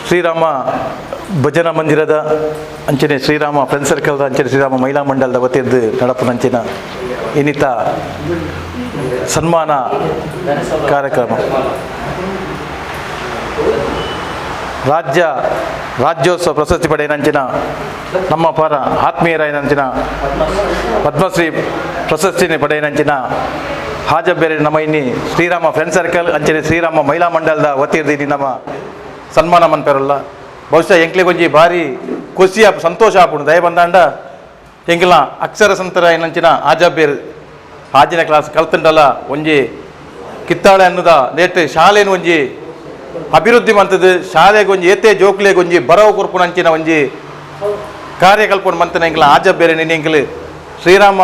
Shriram ಭಜನಾ ಮಂದಿರದ ಅಂಚನೆ ಶ್ರೀರಾಮ ಫ್ರೆಂಡ್ ಸರ್ಕಲ್ದ ಅಂಚನೆ ಶ್ರೀರಾಮ ಮಹಿಳಾ ಮಂಡಲದ ವತಿಯದ್ದು ನಡಪುನಂಚಿನ ಇನ್ನಿತ ಸನ್ಮಾನ ಕಾರ್ಯಕ್ರಮ ರಾಜ್ಯೋತ್ಸವ ಪ್ರಶಸ್ತಿ ಪಡೆಯನಂಚಿನ ನಮ್ಮ ಪರ ಆತ್ಮೀಯರಾಯನಂಚಿನ ಪದ್ಮಶ್ರೀ ಪ್ರಶಸ್ತಿని ಪಡೆಯನಂಚಿನ ಹಾಜಬೇರೆ ನಮ್ಮ ಇನ್ನಿ ಶ್ರೀರಾಮ ಫ್ರೆಂಡ್ ಸರ್ಕಲ್ ಅಂಚನೆ ಶ್ರೀರಾಮ ಮಹಿಳಾ ಮಂಡಲದ ವತಿಯದ್ದು ನಮ್ಮ ಸನ್ಮಾನ ಮನ್ಪೆರಲ್ಲ. ಬಹುಶಃ ಎಂಕ್ಲಿಗೊಂಜಿ ಭಾರಿ ಖುಷಿ ಆಪ್ ಸಂತೋಷ ಆಪುಂಡು ದಯ ಬಂದಾಂಡ ಎಂಕ್ಲ ಅಕ್ಷರ ಸಂತರ ಏನಂಚಿನ ಆಜಾಬೇರ್ ಆಜಿನ ಕ್ಲಾಸ್ ಕಲ್ತಂಡಲ ಒಂಜಿ ಕಿತ್ತಾಳೆ ಅನ್ನದ ನೇಟ್ ಶಾಲೆನ ಒಂಜಿ ಅಭಿವೃದ್ಧಿ ಮಂತದ್ದು ಶಾಲೆಗೆ ಒಂಜಿ ಏತೆ ಜೋಕ್ಲೆಗೆ ಒಂಜಿ ಬರವು ಕೊರ್ಪುನಂಚಿನ ಒಂಜಿ ಕಾರ್ಯಕಲ್ಪನೆ ಮಂತನ ಎಂಕ್ಲ ಆಜಾಬೇರೆ ನಿನ್ನ ಎಂಕ್ಲು ಶ್ರೀರಾಮ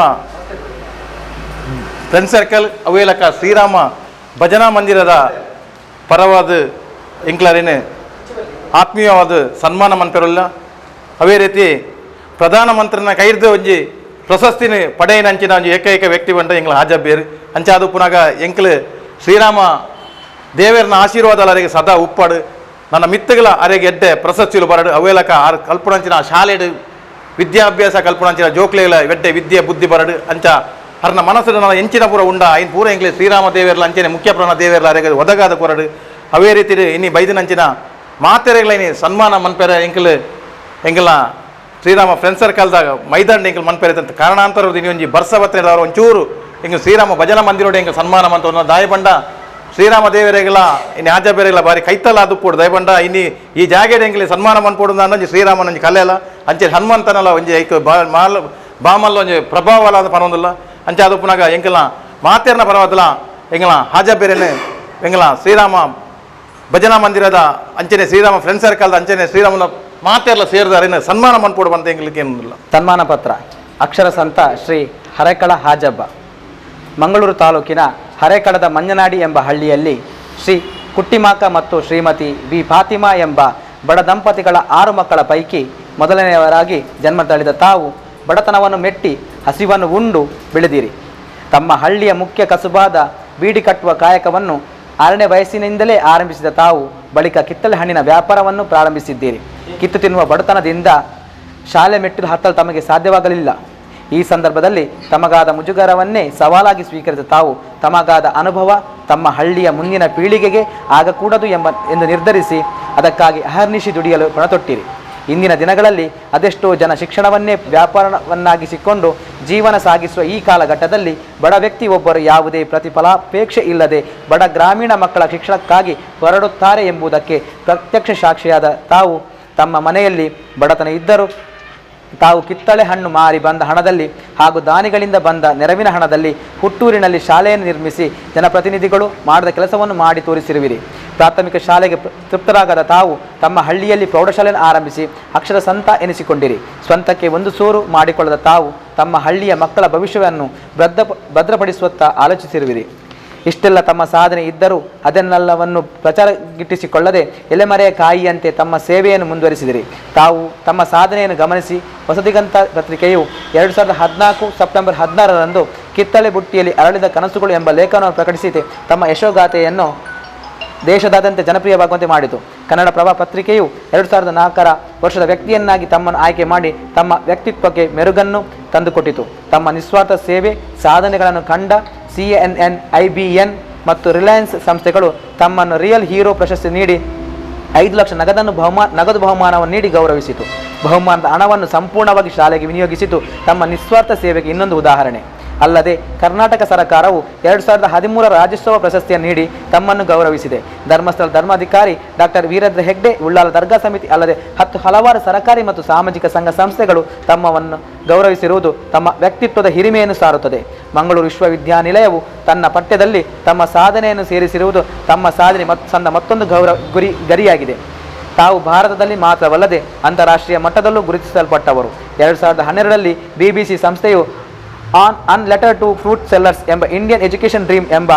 ಫ್ರೆಂಡ್ ಸರ್ಕಲ್ ಅವೇಲಕ ಶ್ರೀರಾಮ ಭಜನಾ ಮಂದಿರದ ಪರವಾದ ಎಂಕ್ಲರೇನು ಆತ್ಮೀಯವಾದ ಸನ್ಮಾನ ಮನ್ಪೆರಲ್ಲ. ಅವೇ ರೀತಿ ಪ್ರಧಾನಮಂತ್ರಿನ ಕೈರ್ದು ಒಂಜಿ ಪ್ರಶಸ್ತಿನ ಪಡೆಯನಂಚಿನ ಒಂಜಿ ಏಕೈಕ ವ್ಯಕ್ತಿ ಬಂಡ ಎಂಕ್ಲ ಹಾಜಬೇರು ಅಂಚಾದು ಪುನಗ ಎಂಕ್ಲು ಶ್ರೀರಾಮ ದೇವರನ ಆಶೀರ್ವಾದ ಅರೆಗೆ ಸದಾ ಉಪ್ಪಾಡು ನನ್ನ ಮಿತ್ತುಗಳ ಅರೆಗೆ ಎಡ್ಡೆ ಪ್ರಶಸ್ತಿಲು ಬರಡು ಅವೇಲಕ ಆರು ಕಲ್ಪನಂಚಿನ ಶಾಲೆಡು ವಿದ್ಯಾಭ್ಯಾಸ ಕಲ್ಪನಂಚಿನ ಜೋಕ್ಲೆಗಳ ಎಡ್ಡೆ ವಿದ್ಯೆ ಬುದ್ಧಿ ಬರಡು ಅಂಚ ಹರ್ನ ಮನಸ್ಸು ನನ್ನ ಎಂಚಿನ ಪೂರ ಉಂಡ ಐನ್ ಪೂರ ಎಂಕ್ಲೆ ಶ್ರೀರಾಮ ದೇವರ್ಲ ಅಂಚನೆ ಮುಖ್ಯ ಪ್ರಾಣ ದೇವರ್ಲ ಅರೆಗೆ ಒದಗಾದ ಕೊರಡು. ಅವೇ ರೀತಿ ಇನ್ನಿ ಬೈದಿನಂಚಿನ ಮಾತೆರೆಗಳ ಸನ್ಮಾನ ಮನ್ಪೆರ ಎಂಕಲ್ ಎಂಕಲ್ನ ಶ್ರೀರಾಮ ಫ್ರೆಂಡ್ ಸರ್ಕಲ್ದಾಗ ಮೈದಾನ ಎಂಕಲ್ ಮನ್ಪೆರೆ ಅಂತ ಕಾರಣಾಂತರ ಇನಿ ಒಂಜಿ ಬರ್ಸವತ್ರೆ ಒಂಚೂರು ಎಂಕ್ ಶ್ರೀರಾಮ ಭಜನಾ ಮಂದಿರೋಡು ಎಂಕ ಸನ್ಮಾನ ಮಂತ ದಾಯಬಂಡ ಶ್ರೀರಾಮ ದೇವರೆಗಳ ಇನ್ನು ಆಜ ಬೇರೆಗಳ ಬಾರಿ ಕೈತಲ್ಲ ಅದು ಪೋಡು ದಯಬಂಡ ಇನ್ನು ಈ ಜಾಗೆಡ್ ಎಂಕಲಿ ಸನ್ಮಾನ ಮನ್ಪೋಡು ಒಂಜಿ ಶ್ರೀರಾಮನ ಒಂಜಿ ಕಲೆಲ ಅಂಚೆ ಹನುಮಂತನಲ ಒಂಜಿ ಐಕ್ ಮಾಲ್ ಬಾಮಲ್ಲ ಒಂಜಿ ಪ್ರಭಾವಲ ಅದು ಪನೊಂದಿಲ್ಲ ಅಂಚೆ ಅದು ಪುನಗ ಎಂಕಲ್ನ ಮಾತೇರ್ನ ಪರವದಲ ಎಂಕಲ ಹಾಜ ಬೇರೆನೆ ಎಂಕಲ ಶ್ರೀರಾಮ ಭಜನಾ ಮಂದಿರದ ಅಂಚನೆ ಶ್ರೀರಾಮ ಫ್ರೆಂಡ್ ಸರ್ಕಲ್ದ ಅಂಚನೆ ಶ್ರೀರಾಮನ ಮಾತೆಲ್ಲ ಸೇರಿದಾರೆ ಸನ್ಮಾನ ಮನ್ಪೋಡು ಅಂತ ಎಂಗ್ಲಿಕ್ಕೆ ಏನಿಲ್ಲ. ಸನ್ಮಾನ ಪತ್ರ ಅಕ್ಷರ ಸಂತ ಶ್ರೀ ಹರೇಕಳ ಹಾಜಬ್ಬ. ಮಂಗಳೂರು ತಾಲೂಕಿನ ಹರೇಕಳದ ಮಂಜನಾಡಿ ಎಂಬ ಹಳ್ಳಿಯಲ್ಲಿ ಶ್ರೀ ಕುಟ್ಟಿಮಾಕ ಮತ್ತು ಶ್ರೀಮತಿ ವಿ ಫಾತಿಮಾ ಎಂಬ ಬಡ ದಂಪತಿಗಳ 6 ಮಕ್ಕಳ ಪೈಕಿ ಮೊದಲನೆಯವರಾಗಿ ಜನ್ಮ ತಳೆದ ತಾವು ಬಡತನವನ್ನು ಮೆಟ್ಟಿ ಹಸಿವನ್ನು ಉಂಡು ಬೆಳೆದಿರಿ. ತಮ್ಮ ಹಳ್ಳಿಯ ಮುಖ್ಯ ಕಸುಬಾದ ಬೀಡಿ ಕಟ್ಟುವ ಕಾಯಕವನ್ನು 6ನೇ ವಯಸ್ಸಿನಿಂದಲೇ ಆರಂಭಿಸಿದ ತಾವು ಬಳಿಕ ಕಿತ್ತಳೆ ಹಣ್ಣಿನ ವ್ಯಾಪಾರವನ್ನು ಪ್ರಾರಂಭಿಸಿದ್ದೀರಿ. ಕಿತ್ತು ತಿನ್ನುವ ಬಡತನದಿಂದ ಶಾಲೆ ಮೆಟ್ಟಿಲು ಹತ್ತಲು ತಮಗೆ ಸಾಧ್ಯವಾಗಲಿಲ್ಲ. ಈ ಸಂದರ್ಭದಲ್ಲಿ ತಮಗಾದ ಮುಜುಗರವನ್ನೇ ಸವಾಲಾಗಿ ಸ್ವೀಕರಿಸಿದ ತಾವು ತಮಗಾದ ಅನುಭವ ತಮ್ಮ ಹಳ್ಳಿಯ ಮುಂದಿನ ಪೀಳಿಗೆಗೆ ಆಗಕೂಡದು ಎಂದು ನಿರ್ಧರಿಸಿ ಅದಕ್ಕಾಗಿ ಅಹರ್ನಿಶಿ ದುಡಿಯಲು ಪಣತೊಟ್ಟಿರಿ. ಇಂದಿನ ದಿನಗಳಲ್ಲಿ ಅದೆಷ್ಟೋ ಜನ ಶಿಕ್ಷಣವನ್ನೇ ವ್ಯಾಪಾರವನ್ನಾಗಿಸಿಕೊಂಡು ಜೀವನ ಸಾಗಿಸುವ ಈ ಕಾಲಘಟ್ಟದಲ್ಲಿ ಬಡ ವ್ಯಕ್ತಿ ಒಬ್ಬರು ಯಾವುದೇ ಪ್ರತಿಫಲಾಪೇಕ್ಷೆ ಇಲ್ಲದೆ ಬಡ ಗ್ರಾಮೀಣ ಮಕ್ಕಳ ಶಿಕ್ಷಣಕ್ಕಾಗಿ ಹೊರಡುತ್ತಾರೆ ಎಂಬುದಕ್ಕೆ ಪ್ರತ್ಯಕ್ಷ ಸಾಕ್ಷಿಯಾದ ತಾವು ತಮ್ಮ ಮನೆಯಲ್ಲಿ ಬಡತನ ಇದ್ದರೂ ತಾವು ಕಿತ್ತಳೆ ಹಣ್ಣು ಮಾರಿ ಬಂದ ಹಣದಲ್ಲಿ ಹಾಗೂ ದಾನಿಗಳಿಂದ ಬಂದ ನೆರವಿನ ಹಣದಲ್ಲಿ ಹುಟ್ಟೂರಿನಲ್ಲಿ ಶಾಲೆಯನ್ನು ನಿರ್ಮಿಸಿ ಜನಪ್ರತಿನಿಧಿಗಳು ಮಾಡಿದ ಕೆಲಸವನ್ನು ಮಾಡಿ ತೋರಿಸಿರುವಿರಿ. ಪ್ರಾಥಮಿಕ ಶಾಲೆಗೆ ತೃಪ್ತರಾಗದ ತಾವು ತಮ್ಮ ಹಳ್ಳಿಯಲ್ಲಿ ಪ್ರೌಢಶಾಲೆಯನ್ನು ಆರಂಭಿಸಿ ಅಕ್ಷರ ಸಂತ ಎನಿಸಿಕೊಂಡಿರಿ. ಸ್ವಂತಕ್ಕೆ ಒಂದು ಸೂರು ಮಾಡಿಕೊಳ್ಳದ ತಾವು ತಮ್ಮ ಹಳ್ಳಿಯ ಮಕ್ಕಳ ಭವಿಷ್ಯವನ್ನು ಭದ್ರಪಡಿಸುವತ್ತ ಆಲೋಚಿಸಿರುವಿರಿ. ಇಷ್ಟೆಲ್ಲ ತಮ್ಮ ಸಾಧನೆ ಇದ್ದರೂ ಅದನ್ನೆಲ್ಲವನ್ನು ಪ್ರಚಾರಗಿಟ್ಟಿಸಿಕೊಳ್ಳದೆ ಎಲೆಮರೆಯ ಕಾಯಿಯಂತೆ ತಮ್ಮ ಸೇವೆಯನ್ನು ಮುಂದುವರಿಸಿದಿರಿ. ತಾವು ತಮ್ಮ ಸಾಧನೆಯನ್ನು ಗಮನಿಸಿ ಹೊಸದಿಗಂತ ಪತ್ರಿಕೆಯು 2014 ಸೆಪ್ಟೆಂಬರ್ 16ರಂದು ಕಿತ್ತಳೆ ಬುಟ್ಟಿಯಲ್ಲಿ ಅರಳಿದ ಕನಸುಗಳು ಎಂಬ ಲೇಖನವನ್ನು ಪ್ರಕಟಿಸಿ ತಮ್ಮ ಯಶೋಗಾಥೆಯನ್ನು ದೇಶದಾದ್ಯಂತ ಜನಪ್ರಿಯವಾಗುವಂತೆ ಮಾಡಿತು. ಕನ್ನಡ ಪ್ರಭಾ ಪತ್ರಿಕೆಯು 2004ರ ವರ್ಷದ ವ್ಯಕ್ತಿಯನ್ನಾಗಿ ತಮ್ಮನ್ನು ಆಯ್ಕೆ ಮಾಡಿ ತಮ್ಮ ವ್ಯಕ್ತಿತ್ವಕ್ಕೆ ಮೆರುಗನ್ನು ತಂದುಕೊಟ್ಟಿತು. ತಮ್ಮ ನಿಸ್ವಾರ್ಥ ಸೇವೆ ಸಾಧನೆಗಳನ್ನು ಕಂಡ CNN, IBN ಮತ್ತು ರಿಲಯನ್ಸ್ ಸಂಸ್ಥೆಗಳು ತಮ್ಮನ್ನು ರಿಯಲ್ ಹೀರೋ ಪ್ರಶಸ್ತಿ ನೀಡಿ 5 ಲಕ್ಷ ನಗದು ಬಹುಮಾನವನ್ನು ನೀಡಿ ಗೌರವಿಸಿತು. ಬಹುಮಾನದ ಹಣವನ್ನು ಸಂಪೂರ್ಣವಾಗಿ ಶಾಲೆಗೆ ವಿನಿಯೋಗಿಸಿತು ತಮ್ಮ ನಿಸ್ವಾರ್ಥ ಸೇವೆಗೆ ಇನ್ನೊಂದು ಉದಾಹರಣೆ. ಅಲ್ಲದೆ ಕರ್ನಾಟಕ ಸರ್ಕಾರವು 2013 ರಾಜ್ಯೋತ್ಸವ ಪ್ರಶಸ್ತಿಯನ್ನು ನೀಡಿ ತಮ್ಮನ್ನು ಗೌರವಿಸಿದೆ. ಧರ್ಮಸ್ಥಳ ಧರ್ಮಾಧಿಕಾರಿ ಡಾಕ್ಟರ್ ವೀರೇಂದ್ರ ಹೆಗ್ಡೆ, ಉಳ್ಳಾಲ ದರ್ಗಾ ಸಮಿತಿ ಅಲ್ಲದೆ 10 ಹಲವಾರು ಸರ್ಕಾರಿ ಮತ್ತು ಸಾಮಾಜಿಕ ಸಂಘ ಸಂಸ್ಥೆಗಳು ತಮ್ಮವನ್ನು ಗೌರವಿಸಿರುವುದು ತಮ್ಮ ವ್ಯಕ್ತಿತ್ವದ ಹಿರಿಮೆಯನ್ನು ಸಾರುತ್ತದೆ. ಮಂಗಳೂರು ವಿಶ್ವವಿದ್ಯಾನಿಲಯವು ತನ್ನ ಪಠ್ಯದಲ್ಲಿ ತಮ್ಮ ಸಾಧನೆಯನ್ನು ಸೇರಿಸಿರುವುದು ತಮ್ಮ ಸಾಧನೆ ಸಂದ ಮತ್ತೊಂದು ಗೌರವ ಗರಿಯಾಗಿದೆ. ತಾವು ಭಾರತದಲ್ಲಿ ಮಾತ್ರವಲ್ಲದೆ ಅಂತಾರಾಷ್ಟ್ರೀಯ ಮಟ್ಟದಲ್ಲೂ ಗುರುತಿಸಲ್ಪಟ್ಟವರು. 2012ರಲ್ಲಿ BBC ಸಂಸ್ಥೆಯು on letter to fruit sellers ಎಂಬ Indian education dream ಎಂಬ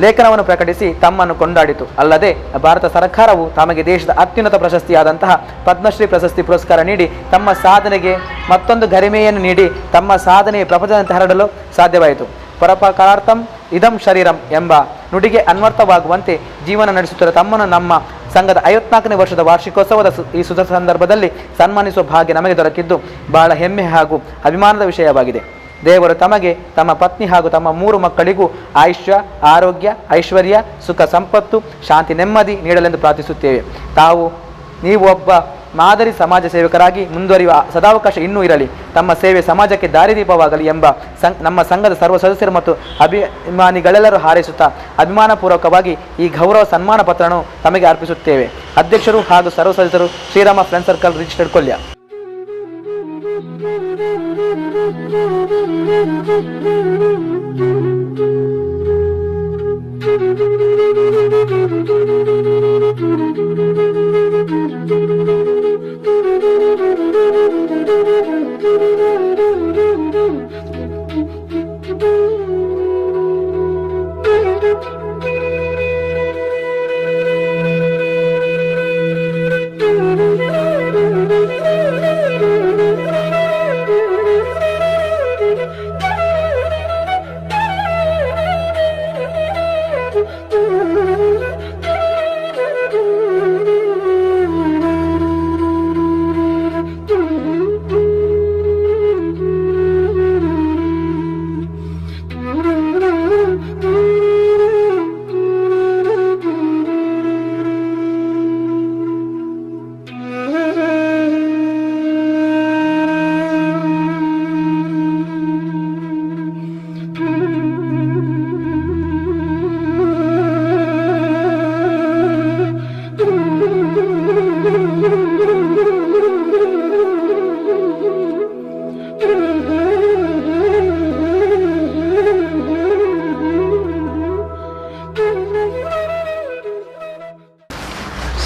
ಲೇಖನವನ್ನು ಪ್ರಕಟಿಸಿ ತಮ್ಮನ್ನು ಕೊಂಡಾಡಿತು. ಅಲ್ಲದೆ ಭಾರತ ಸರ್ಕಾರವು ತಮಗೆ ದೇಶದ ಅತ್ಯುನ್ನತ ಪ್ರಶಸ್ತಿಯಾದಂತಹ ಪದ್ಮಶ್ರೀ ಪ್ರಶಸ್ತಿ ಪುರಸ್ಕಾರ ನೀಡಿ ತಮ್ಮ ಸಾಧನೆಗೆ ಮತ್ತೊಂದು ಗರಿಮೆಯನ್ನು ನೀಡಿ ತಮ್ಮ ಸಾಧನೆಯ ಪ್ರಪಂಚದಂತೆ ಹರಡಲು ಸಾಧ್ಯವಾಯಿತು. ಪರೋಪಕಾರಾರ್ಥಂ ಇದಂ ಶರೀರಂ ಎಂಬ ನುಡಿಗೆ ಅನ್ವರ್ಥವಾಗುವಂತೆ ಜೀವನ ನಡೆಸುತ್ತಿರುವ ತಮ್ಮನ್ನು ನಮ್ಮ ಸಂಘದ 54ನೇ ವರ್ಷದ ವಾರ್ಷಿಕೋತ್ಸವದ ಈ ಸುದ ಸಂದರ್ಭದಲ್ಲಿ ಸನ್ಮಾನಿಸುವ ಭಾಗ್ಯ ನಮಗೆ ದೊರಕಿದ್ದು ಬಹಳ ಹೆಮ್ಮೆ ಹಾಗೂ ಅಭಿಮಾನದ ವಿಷಯವಾಗಿದೆ. ದೇವರು ತಮಗೆ, ತಮ್ಮ ಪತ್ನಿ ಹಾಗೂ ತಮ್ಮ 3 ಮಕ್ಕಳಿಗೂ ಆಯುಷ್ಯ, ಆರೋಗ್ಯ, ಐಶ್ವರ್ಯ, ಸುಖ, ಸಂಪತ್ತು, ಶಾಂತಿ, ನೆಮ್ಮದಿ ನೀಡಲೆಂದು ಪ್ರಾರ್ಥಿಸುತ್ತೇವೆ. ನೀವು ಒಬ್ಬ ಮಾದರಿ ಸಮಾಜ ಸೇವಕರಾಗಿ ಮುಂದುವರಿಯುವ ಸದಾವಕಾಶ ಇನ್ನೂ ಇರಲಿ. ತಮ್ಮ ಸೇವೆ ಸಮಾಜಕ್ಕೆ ದಾರಿದೀಪವಾಗಲಿ ಎಂಬ ನಮ್ಮ ಸಂಘದ ಸರ್ವ ಸದಸ್ಯರು ಮತ್ತು ಅಭಿಮಾನಿಗಳೆಲ್ಲರೂ ಹಾರೈಸುತ್ತಾ ಅಭಿಮಾನಪೂರ್ವಕವಾಗಿ ಈ ಗೌರವ ಸನ್ಮಾನ ಪತ್ರವನ್ನು ತಮಗೆ ಅರ್ಪಿಸುತ್ತೇವೆ. ಅಧ್ಯಕ್ಷರು ಹಾಗೂ ಸರ್ವ ಸದಸ್ಯರು, Shriram friend circle, registered, Kolya.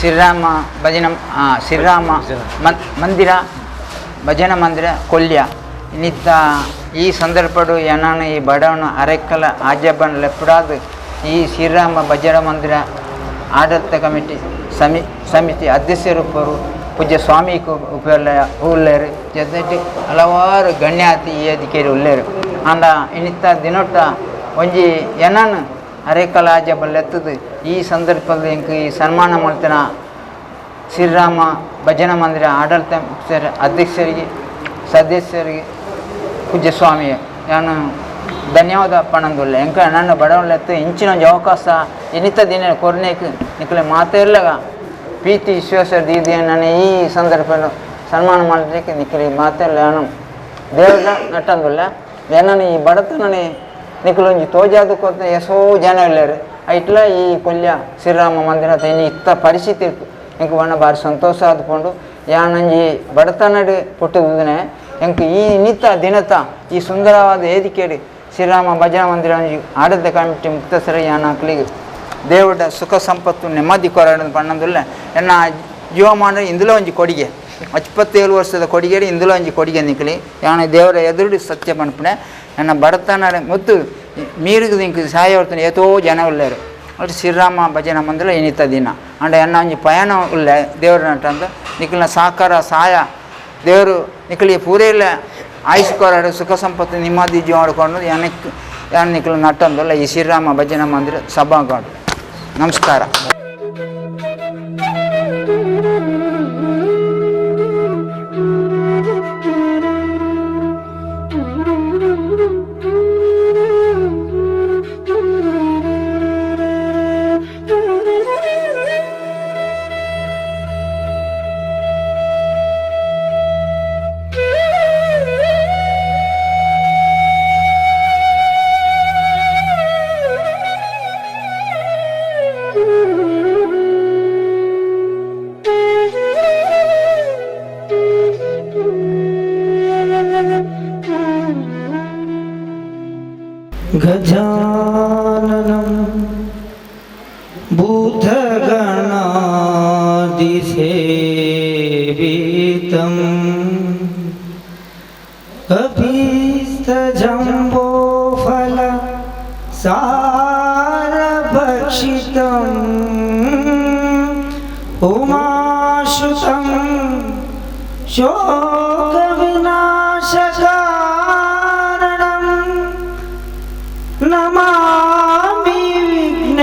Shriram ಭಜನ ಶ್ರೀರಾಮ ಮಂದಿರ ಭಜನ ಮಂದಿರ ಕೊಲ್ಯ ಇನ್ನಿತ್ತ ಈ ಸಂದರ್ಭಡು ಏನಾನು ಈ ಬಡವನ ಅರೆಕ್ಕಲ ಆಜಬ್ಬನ ಲೆಪ್ಪಡಾದ ಈ ಶ್ರೀರಾಮ ಭಜನ ಮಂದಿರ ಆಡಳಿತ ಕಮಿಟಿ ಸಮಿತಿ ಅಧ್ಯಕ್ಷರುಪರು ಪೂಜ್ಯ ಸ್ವಾಮಿ ಉಪೇರ್ಲ ಉಳ್ಳೇರು ಜೊತೆಗೆ ಹಲವಾರು ಗಣ್ಯಾತಿ ಈ ಅಧಿಕಾರಿ ಉಳ್ಳೇರು ಅಂದ ಇನ್ನಿತ್ತ ದಿನೊಟ್ಟ ಒಂಜಿ ಏನಾನು ಅರೆಕ್ಕಲ ಆಜಬ್ಬ ಲೆತ್ತದು ಈ ಸಂದರ್ಭದಲ್ಲಿ ಎಂಕ್ ಈ ಸನ್ಮಾನ ಮಾಡ್ತಾನ ಶ್ರೀರಾಮ ಭಜನಾ ಮಂದಿರ ಆಡಳಿತ ಅಧ್ಯಕ್ಷರಿಗೆ ಸದಸ್ಯರಿಗೆ ಪೂಜ್ಯ ಸ್ವಾಮಿ ನಾನು ಧನ್ಯವಾದ ಪಣಂದುಲ್ಲ ಎಂಕ ನನ್ನ ಬಡವಲೆತ್ತು ಇಂಚಿನ ಒಂಜಿ ಅವಕಾಶ ಇನ್ನಿತ ದಿನ ಕೊರ್ನೇಕ್ ನಿಕ್ಲೆ ಮಾತೆಲ್ಲಗ ಪ್ರೀತಿ ವಿಶ್ವಾಸ ದೀದಿ ನಾನು ಈ ಸಂದರ್ಭ ಸನ್ಮಾನ ಮಾಡಲಿಕ್ಕೆ ನಿಕ್ಲೆ ಮಾತೆಲ್ಲ ನಾನು ದೇವರ ನಟ್ಟಂದುಲ್ಲ ನಾನು ಈ ಬಡತನನೇ ನಿಕ್ಲೊಂಜಿ ತೋಜಾದ ಕೊರ್ತ ಎಸೋ ಜನ ಇಲ್ಲೇರು ಐಟ್ಲ ಈ ಕೊಲ್ಯ ಶ್ರೀರಾಮ ಮಂದಿರ ಇನ್ನು ಇತ್ತ ಪರಿಸ್ಥಿತಿ ಎಂಕ್ ಬಣ್ಣ ಭಾರಿ ಸಂತೋಷ ಆದ್ಕೊಂಡು ಯಾನಂಜಿ ಬಡತನಡು ಪುಟ್ಟುದನೆ ಎಂಕ್ ಈ ನಿತ್ತ ದಿನತ ಈ ಸುಂದರವಾದ ವೇದಿಕೆಡು ಶ್ರೀರಾಮ ಭಜನಾ ಮಂದಿರ ಆಡಳಿತ ಕಮಿಟಿ ಮುಕ್ತಸರ ಯಾನಾಕ್ಲಿಗೆ ದೇವಡ ಸುಖ ಸಂಪತ್ತು ನೆಮ್ಮದಿ ಕೊರಡು ಪಣ್ಣಂದುಲ್ಲ ಎನ್ನ ಜೀವಮಾನ ಇಂದುಲ ಒಂಜಿ ಕೊಡಿಗೆ 27 ವರ್ಷದ ಕೊಡಿಗೆ ಇಂದುಲ ಒಂಜಿ ಕೊಡಿಗೆ ನಿಕ್ಲಿ ಯಾನ ದೇವರ ಎದುರು ಸತ್ಯ ಪನ್ಪುಣೆ ನನ್ನ ಬಡತನ ಮತ್ತು ಮೀರಿಗೆ ಇಂಕ್ ಸಹಾಯ ವರ್ತನೆ ಏತೋ ಜನ ಉಳ್ಳೇರು ಅಷ್ಟು ಶ್ರೀರಾಮ ಭಜನಾ ಮಂದಿರ ಇನ್ನಿತ ದಿನ ಅಂಡ ಎನ್ನ ಒಂಜಿ ಪಯಣ ಉಳ್ಳೆ ದೇವರ ನಟಂದು ನಿಕ್ಲಿನ ಸಹಕಾರ ಸಹಾಯ ದೇವರು ನಿಕ್ಲಿ ಪೂರೆಲ್ಲ ಆಯುಷ್ ಕೊರಡು ಸುಖ ಸಂಪತ್ತು ನೆಮ್ಮದಿ ಜೀವ ಮಾಡ್ಕೊಂಡು ಯಾನಕ್ಕೆ ಯಾನ ನಿಕ್ಲು ನಟ್ಟಂದಲ್ಲ ಈ ಶ್ರೀರಾಮ ಭಜನಾ ಮಂದಿರ ಸಭಾಗಾಡು. ನಮಸ್ಕಾರ. गजाननं भूतगणादिसेवितं कपीस्थजम्बोफल सारभक्षितं उमासुतं शोकविनाशकारणं नमामि विघ्नेश्वरं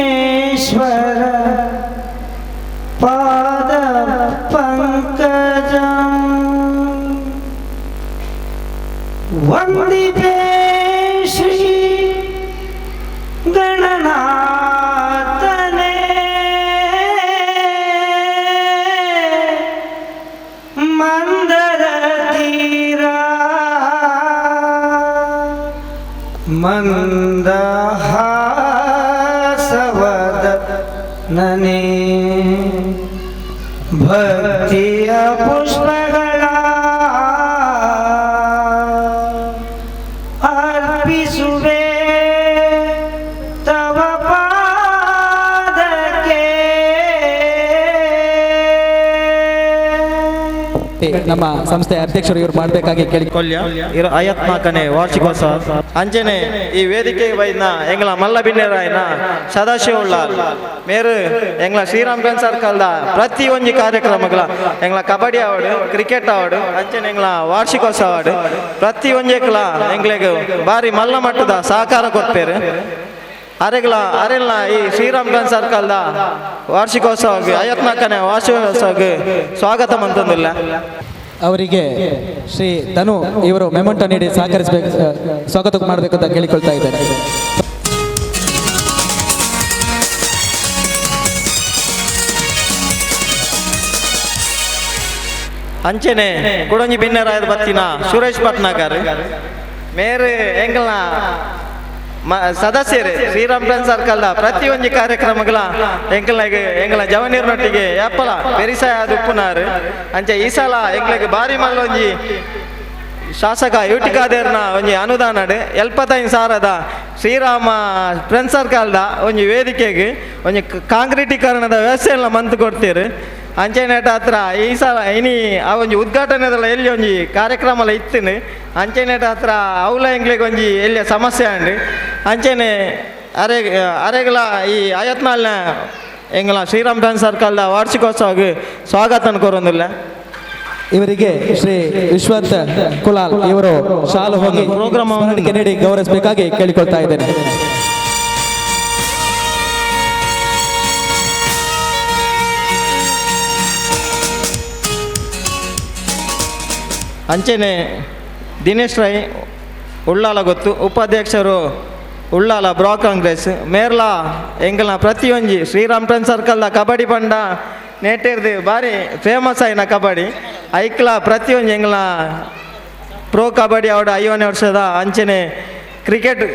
ಮಂದಹಾಸವದನನೆ ಭಕ್ತಿಯ ಪುಷ್ಪಗಳ ಅರ್ಪಿಸುವೆ ತವ ಪಾದಕ್ಕೆ. ನಮ್ಮ ಸಂಸ್ಥೆಯ ಅಧ್ಯಕ್ಷರು ಇವರು ಮಾಡಬೇಕಾಗಿ ಕೇಳಿ ಕೊಲ್ಯ ಇರು 54ನೇ ವಾರ್ಷಿಕೋತ್ಸವ ಅಂಚನೆ ಈ ವೇದಿಕೆ ಬೈನ ಎಂಗ್ಲ ಮಲ್ಲ ಬಿನ್ನೆರಾಯನ ಸದಾಶಿವ ಉಳ್ಳಾಲ್ ಮೇರು ಎಂಗ್ಲ ಶ್ರೀರಾಮ್ ಫ್ರೆಂಡ್ಸ್ ಸರ್ಕಲ್ದ ಪ್ರತಿ ಒಂಜಿ ಕಾರ್ಯಕ್ರಮಗಳ ಎಂಗ್ಲ ಕಬಡ್ಡಿ ಆವಡು ಕ್ರಿಕೆಟ್ ಆವಡು ಅಂಚನೆ ಎಂಗ್ಲ ವಾರ್ಷಿಕೋತ್ಸವ ಆವಡು ಪ್ರತಿ ಒಂಜೆಕ್ಲ ಎಂಗ್ಲೆಗ್ ಬಾರಿ ಮಲ್ಲ ಮಟ್ಟದ ಸಹಕಾರ ಕೊರ್ಪೇರು. ಅರೆಗ್ಲ ಅರೆಲ್ನ ಈ ಶ್ರೀರಾಮ್ ಫ್ರೆಂಡ್ಸ್ ಸರ್ಕಲ್ದ ವಾರ್ಷಿಕೋತ್ಸವ 54ನೇ ವಾರ್ಷಿಕೋತ್ಸವಕ್ಕೆ ಸ್ವಾಗತ ಮಂತಂದಿಲ್ಲ. ಅವರಿಗೆ ಶ್ರೀ ಧನು ಇವರು ಮೆಮೊಂಟೋ ನೀಡಿ ಸಹಕರಿಸಬೇಕು, ಸ್ವಾಗತ ಮಾಡಬೇಕು ಅಂತ ಕೇಳಿಕೊಳ್ತಾ ಇದ್ದಾರೆ. ಅಂಚೆನೆ ಕುಡಂಜಿ ಬಿನ್ನರಾಯದ ಬತ್ತಿನ ಸುರೇಶ್ ಭಟ್ನಾಗರ್ ಮೇರು ಎಂಗಲ್ನ ಸದಸ್ಯರು ಶ್ರೀರಾಮ್ ಫ್ರೆಂಡ್ಸ್ ಸರ್ಕಲ್ದ ಪ್ರತಿಯೊಂದು ಕಾರ್ಯಕ್ರಮಗಳ ಎಂಕಲ್ನಾಗ ಎಂಗಲ ಜವನೀರ್ನೊಟ್ಟಿಗೆ ಯಾಪಲ ಪೆರಿಸಾಯ ಉಪ್ಪುನಾರು. ಅಂಚೆ ಈ ಸಲ ಎಂಕ್ಲೆಗ್ ಬಾರಿ ಮಲ್ಲೊಂಜಿ ಶಾಸಕ ಯುಟಿಕಾದೇರ್ನ ಒಂಜಿ ಅನುದಾನಡ್ 75,000 ಶ್ರೀರಾಮ ಫ್ರೆಂಡ್ಸ್ ಸರ್ಕಲ್ದ ಒಂಜಿ ವೇದಿಕೆಗೆ ಒಂಜಿ ಕಾಂಕ್ರೀಟೀಕರಣದ ವ್ಯವಸ್ಥೆಯೆಲ್ಲ ಮಂತ್ ಕೊಡ್ತೀರು. ಅಂಚೆನೇಟ ಹತ್ರ ಈ ಸಲ ಇನಿ ಆ ಒಂಜಿ ಉದ್ಘಾಟನೆದಲ್ಲ ಎಲ್ಲಿ ಒಂಜಿ ಕಾರ್ಯಕ್ರಮ ಎಲ್ಲ ಇತ್ತಿನ ಅಂಚೆನೇಟ ಹತ್ರ ಅವಲ ಎಂಕ್ಲೆಗ್ ಒಂಜಿ ಎಲ್ಲಿ ಸಮಸ್ಯೆ ಅಂಡ್ ಅಂಚೆನೆ ಅರೆ ಅರೆಗ್ಲ ಈ 54ನೇ ಎಂಗ್ಲ ಶ್ರೀರಾಮ್ ಫ್ರೆಂಡ್ಸ್ ಸರ್ಕಲ್ದ ವಾರ್ಷಿಕೋತ್ಸವಕ್ಕೆ ಸ್ವಾಗತ ಕೋರೊಂದಿಲ್ಲ. ಇವರಿಗೆ ಶ್ರೀ ವಿಶ್ವಂತ್ ಕುಲಾಲ್ ಇವರು ಶಾಲು ಹೋಗಿ ಪ್ರೋಗ್ರಾಮ್ ಸ್ಮರಣಿಕೆ ನೀಡಿ ಗೌರವಿಸಬೇಕಾಗಿ ಕೇಳಿಕೊಳ್ತಾ ಇದ್ದೇನೆ. ಅಂಚೆನೆ ದಿನೇಶ್ ರೈ ಉಳ್ಳಾಲ ಗೊತ್ತು ಉಪಾಧ್ಯಕ್ಷರು ಉಳ್ಳಾಲ ಬ್ಲಾಕ್ ಕಾಂಗ್ರೆಸ್ ಮೇರ್ಲಾ ಎಂಗಲ್ನ ಪ್ರತಿಯೊಂಜಿ ಶ್ರೀರಾಮ್ ಫ್ರೆಂಡ್ಸ್ ಸರ್ಕಲ್ದ ಕಬಡ್ಡಿ ಪಂಡ ನೇಟಿರ್ದು ಬಾರಿ ಫೇಮಸ್ ಆಯಿನ ಕಬಡ್ಡಿ ಐಕ್ಲ ಪ್ರತಿಯೊಂಜಿ ಎಂಗಲ್ನ ಪ್ರೋ ಕಬಡ್ಡಿ ಆವಡು 50ನೇ ವರ್ಷದ ಅಂಚೆನೆ ಕ್ರಿಕೆಟ್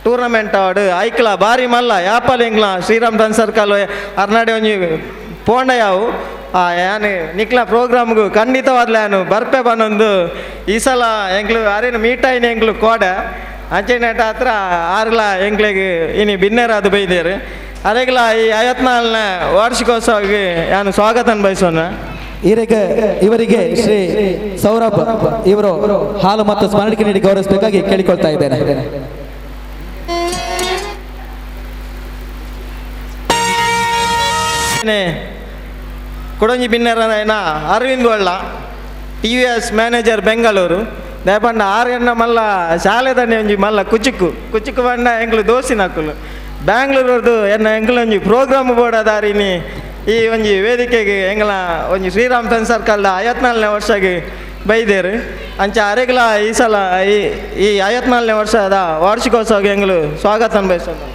ಟೂರ್ನಮೆಂಟ್ ಆವಡು ಐಕ್ಲ ಬಾರಿ ಮಲ್ಲ ಯಾಪಲ್ ಎಂಗ್ಲ ಶ್ರೀರಾಮ್ ಫ್ರೆಂಡ್ಸ್ ಸರ್ಕಲ್ ಅರ್ನಾಡೆ ಒಂಜಿ ಪೋಂಡ ಯಾವು ಆ ಯಾನು ನಿಕ್ಲ ಪ್ರೋಗ್ರಾಮ್ಗು ಖಂಡಿತವಾದ್ಲ ಯಾನು ಬರ್ಪೆ ಬನ್ನೊಂದು ಈ ಸಲ ಎಂಕ್ಲು ಅರೇನು ಮೀಟ್ ಆಯಿನ ಎಂಕ್ಲು ಕೋಡ ಅಂಚೆನೇಟ ಹತ್ರ ಆರ್ಲ ಎಂಕ್ಲೆಗ್ ಇನಿ ಬಿನ್ನೆರಾದು ಬೈದೇರು. ಅರೆಗ್ಲ ಈ 54ನೇ ವಾರ್ಷಿಕೋತ್ಸವಕ್ಕೆ ಯಾನು ಸ್ವಾಗತ ಬಯಸೋಣ. ಇವರಿಗೆ ಶ್ರೀ ಸೌರಭ್ ಇವರು ಹಾಲು ಮತ್ತು ಸ್ಮರಣಿಕೆ ನೀಡಿ ಗೌರವಿಸಬೇಕಾಗಿ ಕೇಳಿಕೊಳ್ತಾ ಇದ್ದೇನೆ. ಕೊಡಂಜಿ ಬಿನ್ನೆರನ Aravind Valla T V S manager Bengaluru ದಯಪಂಡ ಆರು ಎಣ್ಣ ಮಲ್ಲ ಶಾಲೆ ದಂಡೆ ಒಂಜಿ ಮಲ್ಲ ಕುಚಿಕ್ಕು ಕುಚಿಕ್ಕು ಬಂಡ ಎಂಕ್ಲು ದೋಸಿನಕುಲು ಬ್ಯಾಂಗ್ಳೂರದ್ದು ಎನ್ನ ಎಂಕ್ಲು ಒಂಜಿ ಪ್ರೋಗ್ರಾಮ್ ಬೋರ್ಡ್ ಈ ಒಂಜಿ ವೇದಿಕೆಗೆ ಎಂಗ್ಲ ಒಂಜಿ ಶ್ರೀರಾಮ್ ಫ್ರೆಂಡ್ಸ್ ಸರ್ಕಲ್ದ 54ನೇ ವರ್ಷಗೆ ಬೈದೇರು. ಅಂಚ ಅರೆಗ್ಲ ಈ ಸಲ ಈ ಈ 54ನೇ ವರ್ಷದ ವಾರ್ಷಿಕೋತ್ಸವಕ್ಕೆ ಎಂಗ್ಲು ಸ್ವಾಗತ ಬಯಸೋದು.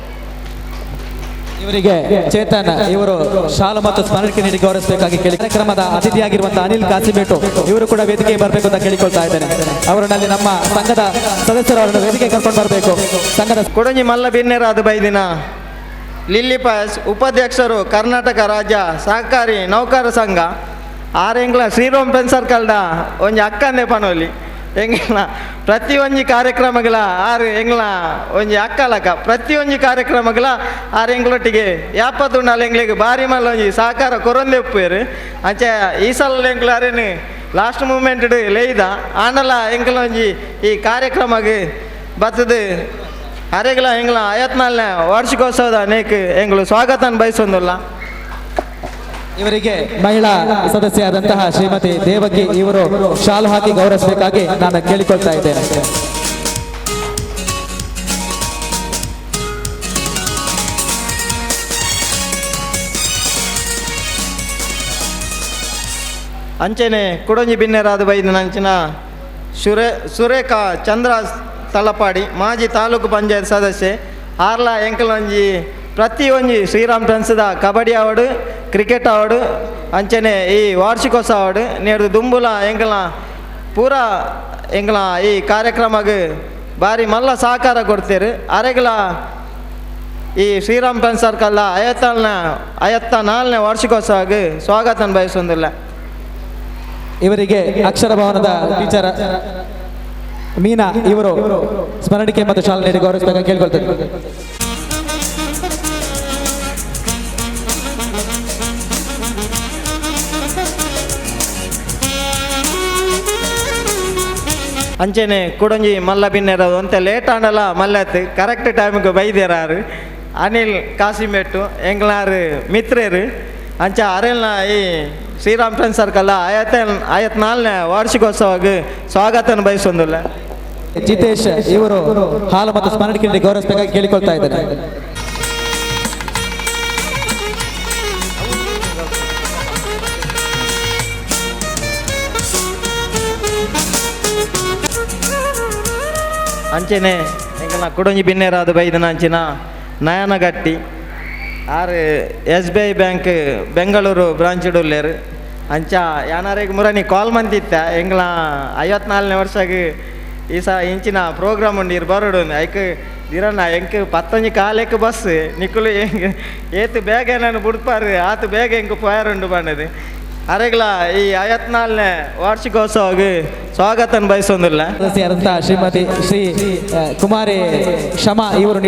ಇವರಿಗೆ ಚೇತನ್ ಇವರು ಶಾಲು ಮತ್ತು ಸ್ಮರಣಿಕೆ ನೀಡಿ ಗೌರವಿಸಬೇಕಾಗಿ ಕೇಳಿ ಕಾರ್ಯಕ್ರಮದ ಅತಿಥಿಯಾಗಿರುವಂತಹ ಅನಿಲ್ ಕಾಸಿಮೇಟು ಇವರು ಕೂಡ ವೇದಿಕೆಗೆ ಬರಬೇಕು ಅಂತ ಕೇಳಿಕೊಳ್ತಾ ಇದ್ದೇನೆ. ಅವರನ್ನಲ್ಲಿ ನಮ್ಮ ಸಂಘದ ಸದಸ್ಯರು ಅವರನ್ನು ವೇದಿಕೆ ಕರ್ಕೊಂಡು ಬರಬೇಕು. ಸಂಘದ ಕೊಡಂಜಿ ಮಲ್ಲ ಬಿನ್ನೆರಾದ ಬೈದಿನ ಲಿಲ್ಲಿ ಪಾಸ್ ಉಪಾಧ್ಯಕ್ಷರು ಕರ್ನಾಟಕ ರಾಜ್ಯ ಸಹಕಾರಿ ನೌಕರ ಸಂಘ ಆರೆಂಗ್ಲ ಶ್ರೀರಾಮ್ ಫ್ರೆಂಡ್ಸ್ ಸರ್ಕಲ್ದ ಒಂಜಿ ಅಕ್ಕಂದೆ ಪನೋಲಿ ಎಂಗ್ಲ ಪ್ರತಿಯೊಂಜಿ ಕಾರ್ಯಕ್ರಮಗಳ ಆರು ಎಂಗ್ಲ ಒಂಜಿ ಅಕ್ಕಲಕ ಪ್ರತಿಯೊಂಜಿ ಕಾರ್ಯಕ್ರಮಗಳ ಆರು ಎಂಗ್ಲೊಟ್ಟಿಗೆ ಯಾಪತ್ತುಂಡಾಲ ಎಂಗ್ಲಿಗೆ ಬಾರಿ ಮಲ್ಲ ಒಂಜಿ ಸಹಕಾರ ಕೊರೊಂದೆ ಉಪ್ಪೇರು. ಅಂಚೆ ಈ ಸಲ ಎಂಕ್ಲ ಅರೇನು ಲಾಸ್ಟ್ ಮೂಮೆಂಟ್ ಲೇಯ್ದ ಆಂಡಲ ಎಂಕ್ಲ ಒಂಜಿ ಈ ಕಾರ್ಯಕ್ರಮಕ್ಕೆ ಬತ್ತದು ಅರೆಗ್ಲ ಎಂಗ್ಲ 54ನೇ ವಾರ್ಷಿಕೋತ್ಸವದ ಅನೇಕ ಎಂಗ್ಲು ಸ್ವಾಗತ ಬಯಸೊಂದಿಲ್ಲ. ಇವರಿಗೆ ಮಹಿಳಾ ಸದಸ್ಯರಾದಂತಹ ಶ್ರೀಮತಿ ದೇವಕಿ ಇವರು ಶಾಲು ಹಾಕಿ ಗೌರವಿಸಬೇಕಾಗಿ ನಾನು ಕೇಳಿಕೊಳ್ತಾ ಇದ್ದೇನೆ. ಅಂಚೆನೆ ಕುಡಂಜಿ ಬಿನ್ನೆರಾದ ಬೈದಿನ ಅಂಚಿನ ಸುರೇಖಾ ಚಂದ್ರ ತಲಪಾಡಿ ಮಾಜಿ ತಾಲೂಕು ಪಂಚಾಯತ್ ಸದಸ್ಯೆ ಆರ್ಲ ಎಂಕಲೊಂಜಿ ಪ್ರತಿಯೊಂಜಿ ಶ್ರೀರಾಮ್ ಫ್ರೆಂಡ್ಸ್ದ ಕಬಡ್ಡಿ ಆವಡು ಕ್ರಿಕೆಟ್ ಆವಡು ಅಂಚೆನೆ ಈ ವಾರ್ಷಿಕೋತ್ಸವ ಆವಡು ನೇರ್ದು ದುಂಬುಲ ಎಂಕಲ್ನ ಪೂರ ಎಂಕಲ್ನ ಈ ಕಾರ್ಯಕ್ರಮಗ್ ಬಾರಿ ಮಲ್ಲ ಸಹಕಾರ ಕೊಡ್ತೀರಿ. ಅರೆಗ್ಲ ಈ ಶ್ರೀರಾಮ್ ಫ್ರೆಂಡ್ಸ್ ಸರ್ಕಲ್ 54ನೇ ವಾರ್ಷಿಕೋತ್ಸವಕ್ಕೆ ಸ್ವಾಗತ ಬಯಸೊಂದಿಲ್ಲ. ಇವರಿಗೆ ಅಕ್ಷರ ಭವನದ ಟೀಚರ್ ಮೀನಾ ಇವರು ಸ್ಮರಣಿಕೆ ಮತ್ತು ಶಾಲೆ ನೀಡಿ ಗೌರವಿಸಬೇಕಾಗಿ ಕೇಳಿಕೊಳ್ತೇನೆ. ಅಂಚೆನೆ ಕುಡಂಜಿ ಮಲ್ಲ ಬಿನ್ನೆರದು ಅಂತೆ ಲೇಟ್ ಆಂಡಲ ಮಲ್ಲತ್ತು ಕರೆಕ್ಟ್ ಟೈಮ್ಗೆ ಬೈದೇರಾರು ಅನಿಲ್ ಕಾಸಿಮೆಟ್ಟು ಎಂಗ್ಲಾರು ಮಿತ್ರೇರು ಅಂಚ ಅರೆಲ್ನ ಈ ಶ್ರೀರಾಮ್ ಫ್ರೆಂಡ್ಸ್ ಸರ್ಕಲ್ 54ನೇ ವಾರ್ಷಿಕೋತ್ಸವಕ್ಕೆ ಸ್ವಾಗತ ಬಯಸೊಂದಿಲ್ಲ. ಜಿತೇಶ್ ಇವರು ಹಾಲು ಮತ್ತು ಸ್ಮರಣಿಕೆ ನೀಡಿ ಗೌರವಿಸಬೇಕಾಗಿ ಕೇಳಿಕೊಳ್ತಾ ಇದ್ದೇನೆ. ಅಂಚೆನೆ ಎಂಕಲ್ನ ಕುಡಂಜಿ ಬಿನ್ನೇರಾದ ಬೈದನ ಅಂಚಿನ ನಯನಗಟ್ಟಿ ಆರು S B I bank Bengaluru branch ಉಲ್ಲೇರು. ಅಂಚ ಯಾನಾರಿಗೆ ಮುರನಿ ಕಾಲ್ ಮಂತಿತ್ತ ಎಂಗ್ಲ 54ನೇ ವರ್ಷಗೆ ಈ ಸಹ ಇಂಚಿನ ಪ್ರೋಗ್ರಾಮ್ ಉಂಡು ಇರು ಬರೋಡು ಐಕ್ ಇರಣ್ಣ ಎಂಕ್ ಪತ್ತೊಂಜಿ ಕಾಲೆಕ್ ಬಸ್ ನಿಕ್ಕುಲು ಎಂಕ್ ಏತು ಬೇಗ ನಾನು ಬುಡ್ಪಾರು ಆತು ಬೇಗ ಎಂಕ್ ಪೋಯಾರುಂಡು ಬಂದದು. ಅರೆಗ್ಲ ಈ 54ನೇ ವಾರ್ಷಿಕೋತ್ಸವಕ್ಕೆ ಸ್ವಾಗತ ಬಯಸೊಂದಿಲ್ಲ. ಸದಸ್ಯರಂತಹ ಶ್ರೀಮತಿ ಶ್ರೀ ಕುಮಾರಿ ಶಮಾ ಇವರು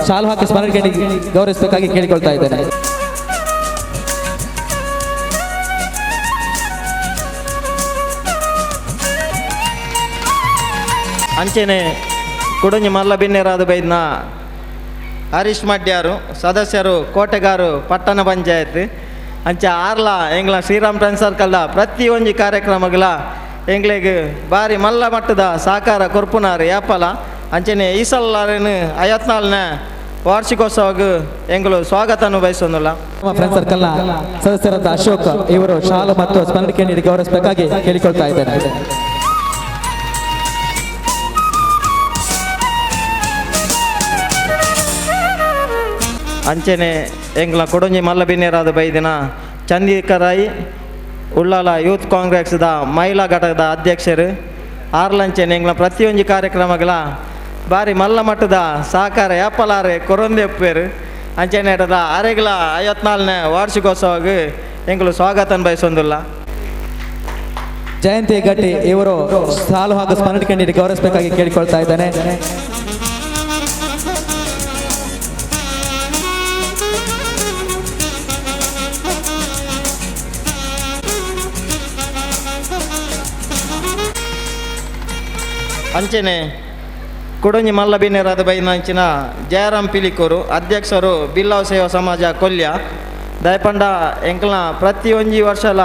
ಶಾಲು ಹಾಕಿ ಸ್ಮರಣಿಕೆ ಗೌರವಿಸಬೇಕಾಗಿ ಕೇಳಿಕೊಳ್ತಾ ಇದ್ದೇನೆ. ಅಂಚೆನೆ ಕುಡಂಜಿ ಮಲ್ಲ ಬಿನ್ನೆರಾದ ಬೈದ್ನ ಹರೀಶ್ ಮಡ್ಯಾರು ಸದಸ್ಯರು ಕೋಟೆಗಾರು ಪಟ್ಟಣ ಪಂಚಾಯತ್ ಅಂಚ ಆರ್ಲ ಎಂಗ್ಲ ಶ್ರೀರಾಮ್ ಫ್ರೆಂಡ್ಸ್ ಸರ್ಕಲ್ದ ಪ್ರತಿಯೊಂಜಿ ಕಾರ್ಯಕ್ರಮಗಳ ಎಂಗ್ಲೆಗ್ ಬಾರಿ ಮಲ್ಲ ಮಟ್ಟದ ಸಹಕಾರ ಕೊರ್ಪುನಾರು ಯಾಪಲ. ಅಂಚೆನೆ ಈ ಸಲ 54ನೇ ವಾರ್ಷಿಕೋತ್ಸವಕ್ಕೆ ಎಂಗಳು ಸ್ವಾಗತವನ್ನು ಬಯಸೊಂದಿಲ್ಲ. ನಮ್ಮ ಫ್ರೆಂಡ್ ಸರ್ಕಲ್ನ ಸದಸ್ಯರಾದ ಅಶೋಕ್ ಇವರು ಶಾಲು ಮತ್ತು ಸ್ಮರಣಿಕೆ ನೀಡಿ ಗೌರವಿಸಬೇಕಾಗಿ ಕೇಳಿಕೊಳ್ತಾ ಇದ್ದೇನೆ. ಅಂಚೆನೆ ಎಂಗ್ಲ ಕೊಡೊಂಜಿ ಮಲ್ಲ ಬಿನ್ನೇರಾದ ಬೈದಿನ ಚಂದಿಕರಾಯಿ ಉಳ್ಳಾಲ ಯೂತ್ ಕಾಂಗ್ರೆಸ್ದ ಮಹಿಳಾ ಘಟಕದ ಅಧ್ಯಕ್ಷರು ಆರ್ಲಂಚೆನೆ ಎಂಗ್ಲ ಪ್ರತಿಯೊಂಜಿ ಕಾರ್ಯಕ್ರಮಗಳ ಬಾರಿ ಮಲ್ಲ ಮಟ್ಟದ ಸಹಕಾರ ಯಾಪಲಾರೆ ಕೊರೊಂದೆಪ್ಪೇರು. ಅಂಚೆನೆ ಅರೆಗ್ಲ 54ನೇ ವಾರ್ಷಿಕೋತ್ಸವಕ್ಕೆ ಎಂಗ್ಲು ಸ್ವಾಗತ ಬಯಸೊಂದಿಲ್ಲ. ಜಯಂತಿ ಗಟ್ಟಿ ಇವರು ಸಾಲು ಹಾಗೂ ಸ್ಮರಣಿಕೆ ನೀಡಿ ಗೌರವಿಸಬೇಕಾಗಿ ಕೇಳಿಕೊಳ್ತಾ ಇದ್ದೇನೆ. ಅಂಚೆನೆ ಕುಡಂಜಿ ಮಲ್ಲ ಬಿನ್ನೇರಾದ ಬೈನಂಚಿನ ಜಯರಾಮ್ ಪಿಲಿಕೂರು ಅಧ್ಯಕ್ಷರು ಬಿಲ್ಲವ ಸೇವಾ ಸಮಾಜ ಕೊಲ್ಯ ದಯಪಂಡ ಎಂಕಲ್ನ ಪ್ರತಿಯೊಂಜಿ ವರ್ಷಲ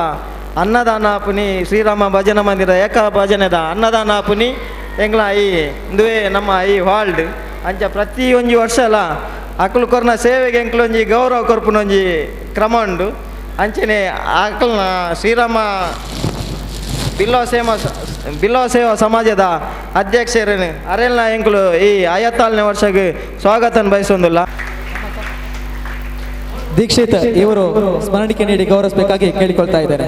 ಅನ್ನದಾನ ಪುನಿ ಶ್ರೀರಾಮ ಭಜನಾ ಮಂದಿರ ಏಕ ಭಜನೆದ ಅನ್ನದಾನ ಪುನಿ ಎಂಗ್ಲ ಈ ಇಂದುವೇ ನಮ್ಮ ಈ ವಾಲ್ಡ್ ಅಂಚ ಪ್ರತಿಯೊಂಜಿ ವರ್ಷಲ ಅಕುಲು ಕೊರ್ನ ಸೇವೆಗೆ ಎಂಕ್ಲೊಂಜಿ ಗೌರವ ಕೊರ್ಪುನೊಂಜಿ ಕ್ರಮ ಉಂಡು. ಅಂಚೆನೆ ಅಕಲ್ನ ಶ್ರೀರಾಮ ಬಿಲ್ಲವ ಸೇವಾ ಸಮಾಜದ ಅಧ್ಯಕ್ಷರನ್ನು ಅರೆಲ್ನ ಎಂಕುಲು ಈ 54ನೇ ವರ್ಷಕ್ಕೆ ಸ್ವಾಗತ ಬಯಸೊಂದಿಲ್ಲ. ದೀಕ್ಷಿತ್ ಇವರು ಸ್ಮರಣಿಕೆ ನೀಡಿ ಗೌರವಿಸಬೇಕಾಗಿ ಕೇಳಿಕೊಳ್ತಾ ಇದ್ದೇನೆ.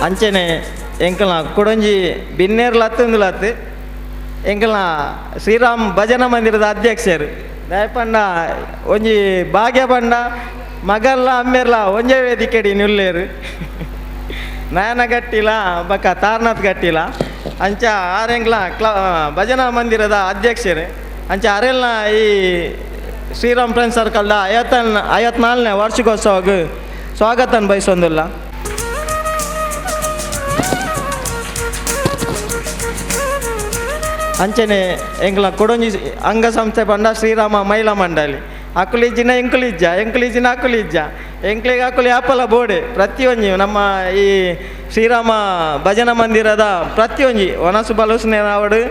ಅಂಚೆನೆ ಎಂಕಲ್ನ ಕುಡಂಜಿ ಬಿನ್ನೇರ್ಲ ಹತ್ತೊಂದುಲತ್ತು ಎಂಕಲ್ನ ಶ್ರೀರಾಮ್ ಭಜನಾ ಮಂದಿರದ ಅಧ್ಯಕ್ಷರು ದಯಪಂಡ ಒಂಜಿ ಭಾಗ್ಯ ಪಂಡ ಮಗಲ್ಲ ಅಮ್ಮೆರ್ಲ ಒಂಜೇ ವೇದಿಕೆಡಿ ನಿಲ್ಲೇರು ನಯನ ಗಟ್ಟಿಲ ಬಕ್ಕ ತಾರನಾಥ್ ಗಟ್ಟಿಲ ಅಂಚ ಆರೆಂಗ್ಲ ಕ್ಲ ಭಜನಾ ಮಂದಿರದ ಅಧ್ಯಕ್ಷರು ಅಂಚ ಅರೆಲ್ನ ಈ ಶ್ರೀರಾಮ್ ಫ್ರೆಂಡ್ಸ್ ಸರ್ಕಲ್ದ 54ನೇ ವಾರ್ಷಿಕೋತ್ಸವಕ್ಕೆ ಸ್ವಾಗತ ಬಯಸೊಂದಿಲ್ಲ. ಅಂಚೆನೆ ಎಂಗ್ಲ ಕೊಡೊಂಜಿ ಅಂಗಸಂಸ್ಥೆ ಪಂಡ ಶ್ರೀರಾಮ ಮಹಿಳಾ ಮಂಡಳಿ ಅಕುಲಿಜ್ಜಿನ ಎಂಕುಲಿಜ್ಜ ಎಂಕುಲಿಜ್ಜಿನ ಅಕುಲಿಜ್ಜ ಎಂಕ್ಲಿಗೆ ಅಕುಲಿ ಆಪಲ ಬೋಡೆ ಪ್ರತಿಯೊಂಜಿ ನಮ್ಮ ಈ ಶ್ರೀರಾಮ ಭಜನಾ ಮಂದಿರದ ಪ್ರತಿಯೊಂಜಿ ಒಣಸು ಬಲುಸ್ನೇನಾವಡು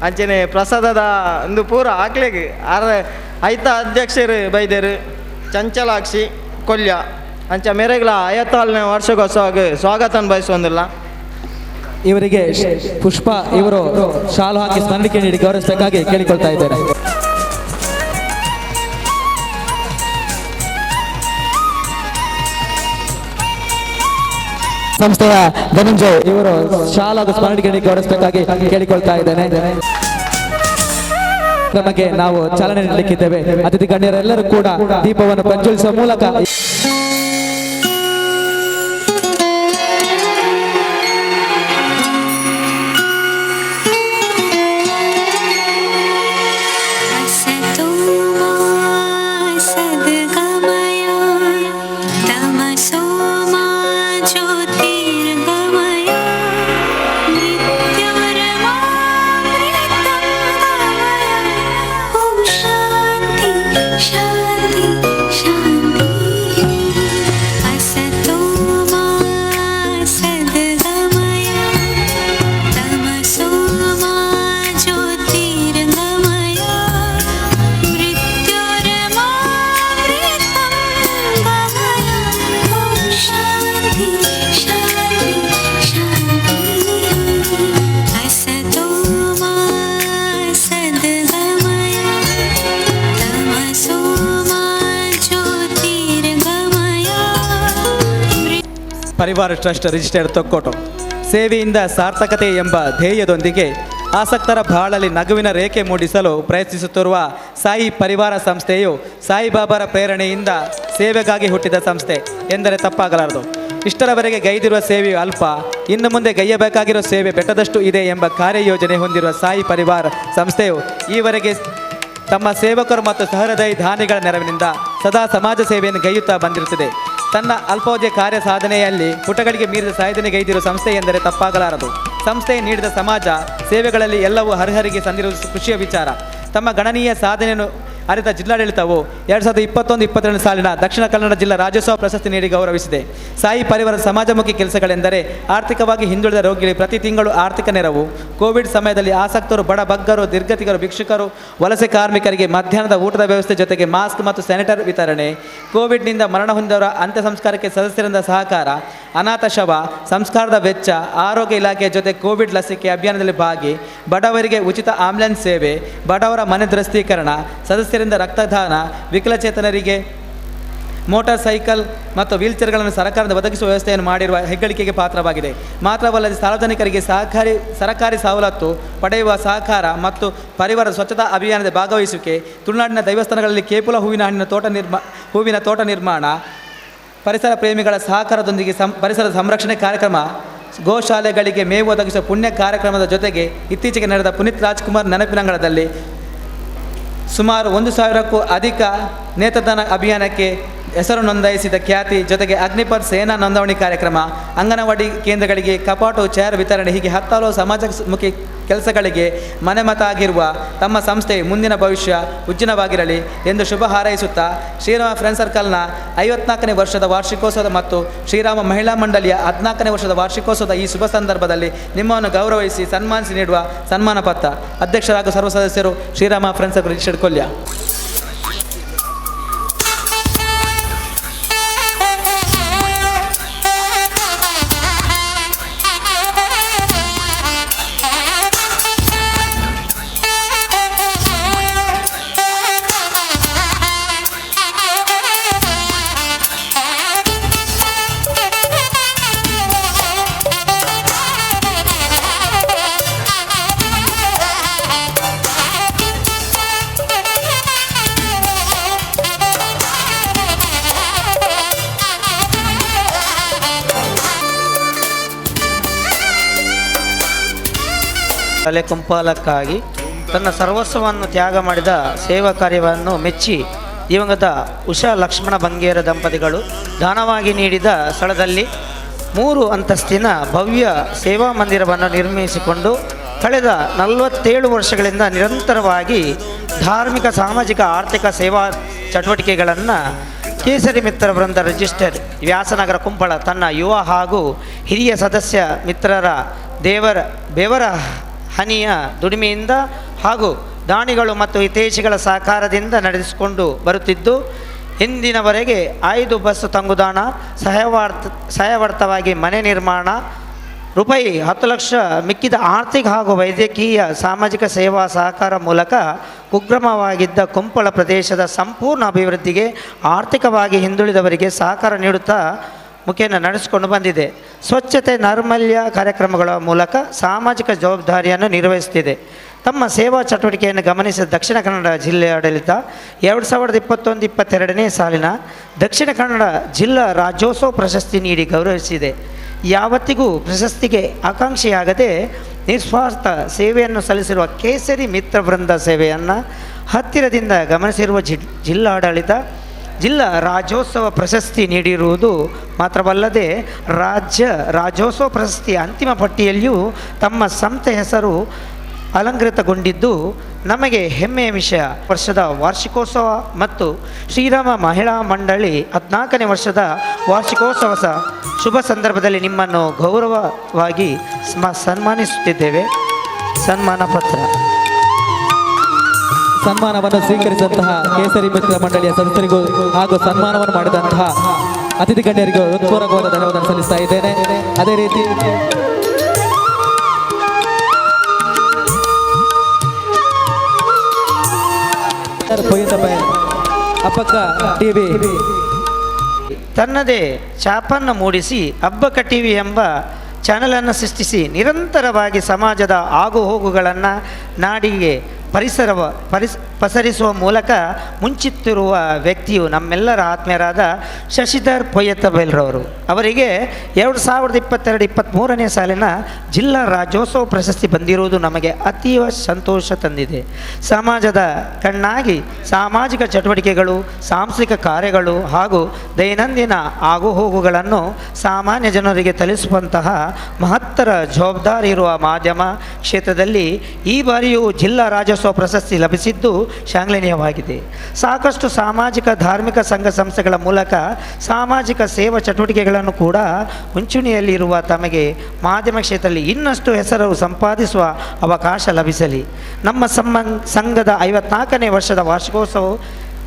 ಅಂಚೆನೆ ಪ್ರಸಾದದ ಒಂದು ಪೂರ ಆಕ್ಲೆಗ್ ಆರ ಐತ ಅಧ್ಯಕ್ಷರು ಬೈದೇರು ಚಂಚಲಾಕ್ಷಿ ಕೊಲ್ಯ ಅಂಚ ಮೇರೆಗ್ಲ 54ನೇ ವಾರ್ಷಿಕೋತ್ಸವಕ್ಕೆ ಸ್ವಾಗತ ಬಯಸೊಂದಿಲ್ಲ. ಇವರಿಗೆ ಪುಷ್ಪ ಇವರು ಶಾಲು ಹಾಕಿ ಸ್ಮರಣಿಕೆ ನೀಡಿ ಗೌರವಿಸಬೇಕಾಗಿ ಕೇಳಿಕೊಳ್ತಾ ಇದ್ದೇನೆ. ಸಂಸ್ಥೆಯ ಧನಂಜಯ್ ಇವರು ಶಾಲಾದ ಸ್ಮರಣಿಕೆ ಗೌರವಿಸಬೇಕಾಗಿ ಕೇಳಿಕೊಳ್ತಾ ಇದ್ದೇನೆ. ನಮಗೆ ನಾವು ಚಾಲನೆ ನೀಡಲಿಕ್ಕಿದ್ದೇವೆ. ಅತಿಥಿ ಗಣ್ಯರೆಲ್ಲರೂ ಕೂಡ ದೀಪವನ್ನು ಪ್ರಜ್ವಲಿಸುವ ಮೂಲಕ ಪರಿವಾರ ಟ್ರಸ್ಟ್ ರಿಜಿಸ್ಟರ್ಡ್ ತೊಕ್ಕೋಟು ಸೇವೆಯಿಂದ ಸಾರ್ಥಕತೆ ಎಂಬ ಧ್ಯೇಯದೊಂದಿಗೆ ಆಸಕ್ತರ ಬಾಳಲ್ಲಿ ನಗುವಿನ ರೇಖೆ ಮೂಡಿಸಲು ಪ್ರಯತ್ನಿಸುತ್ತಿರುವ ಸಾಯಿ ಪರಿವಾರ ಸಂಸ್ಥೆಯು ಸಾಯಿಬಾಬಾರ ಪ್ರೇರಣೆಯಿಂದ ಸೇವೆಗಾಗಿ ಹುಟ್ಟಿದ ಸಂಸ್ಥೆ ಎಂದರೆ ತಪ್ಪಾಗಲಾರದು. ಇಷ್ಟರವರೆಗೆ ಗೈದಿರುವ ಸೇವೆಯು ಅಲ್ಪ, ಇನ್ನು ಮುಂದೆ ಗೈಯಬೇಕಾಗಿರುವ ಸೇವೆ ಬೆಟ್ಟದಷ್ಟು ಇದೆ ಎಂಬ ಕಾರ್ಯಯೋಜನೆ ಹೊಂದಿರುವ ಸಾಯಿ ಪರಿವಾರ ಸಂಸ್ಥೆಯು ಈವರೆಗೆ ತಮ್ಮ ಸೇವಕರು ಮತ್ತು ಸಹೃದಯಿ ದಾನಿಗಳ ನೆರವಿನಿಂದ ಸದಾ ಸಮಾಜ ಸೇವೆಯನ್ನು ಗೈಯುತ್ತಾ ಬಂದಿರುತ್ತದೆ. ತನ್ನ ಅಲ್ಪಾವಧಿಯ ಕಾರ್ಯ ಸಾಧನೆಯಲ್ಲಿ ಪುಟಗಳಿಗೆ ಮೀರಿದ ಸಾಧನೆಗೈದಿರುವ ಸಂಸ್ಥೆ ಎಂದರೆ ತಪ್ಪಾಗಲಾರದು. ಸಂಸ್ಥೆ ನೀಡಿದ ಸಮಾಜ ಸೇವೆಗಳಲ್ಲಿ ಎಲ್ಲವೂ ಹರಿಹರಿಗೆ ಸಂದಿರುವುದು ಖುಷಿಯ ವಿಚಾರ. ತಮ್ಮ ಗಣನೀಯ ಸಾಧನೆಯನ್ನು ಅರಿತ ಜಿಲ್ಲಾಡಳಿತವು 2021-22 ಸಾಲಿನ ದಕ್ಷಿಣ ಕನ್ನಡ ಜಿಲ್ಲಾ ರಾಜ್ಯೋತ್ಸವ ಪ್ರಶಸ್ತಿ ನೀಡಿ ಗೌರವಿಸಿದೆ. ಸಾಯಿ ಪರಿವಾರದ ಸಮಾಜಮುಖಿ ಕೆಲಸಗಳೆಂದರೆ ಆರ್ಥಿಕವಾಗಿ ಹಿಂದುಳಿದ ರೋಗಿಗಳಿಗೆ ಪ್ರತಿ ತಿಂಗಳು ಆರ್ಥಿಕ ನೆರವು, ಕೋವಿಡ್ ಸಮಯದಲ್ಲಿ ಆಸಕ್ತರು, ಬಡ ಬಗ್ಗರು, ನಿರ್ಗತಿಕರು, ಭಿಕ್ಷುಕರು, ವಲಸೆ ಕಾರ್ಮಿಕರಿಗೆ ಮಧ್ಯಾಹ್ನದ ಊಟದ ವ್ಯವಸ್ಥೆ ಜೊತೆಗೆ ಮಾಸ್ಕ್ ಮತ್ತು ಸ್ಯಾನಿಟೈಸರ್ ವಿತರಣೆ, ಕೋವಿಡ್ನಿಂದ ಮರಣ ಹೊಂದಿದವರ ಅಂತ್ಯ ಸಂಸ್ಕಾರಕ್ಕೆ ಸದಸ್ಯರಿಂದ ಸಹಕಾರ, ಅನಾಥ ಶವ ಸಂಸ್ಕಾರದ ವೆಚ್ಚ, ಆರೋಗ್ಯ ಇಲಾಖೆಯ ಜೊತೆ ಕೋವಿಡ್ ಲಸಿಕೆ ಅಭಿಯಾನದಲ್ಲಿ ಭಾಗಿ, ಬಡವರಿಗೆ ಉಚಿತ ಆಂಬ್ಯುಲೆನ್ಸ್ ಸೇವೆ, ಬಡವರ ಮನೆ ದುರಸ್ತೀಕರಣ, ಸದಸ್ಯರಿಂದ ರಕ್ತದಾನ, ವಿಕಲಚೇತನರಿಗೆ ಮೋಟಾರ್ ಸೈಕಲ್ ಮತ್ತು ವೀಲ್ಚೇರ್ಗಳನ್ನು ಸರ್ಕಾರದಿಂದ ಒದಗಿಸುವ ವ್ಯವಸ್ಥೆಯನ್ನು ಮಾಡಿರುವ ಹೆಗ್ಗಳಿಕೆಗೆ ಪಾತ್ರವಾಗಿದೆ. ಮಾತ್ರವಲ್ಲದೆ ಸಾರ್ವಜನಿಕರಿಗೆ ಸರಕಾರಿ ಸವಲತ್ತು ಪಡೆಯುವ ಸಹಕಾರ ಮತ್ತು ಪರಿವಾರದ ಸ್ವಚ್ಛತಾ ಅಭಿಯಾನದ ಭಾಗವಹಿಸುವಿಕೆ, ತುಳುನಾಡಿನ ದೇವಸ್ಥಾನಗಳಲ್ಲಿ ಕೇಪುಲ ಹೂವಿನ ಹಣ್ಣಿನ ಹೂವಿನ ತೋಟ ನಿರ್ಮಾಣ, ಪರಿಸರ ಪ್ರೇಮಿಗಳ ಸಹಕಾರದೊಂದಿಗೆ ಪರಿಸರ ಸಂರಕ್ಷಣೆ ಕಾರ್ಯಕ್ರಮ, ಗೋಶಾಲೆಗಳಿಗೆ ಮೇವು ಒದಗಿಸುವ ಪುಣ್ಯ ಕಾರ್ಯಕ್ರಮದ ಜೊತೆಗೆ ಇತ್ತೀಚೆಗೆ ನಡೆದ ಪುನೀತ್ ರಾಜ್ಕುಮಾರ್ ನೆನಪಿನಂಗಳದಲ್ಲಿ ಸುಮಾರು 1000ಕ್ಕೂ ಅಧಿಕ ನೇತ್ರದಾನ ಅಭಿಯಾನಕ್ಕೆ ಹೆಸರು ನೋಂದಾಯಿಸಿದ ಖ್ಯಾತಿ ಜೊತೆಗೆ ಅಗ್ನಿಪಥ್ ಸೇನಾ ನೋಂದಣಿ ಕಾರ್ಯಕ್ರಮ, ಅಂಗನವಾಡಿ ಕೇಂದ್ರಗಳಿಗೆ ಕಪಾಟು ಚೇರ್ ವಿತರಣೆ, ಹೀಗೆ ಹತ್ತಾರು ಸಮಾಜಮುಖಿ ಕೆಲಸಗಳಿಗೆ ಮನೆಮತಾಗಿರುವ ತಮ್ಮ ಸಂಸ್ಥೆ ಮುಂದಿನ ಭವಿಷ್ಯ ಉಜ್ವಲವಾಗಿರಲಿ ಎಂದು ಶುಭ ಹಾರೈಸುತ್ತಾ ಶ್ರೀರಾಮ ಫ್ರೆಂಡ್ ಸರ್ಕಲ್ನ 54ನೇ ವರ್ಷದ ವಾರ್ಷಿಕೋತ್ಸವದ ಮತ್ತು ಶ್ರೀರಾಮ ಮಹಿಳಾ ಮಂಡಳಿಯ 14ನೇ ವರ್ಷದ ವಾರ್ಷಿಕೋತ್ಸವದ ಈ ಶುಭ ಸಂದರ್ಭದಲ್ಲಿ ನಿಮ್ಮನ್ನು ಗೌರವಿಸಿ ಸನ್ಮಾನಿಸಿ ನೀಡುವ ಸನ್ಮಾನ ಪತ್ರ. ಅಧ್ಯಕ್ಷರಾದ ಸರ್ವ ಸದಸ್ಯರು, Shriram friends circle registered Kolya. ಕಲೆ ಕುಂಪಾಲಕ್ಕಾಗಿ ತನ್ನ ಸರ್ವಸ್ವವನ್ನು ತ್ಯಾಗ ಮಾಡಿದ ಸೇವಾ ಕಾರ್ಯವನ್ನು ಮೆಚ್ಚಿ ದಿವಂಗತ ಉಷಾ ಲಕ್ಷ್ಮಣ ಬಂಗೇರ ದಂಪತಿಗಳು ದಾನವಾಗಿ ನೀಡಿದ ಸ್ಥಳದಲ್ಲಿ 3 ಅಂತಸ್ತಿನ ಭವ್ಯ ಸೇವಾ ಮಂದಿರವನ್ನು ನಿರ್ಮಿಸಿಕೊಂಡು ಕಳೆದ 47 ವರ್ಷಗಳಿಂದ ನಿರಂತರವಾಗಿ ಧಾರ್ಮಿಕ, ಸಾಮಾಜಿಕ, ಆರ್ಥಿಕ ಸೇವಾ ಚಟುವಟಿಕೆಗಳನ್ನು ಕೇಸರಿ ಮಿತ್ರ ವೃಂದ ರಿಜಿಸ್ಟರ್ ವ್ಯಾಸನಗರ ಕುಂಪಳ ತನ್ನ ಯುವ ಹಾಗೂ ಹಿರಿಯ ಸದಸ್ಯ ಮಿತ್ರರ ಬೆವರ ಹನಿಯ ದುಡಿಮೆಯಿಂದ ಹಾಗೂ ದಾನಿಗಳು ಮತ್ತು ಹಿತೈಷಿಗಳ ಸಹಕಾರದಿಂದ ನಡೆಸಿಕೊಂಡು ಬರುತ್ತಿದ್ದು, ಇಂದಿನವರೆಗೆ 5 ಬಸ್ ತಂಗುದಾಣ, ಸಹಾಯವರ್ತವಾಗಿ ಮನೆ ನಿರ್ಮಾಣ, ರೂಪಾಯಿ 10 ಲಕ್ಷ ಮಿಕ್ಕಿದ ಆರ್ಥಿಕ ಹಾಗೂ ವೈದ್ಯಕೀಯ ಸಾಮಾಜಿಕ ಸೇವಾ ಸಹಕಾರ ಮೂಲಕ ಕುಗ್ರಾಮವಾಗಿದ್ದ ಕುಂಪಳ ಪ್ರದೇಶದ ಸಂಪೂರ್ಣ ಅಭಿವೃದ್ಧಿಗೆ ಆರ್ಥಿಕವಾಗಿ ಹಿಂದುಳಿದವರಿಗೆ ಸಹಕಾರ ನೀಡುತ್ತಾ ಮುಖೇನ ನಡೆಸಿಕೊಂಡು ಬಂದಿದೆ. ಸ್ವಚ್ಛತೆ, ನೈರ್ಮಲ್ಯ ಕಾರ್ಯಕ್ರಮಗಳ ಮೂಲಕ ಸಾಮಾಜಿಕ ಜವಾಬ್ದಾರಿಯನ್ನು ನಿರ್ವಹಿಸುತ್ತಿದೆ. ತಮ್ಮ ಸೇವಾ ಚಟುವಟಿಕೆಯನ್ನು ಗಮನಿಸಿದ ದಕ್ಷಿಣ ಕನ್ನಡ ಜಿಲ್ಲೆಯಾಡಳಿತ 2021-22ನೇ ಸಾಲಿನ ದಕ್ಷಿಣ ಕನ್ನಡ ಜಿಲ್ಲಾ ರಾಜ್ಯೋತ್ಸವ ಪ್ರಶಸ್ತಿ ನೀಡಿ ಗೌರವಿಸಿದೆ. ಯಾವತ್ತಿಗೂ ಪ್ರಶಸ್ತಿಗೆ ಆಕಾಂಕ್ಷಿಯಾಗದೆ ನಿಸ್ವಾರ್ಥ ಸೇವೆಯನ್ನು ಸಲ್ಲಿಸಿರುವ ಕೇಸರಿ ಮಿತ್ರ ವೃಂದ ಸೇವೆಯನ್ನು ಹತ್ತಿರದಿಂದ ಗಮನಿಸಿರುವ ಜಿಲ್ಲಾಡಳಿತ ಜಿಲ್ಲಾ ರಾಜ್ಯೋತ್ಸವ ಪ್ರಶಸ್ತಿ ನೀಡಿರುವುದು ಮಾತ್ರವಲ್ಲದೆ ರಾಜ್ಯ ರಾಜ್ಯೋತ್ಸವ ಪ್ರಶಸ್ತಿಯ ಅಂತಿಮ ಪಟ್ಟಿಯಲ್ಲಿಯೂ ತಮ್ಮ ಸಂಸ್ಥೆ ಹೆಸರು ಅಲಂಕೃತಗೊಂಡಿದ್ದು ನಮಗೆ ಹೆಮ್ಮೆಯ ವಿಷಯ. ವರ್ಷದ ವಾರ್ಷಿಕೋತ್ಸವ ಮತ್ತು ಶ್ರೀರಾಮ ಮಹಿಳಾ ಮಂಡಳಿ 14ನೇ ವರ್ಷದ ವಾರ್ಷಿಕೋತ್ಸವ ಶುಭ ಸಂದರ್ಭದಲ್ಲಿ ನಿಮ್ಮನ್ನು ಗೌರವವಾಗಿ ಸನ್ಮಾನಿಸುತ್ತಿದ್ದೇವೆ. ಸನ್ಮಾನ ಪತ್ರ. ಸನ್ಮಾನವನ್ನು ಸ್ವೀಕರಿಸಿದಂತಹ ಕೇಸರಿ ಮಿತ್ರ ಮಂಡಳಿಯ ಸದಸ್ಯರಿಗೂ ಹಾಗೂ ಸನ್ಮಾನವನ್ನು ಮಾಡಿದಂತಹ ಅತಿಥಿ ಗಣ್ಯರಿಗೂ ಹೃತ್ಪೂರ್ವಕವಾದ ಧನ್ಯವಾದ ಸಲ್ಲಿಸ್ತಾ ಇದ್ದೇನೆ. ಅದೇ ರೀತಿ ಅಪ್ಪಕ್ಕ ಟಿವಿ ತನ್ನದೇ ಛಾಪನ್ನು ಮೂಡಿಸಿ ಅಬ್ಬಕ್ಕ ಟಿವಿ ಎಂಬ ಚಾನಲನ್ನು ಸೃಷ್ಟಿಸಿ ನಿರಂತರವಾಗಿ ಸಮಾಜದ ಆಗುಹೋಗುಗಳನ್ನು ನಾಡಿಗೆ ಪಸರಿಸುವ ಮೂಲಕ ಮುಂಚಿತ್ತಿರುವ ವ್ಯಕ್ತಿಯು ನಮ್ಮೆಲ್ಲರ ಆತ್ಮೀಯರಾದ ಶಶಿಧರ್ ಪೊಯ್ಯತ್ತಬೈಲ್ರವರು. ಅವರಿಗೆ 2022-23ನೇ ಸಾಲಿನ ಜಿಲ್ಲಾ ರಾಜ್ಯೋತ್ಸವ ಪ್ರಶಸ್ತಿ ಬಂದಿರುವುದು ನಮಗೆ ಅತೀವ ಸಂತೋಷ ತಂದಿದೆ. ಸಮಾಜದ ಕಣ್ಣಾಗಿ ಸಾಮಾಜಿಕ ಚಟುವಟಿಕೆಗಳು, ಸಾಂಸ್ಕೃತಿಕ ಕಾರ್ಯಗಳು ಹಾಗೂ ದೈನಂದಿನ ಆಗುಹೋಗುಗಳನ್ನು ಸಾಮಾನ್ಯ ಜನರಿಗೆ ತಲುಪಿಸುವಂತಹ ಮಹತ್ತರ ಜವಾಬ್ದಾರಿ ಇರುವ ಮಾಧ್ಯಮ ಕ್ಷೇತ್ರದಲ್ಲಿ ಈ ಬಾರಿಯೂ ಜಿಲ್ಲಾ ರಾಜ್ಯೋತ್ಸವ ಪ್ರಶಸ್ತಿ ಲಭಿಸಿದ್ದು ಶ್ಲಾಘನೀಯವಾಗಿದೆ. ಸಾಕಷ್ಟು ಸಾಮಾಜಿಕ ಧಾರ್ಮಿಕ ಸಂಘ ಸಂಸ್ಥೆಗಳ ಮೂಲಕ ಸಾಮಾಜಿಕ ಸೇವಾ ಚಟುವಟಿಕೆಗಳನ್ನು ಕೂಡ ಮುಂಚೂಣಿಯಲ್ಲಿರುವ ತಮಗೆ ಮಾಧ್ಯಮ ಕ್ಷೇತ್ರದಲ್ಲಿ ಇನ್ನಷ್ಟು ಹೆಸರು ಸಂಪಾದಿಸುವ ಅವಕಾಶ ಲಭಿಸಲಿ. ನಮ್ಮ ಸಂಘದ 54ನೇ ವರ್ಷದ ವಾರ್ಷಿಕೋತ್ಸವ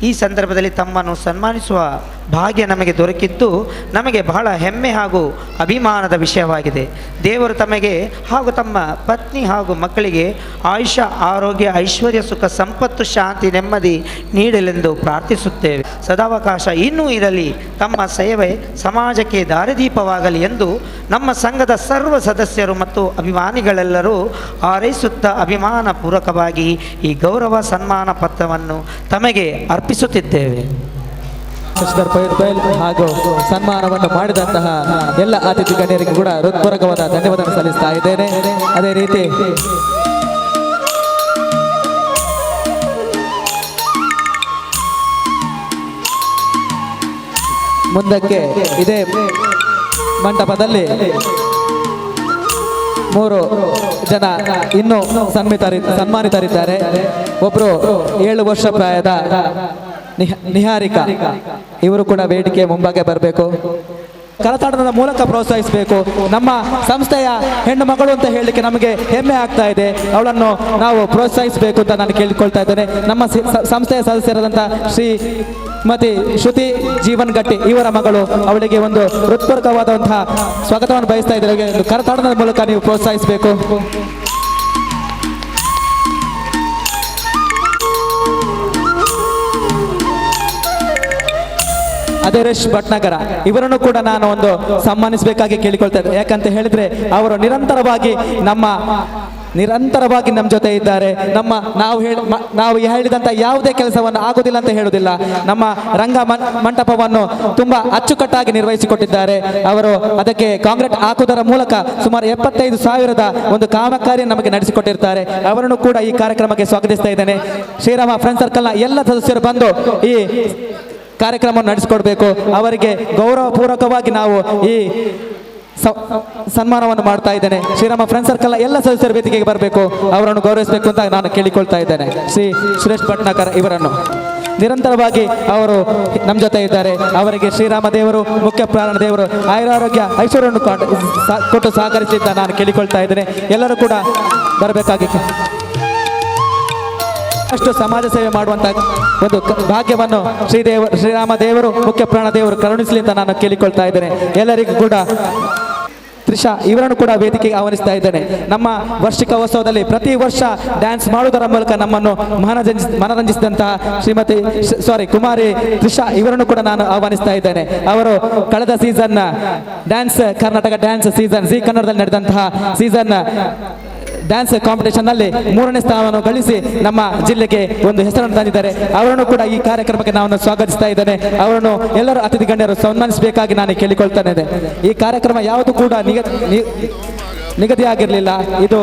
ಈ ಸಂದರ್ಭದಲ್ಲಿ ತಮ್ಮನ್ನು ಸನ್ಮಾನಿಸುವ ಭಾಗ್ಯ ನಮಗೆ ದೊರಕಿದ್ದು ನಮಗೆ ಬಹಳ ಹೆಮ್ಮೆ ಹಾಗೂ ಅಭಿಮಾನದ ವಿಷಯವಾಗಿದೆ. ದೇವರು ತಮಗೆ ಹಾಗೂ ತಮ್ಮ ಪತ್ನಿ ಹಾಗೂ ಮಕ್ಕಳಿಗೆ ಆಯುಷ್ಯ, ಆರೋಗ್ಯ, ಐಶ್ವರ್ಯ, ಸುಖ, ಸಂಪತ್ತು, ಶಾಂತಿ, ನೆಮ್ಮದಿ ನೀಡಲೆಂದು ಪ್ರಾರ್ಥಿಸುತ್ತೇವೆ. ಸದಾವಕಾಶ ಇನ್ನೂ ಇರಲಿ, ತಮ್ಮ ಸೇವೆ ಸಮಾಜಕ್ಕೆ ದಾರಿದೀಪವಾಗಲಿ ಎಂದು ನಮ್ಮ ಸಂಘದ ಸರ್ವ ಸದಸ್ಯರು ಮತ್ತು ಅಭಿಮಾನಿಗಳೆಲ್ಲರೂ ಹಾರೈಸುತ್ತಾ ಅಭಿಮಾನ ಪೂರ್ವಕವಾಗಿ ಈ ಗೌರವ ಸನ್ಮಾನ ಪತ್ರವನ್ನು ತಮಗೆ ಅರ್ಪಿಸುತ್ತಿದ್ದೇವೆ. ಶಶಿಧರ್ ಪೊಯ್ಯತ್ತಬೈಲ್ ಹಾಗೂ ಸನ್ಮಾನವನ್ನು ಮಾಡಿದಂತಹ ಎಲ್ಲ ಅತಿಥಿ ಗಣ್ಯರಿಗೂ ಕೂಡ ಹೃತ್ಪೂರ್ವಕವಾದ ಧನ್ಯವಾದವನ್ನು ಸಲ್ಲಿಸ್ತಾ ಇದ್ದೇನೆ. ಅದೇ ರೀತಿ ಮುಂದಕ್ಕೆ ಇದೇ ಮಂಟಪದಲ್ಲಿ 3 ಜನ ಇನ್ನೂ ಸನ್ಮಾನಿತರಿದ್ದಾರೆ. ಒಬ್ಬರು 7 ವರ್ಷ ಪ್ರಾಯದ ನಿಹಾರಿಕಾ, ಇವರು ಕೂಡ ವೇದಿಕೆ ಮುಂಭಾಗ ಬರಬೇಕು. ಕರತಾಡನದ ಮೂಲಕ ಪ್ರೋತ್ಸಾಹಿಸಬೇಕು. ನಮ್ಮ ಸಂಸ್ಥೆಯ ಹೆಣ್ಣು ಮಗಳು ಅಂತ ಹೇಳಲಿಕ್ಕೆ ನಮಗೆ ಹೆಮ್ಮೆ ಆಗ್ತಾ ಇದೆ. ಅವಳನ್ನು ನಾವು ಪ್ರೋತ್ಸಾಹಿಸಬೇಕು ಅಂತ ನಾನು ಕೇಳಿಕೊಳ್ತಾ ಇದ್ದೇನೆ. ನಮ್ಮ ಸಂಸ್ಥೆಯ ಸದಸ್ಯರಾದಂಥ ಶ್ರೀಮತಿ ಶ್ರುತಿ ಜೀವನ್ ಗಟ್ಟಿ ಇವರ ಮಗಳು, ಅವಳಿಗೆ ಒಂದು ಹೃತ್ಪೂರ್ವಕವಾದಂತಹ ಸ್ವಾಗತವನ್ನು ಬಯಸ್ತಾ ಇದ್ದಾರೆ. ಒಂದು ಕರತಾಡನದ ಮೂಲಕ ನೀವು ಪ್ರೋತ್ಸಾಹಿಸಬೇಕು. ಅದೇರೇಶ್ ಭಟ್ನಗರ ಇವರನ್ನು ಕೂಡ ನಾನು ಒಂದು ಸನ್ಮಾನಿಸಬೇಕಾಗಿ ಕೇಳಿಕೊಳ್ತಾ ಇದ್ದೆ. ಯಾಕಂತ ಹೇಳಿದ್ರೆ ಅವರು ನಿರಂತರವಾಗಿ ನಮ್ಮ ಜೊತೆ ಇದ್ದಾರೆ. ನಾವು ಹೇಳಿದಂಥ ಯಾವುದೇ ಕೆಲಸವನ್ನು ಆಗುದಿಲ್ಲ ಅಂತ ಹೇಳುವುದಿಲ್ಲ. ನಮ್ಮ ರಂಗ ಮಂಟಪವನ್ನು ತುಂಬ ಅಚ್ಚುಕಟ್ಟಾಗಿ ನಿರ್ವಹಿಸಿಕೊಟ್ಟಿದ್ದಾರೆ ಅವರು. ಅದಕ್ಕೆ ಕಾಂಕ್ರೀಟ್ ಹಾಕುವುದರ ಮೂಲಕ ಸುಮಾರು 75,000 ಒಂದು ಕಾಮಗಾರಿ ನಮಗೆ ನಡೆಸಿಕೊಟ್ಟಿರ್ತಾರೆ. ಅವರನ್ನು ಕೂಡ ಈ ಕಾರ್ಯಕ್ರಮಕ್ಕೆ ಸ್ವಾಗತಿಸ್ತಾ ಇದ್ದೇನೆ. ಶ್ರೀರಾಮ ಫ್ರೆಂಡ್ ಸರ್ಕಲ್ನ ಎಲ್ಲ ಸದಸ್ಯರು ಬಂದು ಈ ಕಾರ್ಯಕ್ರಮವನ್ನು ನಡೆಸಿಕೊಡ್ಬೇಕು. ಅವರಿಗೆ ಗೌರವಪೂರ್ವಕವಾಗಿ ನಾವು ಈ ಸನ್ಮಾನವನ್ನು ಮಾಡ್ತಾ ಇದ್ದೇನೆ. ಶ್ರೀರಾಮ ಫ್ರೆಂಡ್ ಸರ್ಕಲ್ ಎಲ್ಲ ಸದಸ್ಯರ ವೇದಿಕೆಗೆ ಬರಬೇಕು, ಅವರನ್ನು ಗೌರವಿಸಬೇಕು ಅಂತ ನಾನು ಕೇಳಿಕೊಳ್ತಾ ಇದ್ದೇನೆ. ಶ್ರೀ ಸುರೇಶ್ ಭಟ್ನಾಕರ್ ಇವರನ್ನು ನಿರಂತರವಾಗಿ ಅವರು ನಮ್ಮ ಜೊತೆ ಇದ್ದಾರೆ. ಅವರಿಗೆ ಶ್ರೀರಾಮ ದೇವರು, ಮುಖ್ಯ ಪ್ರಾಣ ದೇವರು ಆಯುರಾರೋಗ್ಯ ಐಶ್ವರ್ಯವನ್ನು ಕೊಟ್ಟು ಸಹಕರಿಸಿ ಅಂತ ನಾನು ಕೇಳಿಕೊಳ್ತಾ ಇದ್ದೇನೆ. ಎಲ್ಲರೂ ಕೂಡ ಬರಬೇಕಾಗಿ ಅಷ್ಟು ಸಮಾಜ ಸೇವೆ ಮಾಡುವಂಥ ಒಂದು ಭಾಗ್ಯವನ್ನು ಶ್ರೀರಾಮ ದೇವರು, ಮುಖ್ಯ ಪ್ರಾಣ ದೇವರು ಕರುಣಿಸಲಿ ಅಂತ ನಾನು ಕೇಳಿಕೊಳ್ತಾ ಇದ್ದೇನೆ. ಎಲ್ಲರಿಗೂ ಕೂಡ Trisha ಇವರನ್ನು ಕೂಡ ವೇದಿಕೆಗೆ ಆಹ್ವಾನಿಸ್ತಾ ಇದ್ದೇನೆ. ನಮ್ಮ ವಾರ್ಷಿಕೋತ್ಸವದಲ್ಲಿ ಪ್ರತಿ ವರ್ಷ ಡ್ಯಾನ್ಸ್ ಮಾಡುವುದರ ಮೂಲಕ ನಮ್ಮನ್ನು ಮನರಂಜಿಸಿದಂತಹ ಶ್ರೀಮತಿ ಕುಮಾರಿ ತ್ರಿಷಾ ಇವರನ್ನು ಕೂಡ ನಾನು ಆಹ್ವಾನಿಸ್ತಾ ಇದ್ದೇನೆ. ಅವರು ಕಳೆದ season dance Karnataka dance season Zee ಕನ್ನಡದಲ್ಲಿ ನಡೆದಂತಹ season dance competition ನಲ್ಲಿ 3ನೇ ಸ್ಥಾನವನ್ನು ಗಳಿಸಿ ನಮ್ಮ ಜಿಲ್ಲೆಗೆ ಒಂದು ಹೆಸರನ್ನು ತಂದಿದ್ದಾರೆ. ಅವರನ್ನು ಕೂಡ ಈ ಕಾರ್ಯಕ್ರಮಕ್ಕೆ ನಾನು ಸ್ವಾಗತಿಸ್ತಾ ಇದ್ದೇನೆ. ಅವರನ್ನು ಎಲ್ಲರೂ ಅತಿಥಿ ಗಣ್ಯರು ಸನ್ಮಾನಿಸಬೇಕಾಗಿ ನಾನು ಕೇಳಿಕೊಳ್ತಾನೆ. ಈ ಕಾರ್ಯಕ್ರಮ ಯಾವುದು ಕೂಡ ನಿಗದಿಯಾಗಿರಲಿಲ್ಲ, ಇದು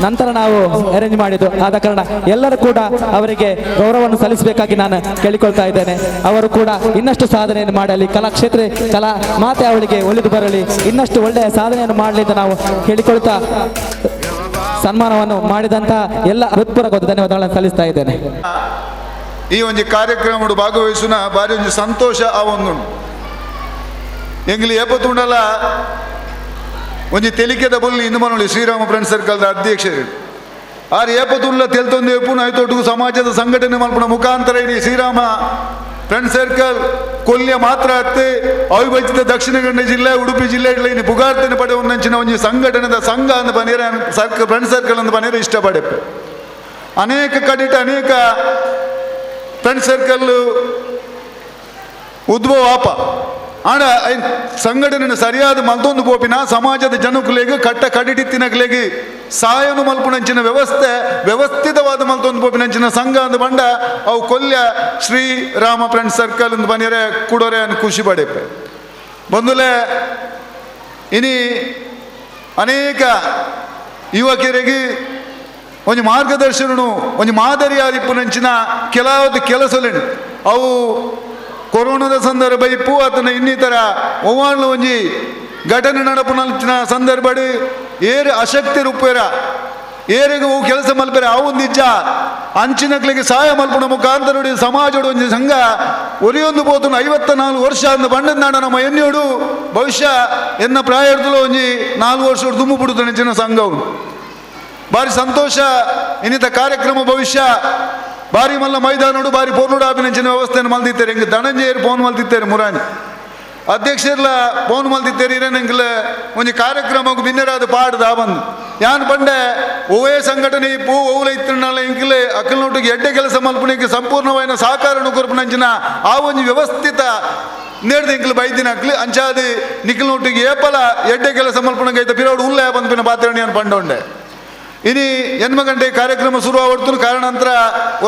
ನಂತರ ನಾವು ಅರೇಂಜ್ ಮಾಡಿದ್ದು. ಆದ ಕಾರಣ ಎಲ್ಲರೂ ಕೂಡ ಅವರಿಗೆ ಗೌರವವನ್ನು ಸಲ್ಲಿಸಬೇಕಾಗಿ ನಾನು ಕೇಳಿಕೊಳ್ತಾ ಇದ್ದೇನೆ. ಅವರು ಕೂಡ ಇನ್ನಷ್ಟು ಸಾಧನೆಯನ್ನು ಮಾಡಲಿ, ಕಲಾಕ್ಷೇತ್ರ ಕಲಾ ಮಾತೆ ಅವಳಿಗೆ ಒಲಿದು ಬರಲಿ, ಇನ್ನಷ್ಟು ಒಳ್ಳೆಯ ಸಾಧನೆಯನ್ನು ಮಾಡಲಿ ಅಂತ ನಾವು ಕೇಳಿಕೊಳ್ತಾ ಸನ್ಮಾನವನ್ನು ಮಾಡಿದಂತಹ ಎಲ್ಲ ಹೃತ್ಪೂರ್ವಕ ಧನ್ಯವಾದಗಳನ್ನು ಸಲ್ಲಿಸ್ತಾ ಇದ್ದೇನೆ. ಈ ಒಂದು ಕಾರ್ಯಕ್ರಮ ಭಾಗವಹಿಸುವ ಭಾರಿ ಒಂದು ಸಂತೋಷ ಆ ಒಂದು ಎಂಗ್ಲಿ ಏಪತ್ತುಂಡಲ ಒಂಜಿ ತೆಲಿಕೆದ ಬೊಲ್ಲಿ ಇಂದು ಮನೋಳಿ ಶ್ರೀರಾಮ ಫ್ರೆಂಡ್ ಸರ್ಕಲ್ದ ಅಧ್ಯಕ್ಷರು ಆರು ಏಪತ್ತುಂಡ್ಲ ತೆಲ್ತೊಂದು ಏಪುನ ಐತೊಟ್ಟು ಸಮಾಜದ ಸಂಘಟನೆ ಮಲ್ಪುನ ಮುಖಾಂತರ ಇಡೀ ಶ್ರೀರಾಮ ಫ್ರೆಂಡ್ ಸರ್ಕಲ್ ಕೊಲ್ಯ ಮಾತ್ರ ಅತ್ತೆ ಅವಿಭಜಿತ ದಕ್ಷಿಣ ಕನ್ನಡ ಜಿಲ್ಲೆ ಉಡುಪಿ ಜಿಲ್ಲೆ ಇನ್ನು ಪುಗಾರ್ತನೆ ಪಡೆಯುವಂಚಿನ ಒಂಜಿ ಸಂಘಟನೆದ ಸಂಘ ಅಂದ ಬನೇರ circle friend circle ಅಂದ ಬನೇರ ಇಷ್ಟಪಡೆಪೆ. ಅನೇಕ ಕಡಿಟ ಅನೇಕ ಫ್ರೆಂಡ್ ಸರ್ಕಲ್ ಉದ್ಭವ ಆಪ ಆಂಡ ಸಂಘಟನೆ ಸರಿಯಾದ ಮಲ್ತೊಂದು ಪೋಪಿನ ಸಮಾಜದ ಜನಕುಲೆಗೆ ಕಟ್ಟ ಕಡಿಟಿತ್ತಿನಕ್ಲೆಗೆ ಸಾಯನು ಮಲ್ಪುನಂಚಿನ ವ್ಯವಸ್ಥೆ ವ್ಯವಸ್ಥಿತವಾದ ಮಲ್ತೊಂದು ಪೋಪಿನಂಚಿನ ಸಂಘ ಅಂದ ಬಂಡ ಅವು ಕೊಲ್ಯ ಶ್ರೀರಾಮ ಫ್ರೆಂಡ್ ಸರ್ಕಲ್ ಅಂದ್ ಬನಿಯರೆ ಕೂಡೋರೆ ಅನ್ ಖುಷಿ ಪಡೆಪೆ. ಬಂದುಲೆ ಇನಿ ಅನೇಕ ಯುವಕರಿಗೆ ಒಂಜಿ ಮಾರ್ಗದರ್ಶನನು ಒಂಜಿ ಮಾದರಿಯಾದಿಪ್ಪುನಂಚಿನ ಕೆಲವು ಕೆಲಸಲೇನು ಅವು ಕೊರೋನಾದ ಸಂದರ್ಭ ಇಪ್ಪು ಆತನ ಇನ್ನಿತರ ಒವ್ವಾಳು ಒಂಜಿ ಘಟನೆ ನಡಪುನಂಚಿನ ಸಂದರ್ಭ ಏರು ಅಶಕ್ತಿ ರೂಪೇರ ಏರಿಗೂ ಕೆಲಸ ಮಲ್ಪೆರ ಆ ಒಂದು ಇಜ್ಜ ಅಂಚಿನಕ್ಲಿಗೆ ಸಹಾಯ ಮಲ್ಪುನ ಮುಖಾಂತರ ಸಮಾಜೋಡು ಒಂಜಿ ಸಂಘ ಒರಿಯೊಂದು ಪೋತುನ 54 ವರ್ಷ ಅಂದ ಬಣ್ಣದ ನಾಡ ನಮ್ಮ ಎನ್ನಿಯೋಡು ಬಹುಶಃ ಎನ್ನ ಪ್ರಾಯದಲ್ಲೂ ಒಂಜಿ 4 ವರ್ಷ ದುಮ್ಮು ಬಿಡುತ್ತ ನೆಂಚಿನ ಸಂಘವು ಭಾರಿ ಸಂತೋಷ. ಇನ್ನಿತ ಕಾರ್ಯಕ್ರಮ ಭವಿಷ್ಯ ಬಾರಿ ಮಲ್ಲ ಮೈದಾನೋಡು ಬಾರಿ ಪೋರ್ನುಡು ಆಪಿನಂಚಿನ ವ್ಯವಸ್ಥೆಯನ್ನು ಮಲ್ದಿತ್ತಾರೆ. ಹಿಂಗೆ ಧನಂಜಯರು ಫೋನ್ ಮಲ್ತಿತ್ತಾರೆ, ಮುರಾನಿ ಅಧ್ಯಕ್ಷರ್ಲ ಫೋನ್ ಮಲ್ತಿತ್ತೇರಿ ಇರೇನಂಗಿಲ್ಲ ಒಂಜಿ ಕಾರ್ಯಕ್ರಮಕ್ಕೆ ಬಿನ್ನರಾದ ಪಾಡ್ದ ಬಂದು ಯಾನ್ ಪಂಡೆ ಒವ್ವೇ ಸಂಘಟನೆ ಇಪ್ಪು ಒವ್ಲ ಇತ್ತಿನಾಲ ಇಂಕಿಲೆ ಅಕ್ಕಲ್ನೋಟಿಗೆ ಎಡ್ಡೆ ಕೆಲಸ ಮಲ್ಪುನಿಗೆ ಸಂಪೂರ್ಣವಾದ ಸಹಕಾರ ಕೊರ್ಪುನಂಚಿನ ಆ ಒಂಜಿ ವ್ಯವಸ್ಥಿತ ನೇಡ್ದ ಇಂಕ್ಲು ಬೈದಿನ ಅಕ್ಲಿ ಅಂಚಾದಿ ನಿಖಿಲ್ನೋಟಿಗೆ ಏಪಲ ಎಡ್ಡೆ ಕೆಲಸ ಮಲ್ಪುನಂಗೆ ಐತ ಪಿರೋಡು ಉಲ್ಲ ಬಂದ್ಪಿನ ಪಾತ್ರಣಿ ಅನ್ ಪಂಡೊಂಡೆ. ಇನಿ ಎನ್ಮ ಗಂಟೆ ಕಾರ್ಯಕ್ರಮ ಶುರು ಆವಡ್ತು ಕಾರಣಾಂತರ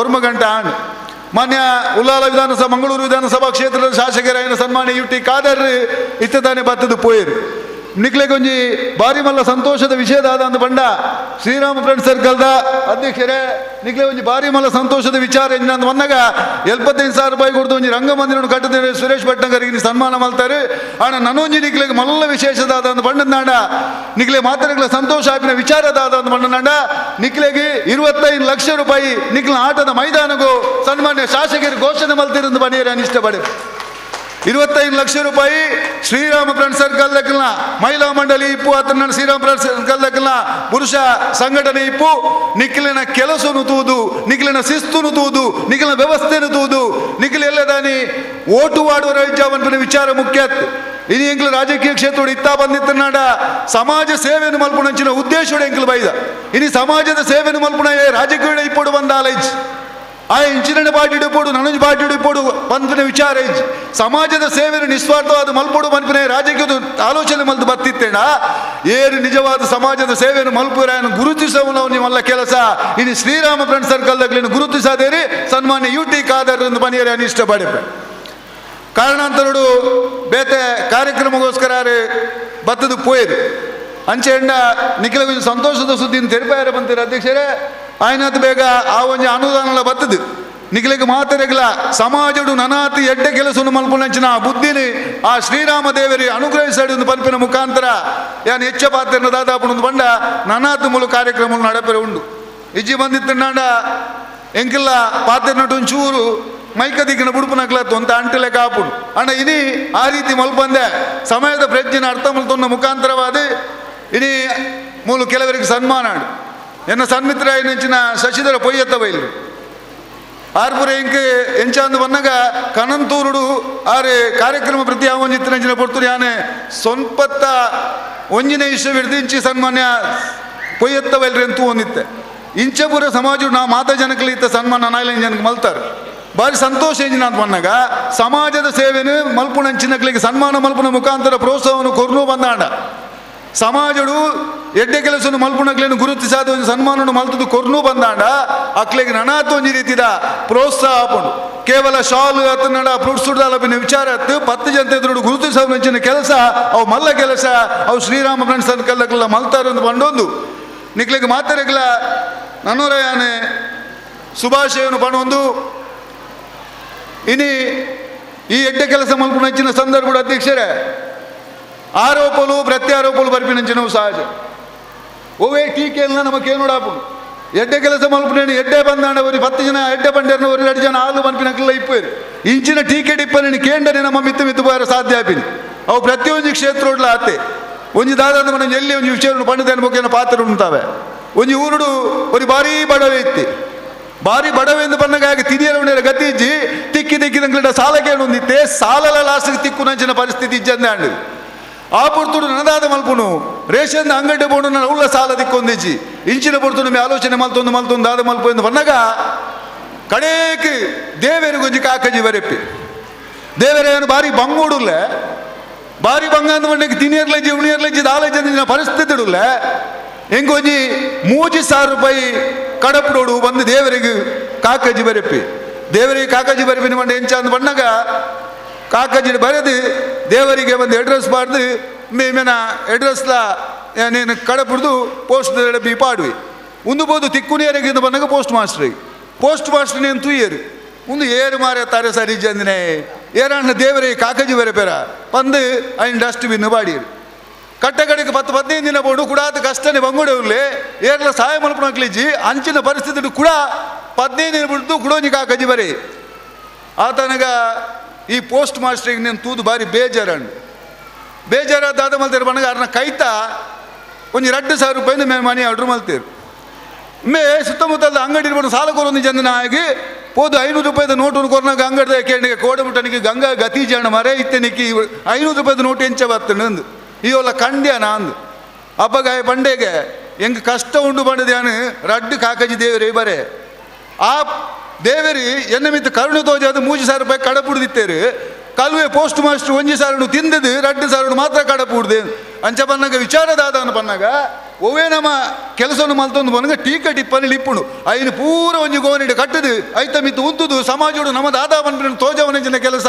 ಒರ್ಮ ಗಂಟೆ ಆಣ್ ಮಾನ್ಯ ಉಲ್ಲಾಲ ವಿಧಾನಸಭಾ ಮಂಗಳೂರು ವಿಧಾನಸಭಾ ಕ್ಷೇತ್ರದ ಶಾಸಕರಾಯಿನ ಸನ್ಮಾನ್ಯ ಯು ಟಿ ಖಾದರ್ ಇತ್ತದಾನೆ ಬತ್ತದು ಪೋಯಿರು. ನಿಕ್ಲೆಗೊಂಜಿ ಬಾರಿ ಮಲ್ಲ ಸಂತೋಷದ ವಿಷಯದಾದ ಅಂದ ಬಂಡ ಶ್ರೀರಾಮ ಫ್ರೆಂಡ್ ಸರ್ಕಲ್ದ ಅಧ್ಯಕ್ಷರೇ ನಿಕ್ಲೆ ಒಂಜಿ ಬಾರಿ ಮಲ್ಲ ಸಂತೋಷದ ವಿಚಾರ ಎಂದ ಬಂದಾಗ 75,000 ರೂಪಾಯಿ ಕೊಡ್ದು ಒಂಜಿ ರಂಗಮಂದಿರವನ್ನು ಕಟ್ಟದ ಸುರೇಶ್ ಭಟ್ನಗರಿಗೆ ಸನ್ಮಾನ ಮಾಡ್ತಾರೆ. ಆಣ ನನೊಂಜಿ ನಿಕ್ಲೆಗೆ ಮಲ್ಲ ವಿಶೇಷದಾದ ಅಂದ ಬಂಡನಾಡ ನಿಕ್ಲೆ ಮಾತ್ರಗಳ ಸಂತೋಷ ಆಪಿನ ವಿಚಾರದಾದ ಅಂದ ಬಂಡನಾಡ ನಿಕ್ಲೆಗೆ 25 ಲಕ್ಷ ರೂಪಾಯಿ ನಿಕ್ಲ ಆಟದ ಮೈದಾನಗೂ ಸನ್ಮಾನ್ಯ ಶಾಸಕರು ಘೋಷಣೆ ಮಲ್ತಿರಂದು ಬನ್ನಿಯರು ಅನಿಷ್ಟಪಡೆ. 25 ಲಕ್ಷ ರೂಪಾಯಿ ಶ್ರೀರಾಮ ಫ್ರೆಂಡ್ ಸರ್ಕಲ್ ದಕ್ಕಲ್ನ ಮಹಿಳಾ ಮಂಡಳಿ ಇಪ್ಪು ಆತನ ಶ್ರೀರಾಮ ಫ್ರೆಂಡ್ ಸರ್ಕಲ್ ದಕ್ಕಲ್ನ ಪುರುಷ ಸಂಘಟನೆ ಇಪ್ಪು ನಿಖಿಲಿನ ಕೆಲಸನು ತೂದು ನಿಖಿಲಿನ ಶಿಸ್ತುನು ತೂದು ನಿಖಿಲಿನ ವ್ಯವಸ್ಥೆನು ತೂದು ನಿಖಿಲ್ ಎಲ್ಲದಾನಿ ಓಟು ಆಡುವ ರಾಜ್ಯವನ್ಪಿನ ವಿಚಾರ ಮುಖ್ಯ. ಇನಿ ಎಂಕ್ಲು ರಾಜಕೀಯ ಕ್ಷೇತ್ರ ಇತ್ತ ಬಂದಿತ್ತನಾಡ ಸಮಾಜ ಸೇವೆಯನ್ನು ಮಲ್ಪುನಂಚಿನ ಉದ್ದೇಶೋಡು ಎಂಕ್ಲು ಬೈದ ಇನಿ ಸಮಾಜದ ಸೇವೆಯನ್ನು ಮಲ್ಪುನ ರಾಜಕೀಯ ಇಪ್ಪಡು ಬಂದ ಆಲೈಜ್ ಆ ಇಂಚಿನ ಪಾರ್ಟಿ ಪೋಡು ನನಂಜು ಪಾರ್ಟಿ ಪೋಡು ಪಂಪಿನ ವಿಚಾರ ಇಜ್ಜಿ ಸಮಾಜದ ಸೇವೆಯನ್ನು ನಿಸ್ವಾರ್ಥವಾದ ಮಲ್ಪೋಡು ಪನ್ಪಿನ ರಾಜಕೀಯದ ಆಲೋಚನೆ ಮಲ್ತು ಬತ್ತಿತ್ತೇಣ ಏರು ನಿಜವಾದ ಸಮಾಜದ ಸೇವೆಯನ್ನು ಮಲ್ಪುರಾಯನು ಗುರುತಿಸವು ನಿಮ್ಮಲ್ಲ ಕೆಲಸ ಇನ್ನು ಶ್ರೀರಾಮ ಫ್ರೆಂಡ್ ಸರ್ಕಲ್ ದಗ್ಲಿನ ಗುರುತಿಸದೇರಿ ಸನ್ಮಾನ್ಯ ಯು ಟಿ ಖಾದರ್ ಎಂದು ಬನಿಯರೆ ಅನಿಷ್ಟ ಪಡೆಪೆ. ಕಾರಣಾಂತರಡು ಬೇತೆ ಕಾರ್ಯಕ್ರಮಗೋಸ್ಕರ ಬತ್ತದು ಪೋಯದು ಅಂಚೆಂಡ ನಿಖಿಲ ಸಂತೋಷದ ಸುದ್ದಿನ ತೆರಪಾಯರ ಬಂತೀರ ಅಧ್ಯಕ್ಷರೇ ಆಯ್ನಾತ್ ಬೇಗ ಆ ಒಂಜಿ ಅನುದಾನಲ ಬತ್ತದು ನಿಖಿಲಿಗೆ ಮಾತರೆಗ್ಲ ಸಮಾಜಡು ನನಾತಿ ಎಡ್ಡೆ ಕೆಲಸವನ್ನು ಮಲ್ಪುನಂಚಿನ ಆ ಬುದ್ಧಿನಿ ಆ ಶ್ರೀರಾಮ ದೇವರಿ ಅನುಗ್ರಹಿಸಾಡಿ ಒಂದು ಪಲ್ಪಿನ ಮುಖಾಂತರ ಯಾನ್ ಹೆಚ್ಚ ಪಾತ್ರನ ದಾದಾಪುಣ ಬಂಡ ನನಾತ್ ಮೂಲ ಕಾರ್ಯಕ್ರಮ ನಡಪೆರೆ ಉಂಡು ಇಜ್ಜಿ ಬಂದಿತ್ತಂಡ ಎಂಕಿಲ್ಲ ಪಾತ್ರ ನಟು ಒಂಚೂರು ಮೈಕ ದಿಕ್ಕಿನ ಬುಡುಪುನಕ್ಲತ್ತು ಅಂತ ಅಂಟಲೆ ಕಾಪುಡು ಅಣ್ಣ ಇನಿ ಆ ರೀತಿ ಮಲ್ಪಂದೆ ಸಮಯದ ಪ್ರಜ್ಞೆನ ಅರ್ಥ ಮಲ್ತೊನ್ನ ಮುಖಾಂತರವಾದ ಇನಿ ಮೂಲು ಕೆಲವರಿಗೆ ಸನ್ಮಾನ ಎನ್ನ ಸನ್ಮಿತ್ರ ನೆಂಚಿನ ಶಶಿಧರ ಪೊಯ್ಯತ್ತ ಬೈಲು ಆರ್ಪುರ ಇಂಕ್ ಎಂಚಾಂದು ಬನ್ನಗ ಕನಂತೂರುಡು ಆರೆ ಕಾರ್ಯಕ್ರಮ ಪ್ರತಿ ಆವಂಜಿತ್ತಿನಂಚಿನ ಪೊರ್ತುಡು ಯಾನೆ ಸೊನ್ಪತ್ತ ಒಂಜಿನ ಇಷ್ಟ ಇಂಚಿ ಸನ್ಮಾನ್ಯ ಪೊಯ್ಯತ್ತ ವೈಲ್ರಿ ಅಂತೂ ಒಂದಿತ್ತೆ. ಇಂಚಪುರ ಸಮಾಜ ನಾ ಮಾತಾ ಜನಕ್ಕೆ ಇತ್ತ ಸನ್ಮಾನ ನಾಯಿಲ ಜನಕ್ಕೆ ಮಲ್ತಾರೆ. ಭಾರಿ ಸಂತೋಷ ಎಂಜಿನ ಅಂತ ಬಂದಾಗ ಸಮಾಜದ ಸೇವೆನು ಮಲ್ಪುಣಂಚಿನಕ್ಲಿಗೆ ಸನ್ಮಾನ ಮಲ್ಪುಣ ಮುಖಾಂತರ ಪ್ರೋತ್ಸಾಹವನ್ನು ಕೊರ್ನು ಬಂದಾಂಡ ಸಮಾಜಡು ಎಡ್ಡೆ ಕೆಲಸವನ್ನು ಮಲ್ಪುಣಕ್ಲೇನು ಗುರುತಿಸಾದ ಒಂದು ಸನ್ಮಾನವನ್ನು ಮಲ್ತದ್ದು ಕೊರ್ನು ಬಂದಾಂಡ ಅಕ್ಲೆಗೆ ನನಾತ್ ಒಂಜಿ ರೀತಿದ ಪ್ರೋತ್ಸಾಹ ಆಪುಂಡು. ಕೇವಲ ಶಾಲು ಅತ್ತನಡ ಫ್ರೂಟ್ಸ್ ಪಿನ ವಿಚಾರ ಅತ್ತು ಪತ್ತು ಜನತೆ ಎದುರು ಗುರುತಿಸಾದ ಕೆಲಸ ಅವು ಮಲ್ಲ ಕೆಲಸ ಅವು ಶ್ರೀರಾಮ ಫ್ರೆಂಡ್ಸ್ ಸರ್ಕಲ್ ಮಲ್ತಾರ ಅಂತ ಬಂಡೊಂದು ನಿಕ್ಲೆಗೆ ಮಾತಾಡಕ್ಲ ನನ್ನೂರಯಾನೆ ಶುಭಾಶಯವನ್ನು ಪಣೊಂದು. ಇನಿ ಈ ಎಡ್ಡೆ ಕೆಲಸ ಮಲ್ಪುನಂಚಿನ ಸಂದರ್ಭ ಅಧ್ಯಕ್ಷರೇ ಆರೋಪಲು ಪ್ರತ್ಯಾರೋಪಲು ಬರ್ಪಿನಂಚಿನವು ಸಹಜ. ಒವೇ ಟೀಕೆಲ್ಲ ನಮಗೇನು ನೋಡಾಪುಂಡು. ಎಡ್ಡೆ ಕೆಲಸ ಮಲ್ಪುನೇನು ಎಡ್ಡೆ ಬಂದಾಂಡ ಒಂದು 10 ಜನ ಎಡ್ಡೆ ಬಂಡೇರ್ನ ಒಂದು 2 ಜನ ಆಲು ಮನ್ಪಿನಕ್ಕೆಲ್ಲ ಇಪ್ಪೇರು ಇಂಚಿನ ಟೀಕೆ ಟಿಪ್ಪನೇನು ಕೇಂದ್ರ ನಮ್ಮ ಮಿತ್ತು ಮಿತ್ತು ಬೋಯರ ಸಾಧ್ಯ ಆಪಿನಿ. ಅವು ಪ್ರತಿಯೊಂದು ಕ್ಷೇತ್ರೋಡ್ಲ ಆತೆ ಒಂಜಿ ದಾದಾದ ಮನ ಎಲ್ಲಿ ಒಂಜಿ ವಿಷಯವನ್ನು ಪಂಡದೇನ ಮುಖೇನ ಪಾತ್ರ ಉಂಟಾವೆ. ಒಂಜಿ ಊರುಡು ಒಂದು ಭಾರೀ ಬಡವೆ ಇತ್ತಿ ಭಾರಿ ಬಡವೆಂದು ಬನ್ನಗಾಗಿ ತಿರಿಯರ ಗತಿ ಇಜ್ಜಿ ತಿಕ್ಕಿ ತಿಕ್ಕಿದಂಗ್ಲಿಡ ಸಾಲಕ್ಕೆ ಒಂದಿತ್ತೆ ಸಾಲಲ ಲಾಸ್ಟಿಗೆ ತಿಕ್ಕು ನಂಚಿನ ಪರಿಸ್ಥಿತಿ ಇಜ್ಜಂದೆ ಅಂಡು ಆ ಪೊರ್ತುಡು ನನದಾದ ಮಲ್ಪುನು ರೇಷನ್ ಅಂಗಡಿ ಬೋಡು ನನ್ನ ಉಳ್ಳ ಸಾಲ ದಿಕ್ಕೊಂದಿಜ್ಜಿ ಇಂಚಿನ ಪೊರ್ತುಡು ಮೇ ಆಲೋಚನೆ ಮಲ್ತೊಂದು ಮಲ್ತೊಂದು ದಾದ ಮಲ್ಪು ಎಂದು ಬನ್ನಗ ಕಡೇಕ್ ದೇವೇರಿಗೊಂಜಿ ಕಾಕಜಿ ಬರೆಪ್ಪಿ ದೇವರೇನು ಭಾರಿ ಬಂಗುಡುಲ್ಲೆ ಭಾರಿ ಬಂಗ ಅಂದ ಬಂಡಕ್ಕೆ ತಿನಿಯರ್ಲಜ್ಜಿ ಉಣಿಯರ್ಲಜ್ಜಿ ದಾಲಜ್ಜಿ ಪರಿಸ್ಥಿತಿ ಇಡುಲ್ಲೆ ಎಂಗೊಂಜಿ 3,000 ರೂಪಾಯಿ ಕಡಪುಡೋಡು ಬಂದು ದೇವರಿಗೆ ಕಾಕಜಿ ಬರೆಪ್ಪಿ ದೇವರಿಗೆ ಕಾಕಜಿ ಬರೆಪಿನ ಬಂಡ ಎಂಚ ಅಂದ ಬಣ್ಣಗ ಕಾಕಜಿ ಬರೆದು ದೇವರಿಗೆ ಒಂದು ಅಡ್ರೆಸ್ ಬಾರ್ದು ಮೇನ ಅಡ್ರೆಸ್ಲ ನೀನು ಕಡಪುಡ್ದು ಪೋಸ್ಟ್ ಬಿ ಪಾಡುವಿ ಒಂದು ಬೋದು ತಿಕ್ಕುನಿಯರಿಗೆ ಬಂದಾಗ ಪೋಸ್ಟ್ ಮಾಸ್ಟ್ರಿಗೆ ಪೋಸ್ಟ್ ಮಾಸ್ಟರ್ ನೀನು ತುಯ್ಯರು ಒಂದು ಏರು ಮಾರೆ ತಾರೆ ಸರಿ ಜಂದಿನೇ ಏರಣ್ಣ ದೇವರಿಗೆ ಕಾಕಜಿ ಬರೆಪೇರ ಬಂದು ಐನ್ ಡಸ್ಟ್ಬಿನ್ ಬಾಡಿಯರು ಕಟ್ಟಕಡೆಗೆ 10 15 ದಿನ ಬೋಡು ಕೂಡ ಅದು ಕಷ್ಟನೇ ಬಂಗುಡವ್ಲೆ ಏರ್ಲ ಸಹಾಯ ಮಲ್ಪಣಕ್ಲಿಜ್ಜಿ ಅಂಚಿನ ಪರಿಸ್ಥಿತಿ ಕೂಡ 15 ದಿನ ಬಿಡ್ದು ಕುಡೋನಿ ಕಾಕಜಿ ಬರೀ ಆತನಗ ಈ ಪೋಸ್ಟ್ ಮಾಸ್ಟ್ರಿಗೆ ನೀನು ತೂದು ಭಾರಿ ಬೇಜಾರಂಡು ಬೇಜಾರಾದ ಮಲ್ತೀರು ಬಣ್ಣಗ ಅರ್ನ ಕೈತ ಒಂಜಿ 2,000 ರೂಪಾಯಿಂದ ಮೇಲೆ ಮನೆ ಆರ್ಡ್ರ್ ಮಲ್ತೀರು ಮೇ ಸುತ್ತಮುತ್ತಲ ಅಂಗಡಿ ಇರ್ಬೋದು ಸಾಲ ಕೊರೊಂದು ಜನ ಆಗಿ ಪೋದು 500 ರೂಪಾಯಿದ ನೋಟು ಕೊರ್ನಾಗ ಅಂಗಡಿದ ಕೇಳಿಗೆ ಕೋಡಮುಟ್ಟನಿಗೆ ಗಂಗಾ ಗತಿ ಜನ ಮರೆ ಇತ್ತನಿಕ್ಕೆ 500 ರೂಪಾಯಿದ ನೋಟು ಎಂಚ ಬರ್ತಂಡು ಅಂದು ಇವೆಲ್ಲ ಕಂಡ್ಯಾನ ಅಂದು ಅಬ್ಬಗಾಯ ಬಂಡೆಗೆ ಹೆಂಗೆ ಕಷ್ಟ ಉಂಡು ಬಂಡದ್ಯಾನು ರಡ್ಡು ಕಾಕಜಿ ದೇವರೇ ಬರೇ ಆ ದೇವರಿ ಎನ್ನ ಮಿತ್ತು ಕರುಣೆ ತೋಜಾದ 3,000 ರೂಪಾಯಿ ಕಡಪುಡ್ದಿತ್ತೇರು ಕಲ್ವೆ ಪೋಸ್ಟ್ ಮಾಸ್ಟರ್ 1,000 ತಿಂದದು 2,000 ಮಾತ್ರ ಕಡಪುಡ್ದೆ ಅಂಚ ಬನ್ನಾಗ ವಿಚಾರದಾದನ ಬನ್ನಾಗ ಒವೇ ನಮ್ಮ ಕೆಲಸವನ್ನು ಮಲ್ತೊಂದು ಬನ್ನಗ ಟೀಕೆ ಟಿಪ್ಪನಿ ಲಿಪ್ಪುಂಡು ಐನು ಪೂರ ಒಂಜಿ ಗೋವನಿಡು ಕಟ್ಟದು ಐತ ಮಿತ್ತು ಉಂತುದು ಸಮಾಜೋಡು ನಮ್ಮ ದಾದಾ ಬನ್ಪಿನ ತೋಜವನಂಚಿನ ಕೆಲಸ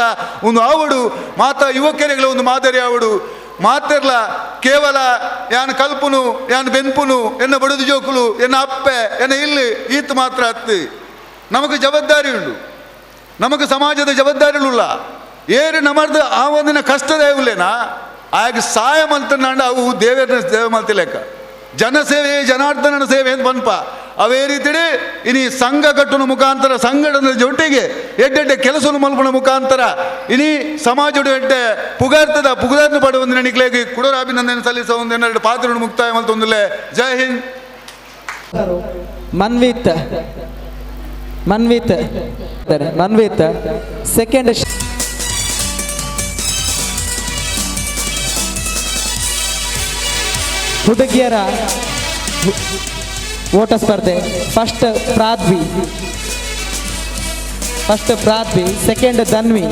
ಒಂದು ಆವಡು ಮಾತಾ ಯುವಕರಿಗಳ ಒಂದು ಮಾದರಿ ಆವಡು ಮಾತಿರ್ಲ ಕೇವಲ ಯಾನ್ ಕಲ್ಪುನು ಯಾನ್ ಬೆನ್ಪುನು ಎನ್ನ ಬಡುದು ಜೋಕುಲು ಎನ್ನ ಅಪ್ಪೆ ಎನ್ನ ಇಲ್ಲಿ ಈತ ಮಾತ್ರ ಅತ್ತಿ ನಮಗೆ ಜವಾಬ್ದಾರಿ ಉಂಡು ನಮಗೆ ಸಮಾಜದ ಜವಾಬ್ದಾರಿಗಳುಲ್ಲ ಏರು ನಮ್ಮದು ಆ ಒಂದಿನ ಕಷ್ಟದ ಇವ್ಲೇನಾ ಆಗ ಸಹಾಯ ಮಲ್ತನಾಂಡ ಅವು ದೇವರನ್ನ ಸೇವೆ ಮಲ್ತಿಲೆಕ್ಕ ಜನಸೇವೆ ಜನಾರ್ದನನ ಸೇವೆ ಅಂತ ಬನ್ಪ ಅವೇ ರೀತಿಡಿ ಇನಿ ಸಂಘ ಕಟ್ಟುವ ಮುಖಾಂತರ ಸಂಘಟನೆ ಜೊತೆಗೆ ಎಡ್ಡೆಡ್ಡೆ ಕೆಲಸವನ್ನು ಮಲ್ಪುಣ ಮುಖಾಂತರ ಇನಿ ಸಮಾಜಡು ಎಡ್ಡೆ ಪುಗಾರ್ತದ ಪುಗಾರ್ನ ಪಡುವಂದು ನನಗೆ ಕುಡೋರ ಅಭಿನಂದನೆ ಸಲ್ಲಿಸುವ ಒಂದು ಎರಡು ಪಾತ್ರವನ್ನು ಮುಕ್ತಾಯ ಮಲ್ತೊಂದಿಲ್ಲ. ಜೈ ಹಿಂದ್. ಮನ್ವಿತ್ ಮನ್ವಿತ್ ಮನ್ವಿತ್ ಸೆಕೆಂಡ್ ಹುಡುಗಿಯರ ಓಟ ಸ್ಪರ್ಧೆ ಫಸ್ಟ್ ಪ್ರಾದ್ವಿ, ಸೆಕೆಂಡ್ ಧನ್ವಿ.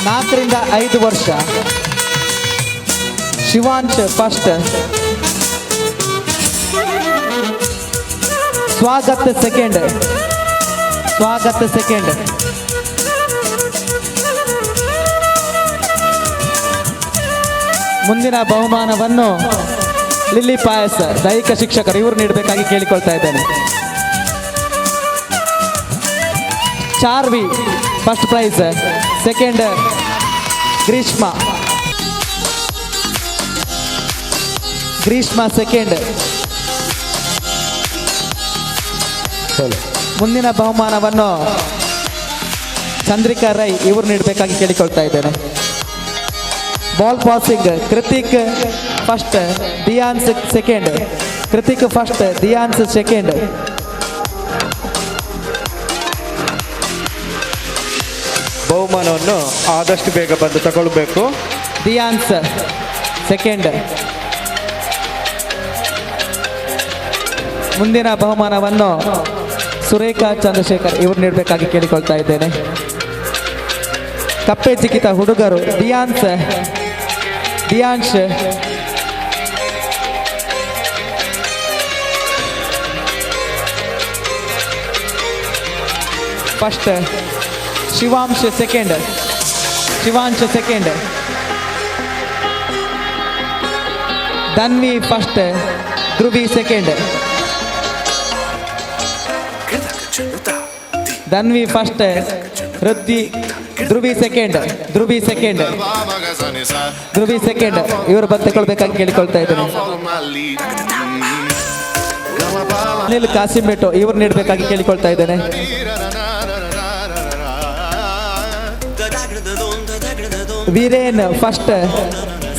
4 ರಿಂದ 5 ವರ್ಷ Shivansh first, Swagat second, Swagat second. ಮುಂದಿನ ಬಹುಮಾನವನ್ನು ಲಿಲ್ಲಿ ಪಾಯಸ್ ದೈಹಿಕ ಶಿಕ್ಷಕರು ಇವರು ನೀಡಬೇಕಾಗಿ ಕೇಳಿಕೊಳ್ತಾ ಇದ್ದೇನೆ. Charvi first prize, second Greeshma. Greeshma second. ಮುಂದಿನ ಬಹುಮಾನವನ್ನು ಚಂದ್ರಿಕಾ ರೈ ಇವರು ನೀಡಬೇಕಾಗಿ ಕೇಳಿಕೊಳ್ತಾ ಇದ್ದೇನೆ. Ball passing Krithik first, Diyans second. Krithik first, Diyans second. ಬಹುಮಾನವನ್ನು ಆದಷ್ಟು ಬೇಗ ಬಂದು ತಗೊಳ್ಬೇಕು. ದಿಯಾನ್ಸ್ ಸೆಕೆಂಡ್. ಮುಂದಿನ ಬಹುಮಾನವನ್ನು ಸುರೇಖಾ ಚಂದ್ರಶೇಖರ್ ಇವರು ನೀಡಬೇಕಾಗಿ ಕೇಳಿಕೊಳ್ತಾ ಇದ್ದೇನೆ. ಕಪ್ಪೆ ಜಿಗಿತ ಹುಡುಗರು Diyans, Diyansh, first, Shivamsh second, Shivansh second, Dhanvi first, Dhruvi second, Dhanvi first, Ruthvi, Dhruvi second, Dhruvi second, Dhruvi second. ಇವರು ಬಂದು ತಗೊಳ್ಬೇಕಾಗಿ ಕೇಳಿಕೊಳ್ತಾ ಇದ್ದೇನೆ. ಅನಿಲ್ ಕಾಸಿಂಬೆಟ್ಟು ಇವರು ನೀಡಬೇಕಾಗಿ ಕೇಳಿಕೊಳ್ತಾ ಇದ್ದೇನೆ. ವೀರೇನ್ ಫಸ್ಟ್,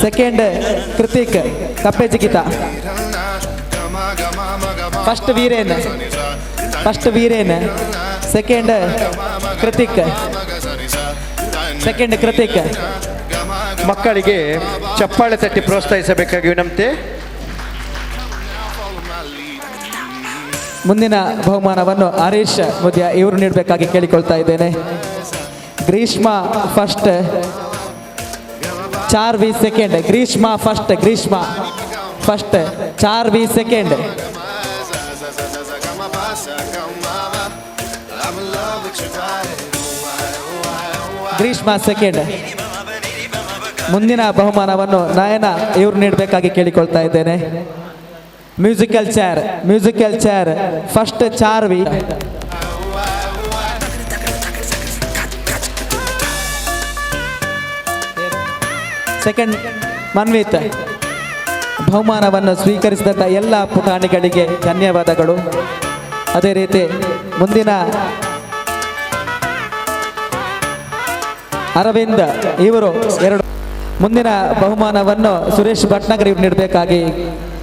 ಸೆಕೆಂಡ್ ಕೃತಿಕ್ ಕಪ್ಪೆ ಜಿಗಿತ. First Veeren, first Veeren, second Krithik, second Krithik. ಮಕ್ಕಳಿಗೆ ಚಪ್ಪಾಳೆ ತಟ್ಟಿ ಪ್ರೋತ್ಸಾಹಿಸಬೇಕಾಗಿ ವಿನಂತಿ. ಮುಂದಿನ ಬಹುಮಾನವನ್ನು ಹರೀಶ್ ಮುದ್ಯ ಇವರು ನೀಡಬೇಕಾಗಿ ಕೇಳಿಕೊಳ್ತಾ ಇದ್ದೇನೆ. Greeshma first, Charvi second. Greeshma first, Greeshma first, Charvi second. Greeshma second. ಮುಂದಿನ ಬಹುಮಾನವನ್ನು ನಯನ ಇವರು ನೀಡಬೇಕಾಗಿ ಕೇಳಿಕೊಳ್ತಾ ಇದ್ದೇನೆ. Musical chair, musical chair first Charvi, second Manvith. ಬಹುಮಾನವನ್ನು ಸ್ವೀಕರಿಸಿದಂಥ ಎಲ್ಲ ಪುಟಾಣಿಗಳಿಗೆ ಧನ್ಯವಾದಗಳು. ಅದೇ ರೀತಿ ಮುಂದಿನ ಅರವಿಂದ್ ಇವರು ಎರಡು. ಮುಂದಿನ ಬಹುಮಾನವನ್ನು ಸುರೇಶ್ ಭಟ್ನಗರ್ ಇವರು ನೀಡಬೇಕಾಗಿ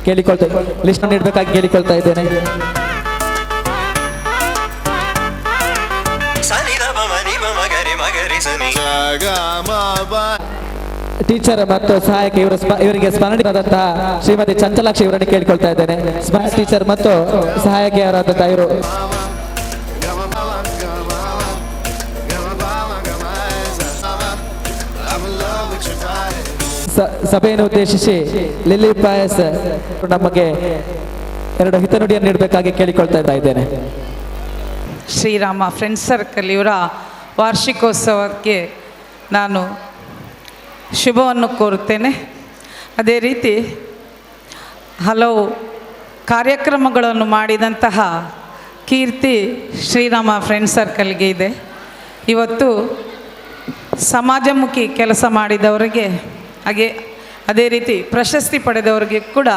ಕೇಳಿಕೊಳ್ತಾ, ಲಿಸ್ಟ್ ನೀಡಬೇಕಾಗಿ ಕೇಳಿಕೊಳ್ತಾ ಇದ್ದೇನೆ. ಟೀಚರ್ ಮತ್ತು ಸಹಾಯಕ ಇವರು ಇವರಿಗೆ ಸ್ಮರಣೀಯರಾದಂತಹ ಶ್ರೀಮತಿ ಚಂಚಲಾಕ್ಷಿ ಇವರನ್ನು ಕೇಳಿಕೊಳ್ತಾ ಇದ್ದೇನೆ. ಟೀಚರ್ ಮತ್ತು ಸಹಾಯಕಿಯರಾದಂತಹ ಇವರು. ಸಭೆಯನ್ನು ಉದ್ದೇಶಿಸಿ ಲಿಲ್ಲಿ ಪಾಯಸ್ ನಮಗೆ ಎರಡು ಹಿತನುಡಿಯನ್ನು ನೀಡಬೇಕಾಗಿ ಕೇಳಿಕೊಳ್ತಾ ಇದ್ದೇನೆ. ಶ್ರೀರಾಮ ಫ್ರೆಂಡ್ಸ್ ಸರ್ಕಲ್ ಇವರ ವಾರ್ಷಿಕೋತ್ಸವಕ್ಕೆ ನಾನು ಶುಭವನ್ನು ಕೋರುತ್ತೇನೆ. ಅದೇ ರೀತಿ ಹಲವು ಕಾರ್ಯಕ್ರಮಗಳನ್ನು ಮಾಡಿದಂತಹ ಕೀರ್ತಿ ಶ್ರೀರಾಮ ಫ್ರೆಂಡ್ಸ್ ಸರ್ಕಲ್ಗೆ ಇದೆ. ಇವತ್ತು ಸಮಾಜಮುಖಿ ಕೆಲಸ ಮಾಡಿದವರಿಗೆ ಹಾಗೆ ಅದೇ ರೀತಿ ಪ್ರಶಸ್ತಿ ಪಡೆದವರಿಗೆ ಕೂಡ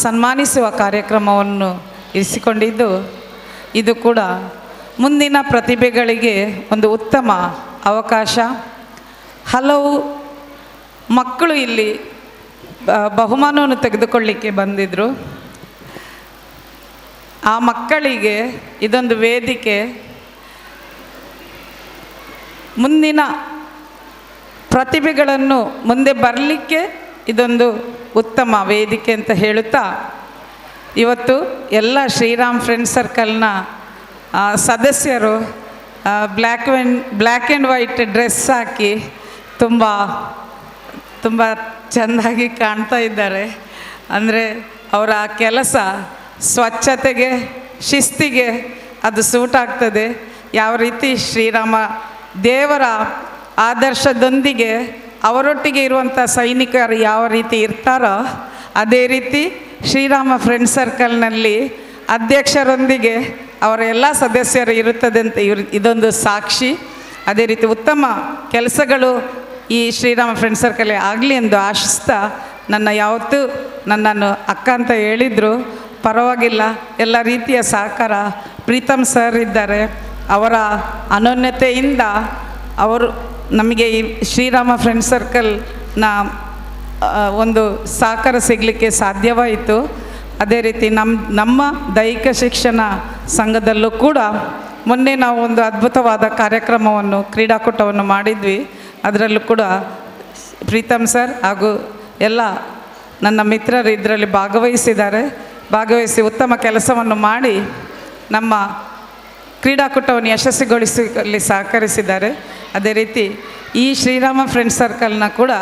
ಸನ್ಮಾನಿಸುವ ಕಾರ್ಯಕ್ರಮವನ್ನು ಇರಿಸಿಕೊಂಡಿದ್ದು, ಇದು ಕೂಡ ಮುಂದಿನ ಪ್ರತಿಭೆಗಳಿಗೆ ಒಂದು ಉತ್ತಮ ಅವಕಾಶ. ಹಲವು ಮಕ್ಕಳು ಇಲ್ಲಿ ಬಹುಮಾನವನ್ನು ತೆಗೆದುಕೊಳ್ಳಿಕ್ಕೆ ಬಂದಿದ್ದರು. ಆ ಮಕ್ಕಳಿಗೆ ಇದೊಂದು ವೇದಿಕೆ. ಮುಂದಿನ ಪ್ರತಿಭೆಗಳನ್ನು ಮುಂದೆ ಬರಲಿಕ್ಕೆ ಇದೊಂದು ಉತ್ತಮ ವೇದಿಕೆ ಅಂತ ಹೇಳುತ್ತಾ, ಇವತ್ತು ಎಲ್ಲ ಶ್ರೀರಾಮ್ ಫ್ರೆಂಡ್ಸ್ ಸರ್ಕಲ್ನ ಸದಸ್ಯರು black and white dress hockey ತುಂಬ ತುಂಬ ಚೆಂದಾಗಿ ಕಾಣ್ತಾ ಇದ್ದಾರೆ. ಅಂದರೆ ಅವರ ಕೆಲಸ ಸ್ವಚ್ಛತೆಗೆ, ಶಿಸ್ತಿಗೆ ಅದು ಸೂಟ್ ಆಗ್ತದೆ. ಯಾವ ರೀತಿ ಶ್ರೀರಾಮ ದೇವರ ಆದರ್ಶದೊಂದಿಗೆ ಅವರೊಟ್ಟಿಗೆ ಇರುವಂಥ ಸೈನಿಕರು ಯಾವ ರೀತಿ ಇರ್ತಾರೋ ಅದೇ ರೀತಿ ಶ್ರೀರಾಮ ಫ್ರೆಂಡ್ ಸರ್ಕಲ್ನಲ್ಲಿ ಅಧ್ಯಕ್ಷರೊಂದಿಗೆ ಅವರ ಎಲ್ಲ ಸದಸ್ಯರು ಇರುತ್ತದೆ ಅಂತ ಇದೊಂದು ಸಾಕ್ಷಿ. ಅದೇ ರೀತಿ ಉತ್ತಮ ಕೆಲಸಗಳು ಈ ಶ್ರೀರಾಮ ಫ್ರೆಂಡ್ ಸರ್ಕಲ್ ಆಗಲಿ ಎಂದು ಆಶಿಸ್ತಾ ನನ್ನ ಯಾವತ್ತೂ ನನ್ನನ್ನು ಅಕ್ಕ ಅಂತ ಹೇಳಿದರು, ಪರವಾಗಿಲ್ಲ, ಎಲ್ಲ ರೀತಿಯ ಸಹಕಾರ. ಪ್ರೀತಮ್ ಸರ್ ಇದ್ದಾರೆ, ಅವರ ಅನನ್ಯತೆಯಿಂದ ಅವರು ನಮಗೆ ಈ ಶ್ರೀರಾಮ ಫ್ರೆಂಡ್ ಸರ್ಕಲ್ನ ಒಂದು ಸಹಕಾರ ಸಿಗಲಿಕ್ಕೆ ಸಾಧ್ಯವಾಯಿತು. ಅದೇ ರೀತಿ ನಮ್ಮ ದೈಹಿಕ ಶಿಕ್ಷಣ ಸಂಘದಲ್ಲೂ ಕೂಡ ಮೊನ್ನೆ ನಾವು ಒಂದು ಅದ್ಭುತವಾದ ಕಾರ್ಯಕ್ರಮವನ್ನು, ಕ್ರೀಡಾಕೂಟವನ್ನು ಮಾಡಿದ್ವಿ. ಅದರಲ್ಲೂ ಕೂಡ ಪ್ರೀತಮ್ ಸರ್ ಹಾಗೂ ಎಲ್ಲ ನನ್ನ ಮಿತ್ರರು ಇದರಲ್ಲಿ ಭಾಗವಹಿಸಿದ್ದಾರೆ. ಭಾಗವಹಿಸಿ ಉತ್ತಮ ಕೆಲಸವನ್ನು ಮಾಡಿ ನಮ್ಮ ಕ್ರೀಡಾಕೂಟವನ್ನು ಯಶಸ್ವಿಗೊಳಿಸಲಿ ಸಹಕರಿಸಿದ್ದಾರೆ. ಅದೇ ರೀತಿ ಈ ಶ್ರೀರಾಮ ಫ್ರೆಂಡ್ ಸರ್ಕಲ್ನ ಕೂಡ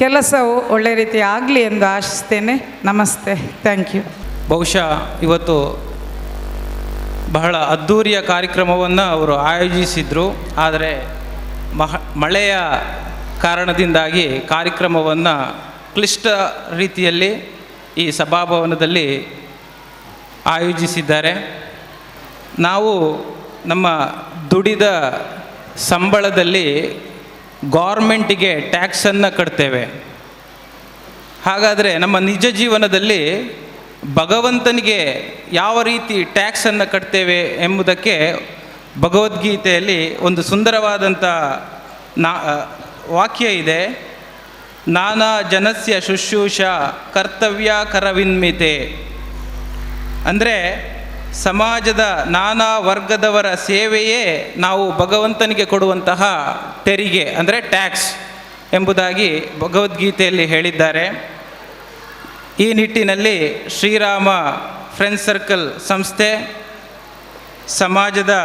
ಕೆಲಸವು ಒಳ್ಳೆಯ ರೀತಿ ಆಗಲಿ ಎಂದು ಆಶಿಸ್ತೇನೆ. Namaste, thank you. ಬಹುಶಃ ಇವತ್ತು ಬಹಳ ಅದ್ಧೂರಿಯ ಕಾರ್ಯಕ್ರಮವನ್ನು ಅವರು ಆಯೋಜಿಸಿದರು. ಆದರೆ ಮಳೆಯ ಕಾರಣದಿಂದಾಗಿ ಕಾರ್ಯಕ್ರಮವನ್ನು ಕ್ಲಿಷ್ಟ ರೀತಿಯಲ್ಲಿ ಈ ಸಭಾಭವನದಲ್ಲಿ ಆಯೋಜಿಸಿದ್ದಾರೆ. ನಾವು ನಮ್ಮ ದುಡಿದ ಸಂಬಳದಲ್ಲಿ ಗೌರ್ಮೆಂಟಿಗೆ ಟ್ಯಾಕ್ಸನ್ನು ಕಟ್ತೇವೆ. ಹಾಗಾದರೆ ನಮ್ಮ ನಿಜ ಜೀವನದಲ್ಲಿ ಭಗವಂತನಿಗೆ ಯಾವ ರೀತಿ ಟ್ಯಾಕ್ಸನ್ನು ಕಟ್ತೇವೆ ಎಂಬುದಕ್ಕೆ ಭಗವದ್ಗೀತೆಯಲ್ಲಿ ಒಂದು ಸುಂದರವಾದಂಥ ವಾಕ್ಯ ಇದೆ. ನಾನಾ ಜನಸ್ಯ ಶುಶ್ರೂಷ ಕರ್ತವ್ಯ ಕರವಿನ್ಮಿತೆ. ಅಂದರೆ ಸಮಾಜದ ನಾನಾ ವರ್ಗದವರ ಸೇವೆಯೇ ನಾವು ಭಗವಂತನಿಗೆ ಕೊಡುವಂತಹ ತೆರಿಗೆ, ಅಂದರೆ ಟ್ಯಾಕ್ಸ್ ಎಂಬುದಾಗಿ ಭಗವದ್ಗೀತೆಯಲ್ಲಿ ಹೇಳಿದ್ದಾರೆ. ಈ ನಿಟ್ಟಿನಲ್ಲಿ ಶ್ರೀರಾಮ ಫ್ರೆಂಡ್ಸ್ ಸರ್ಕಲ್ ಸಂಸ್ಥೆ ಸಮಾಜದ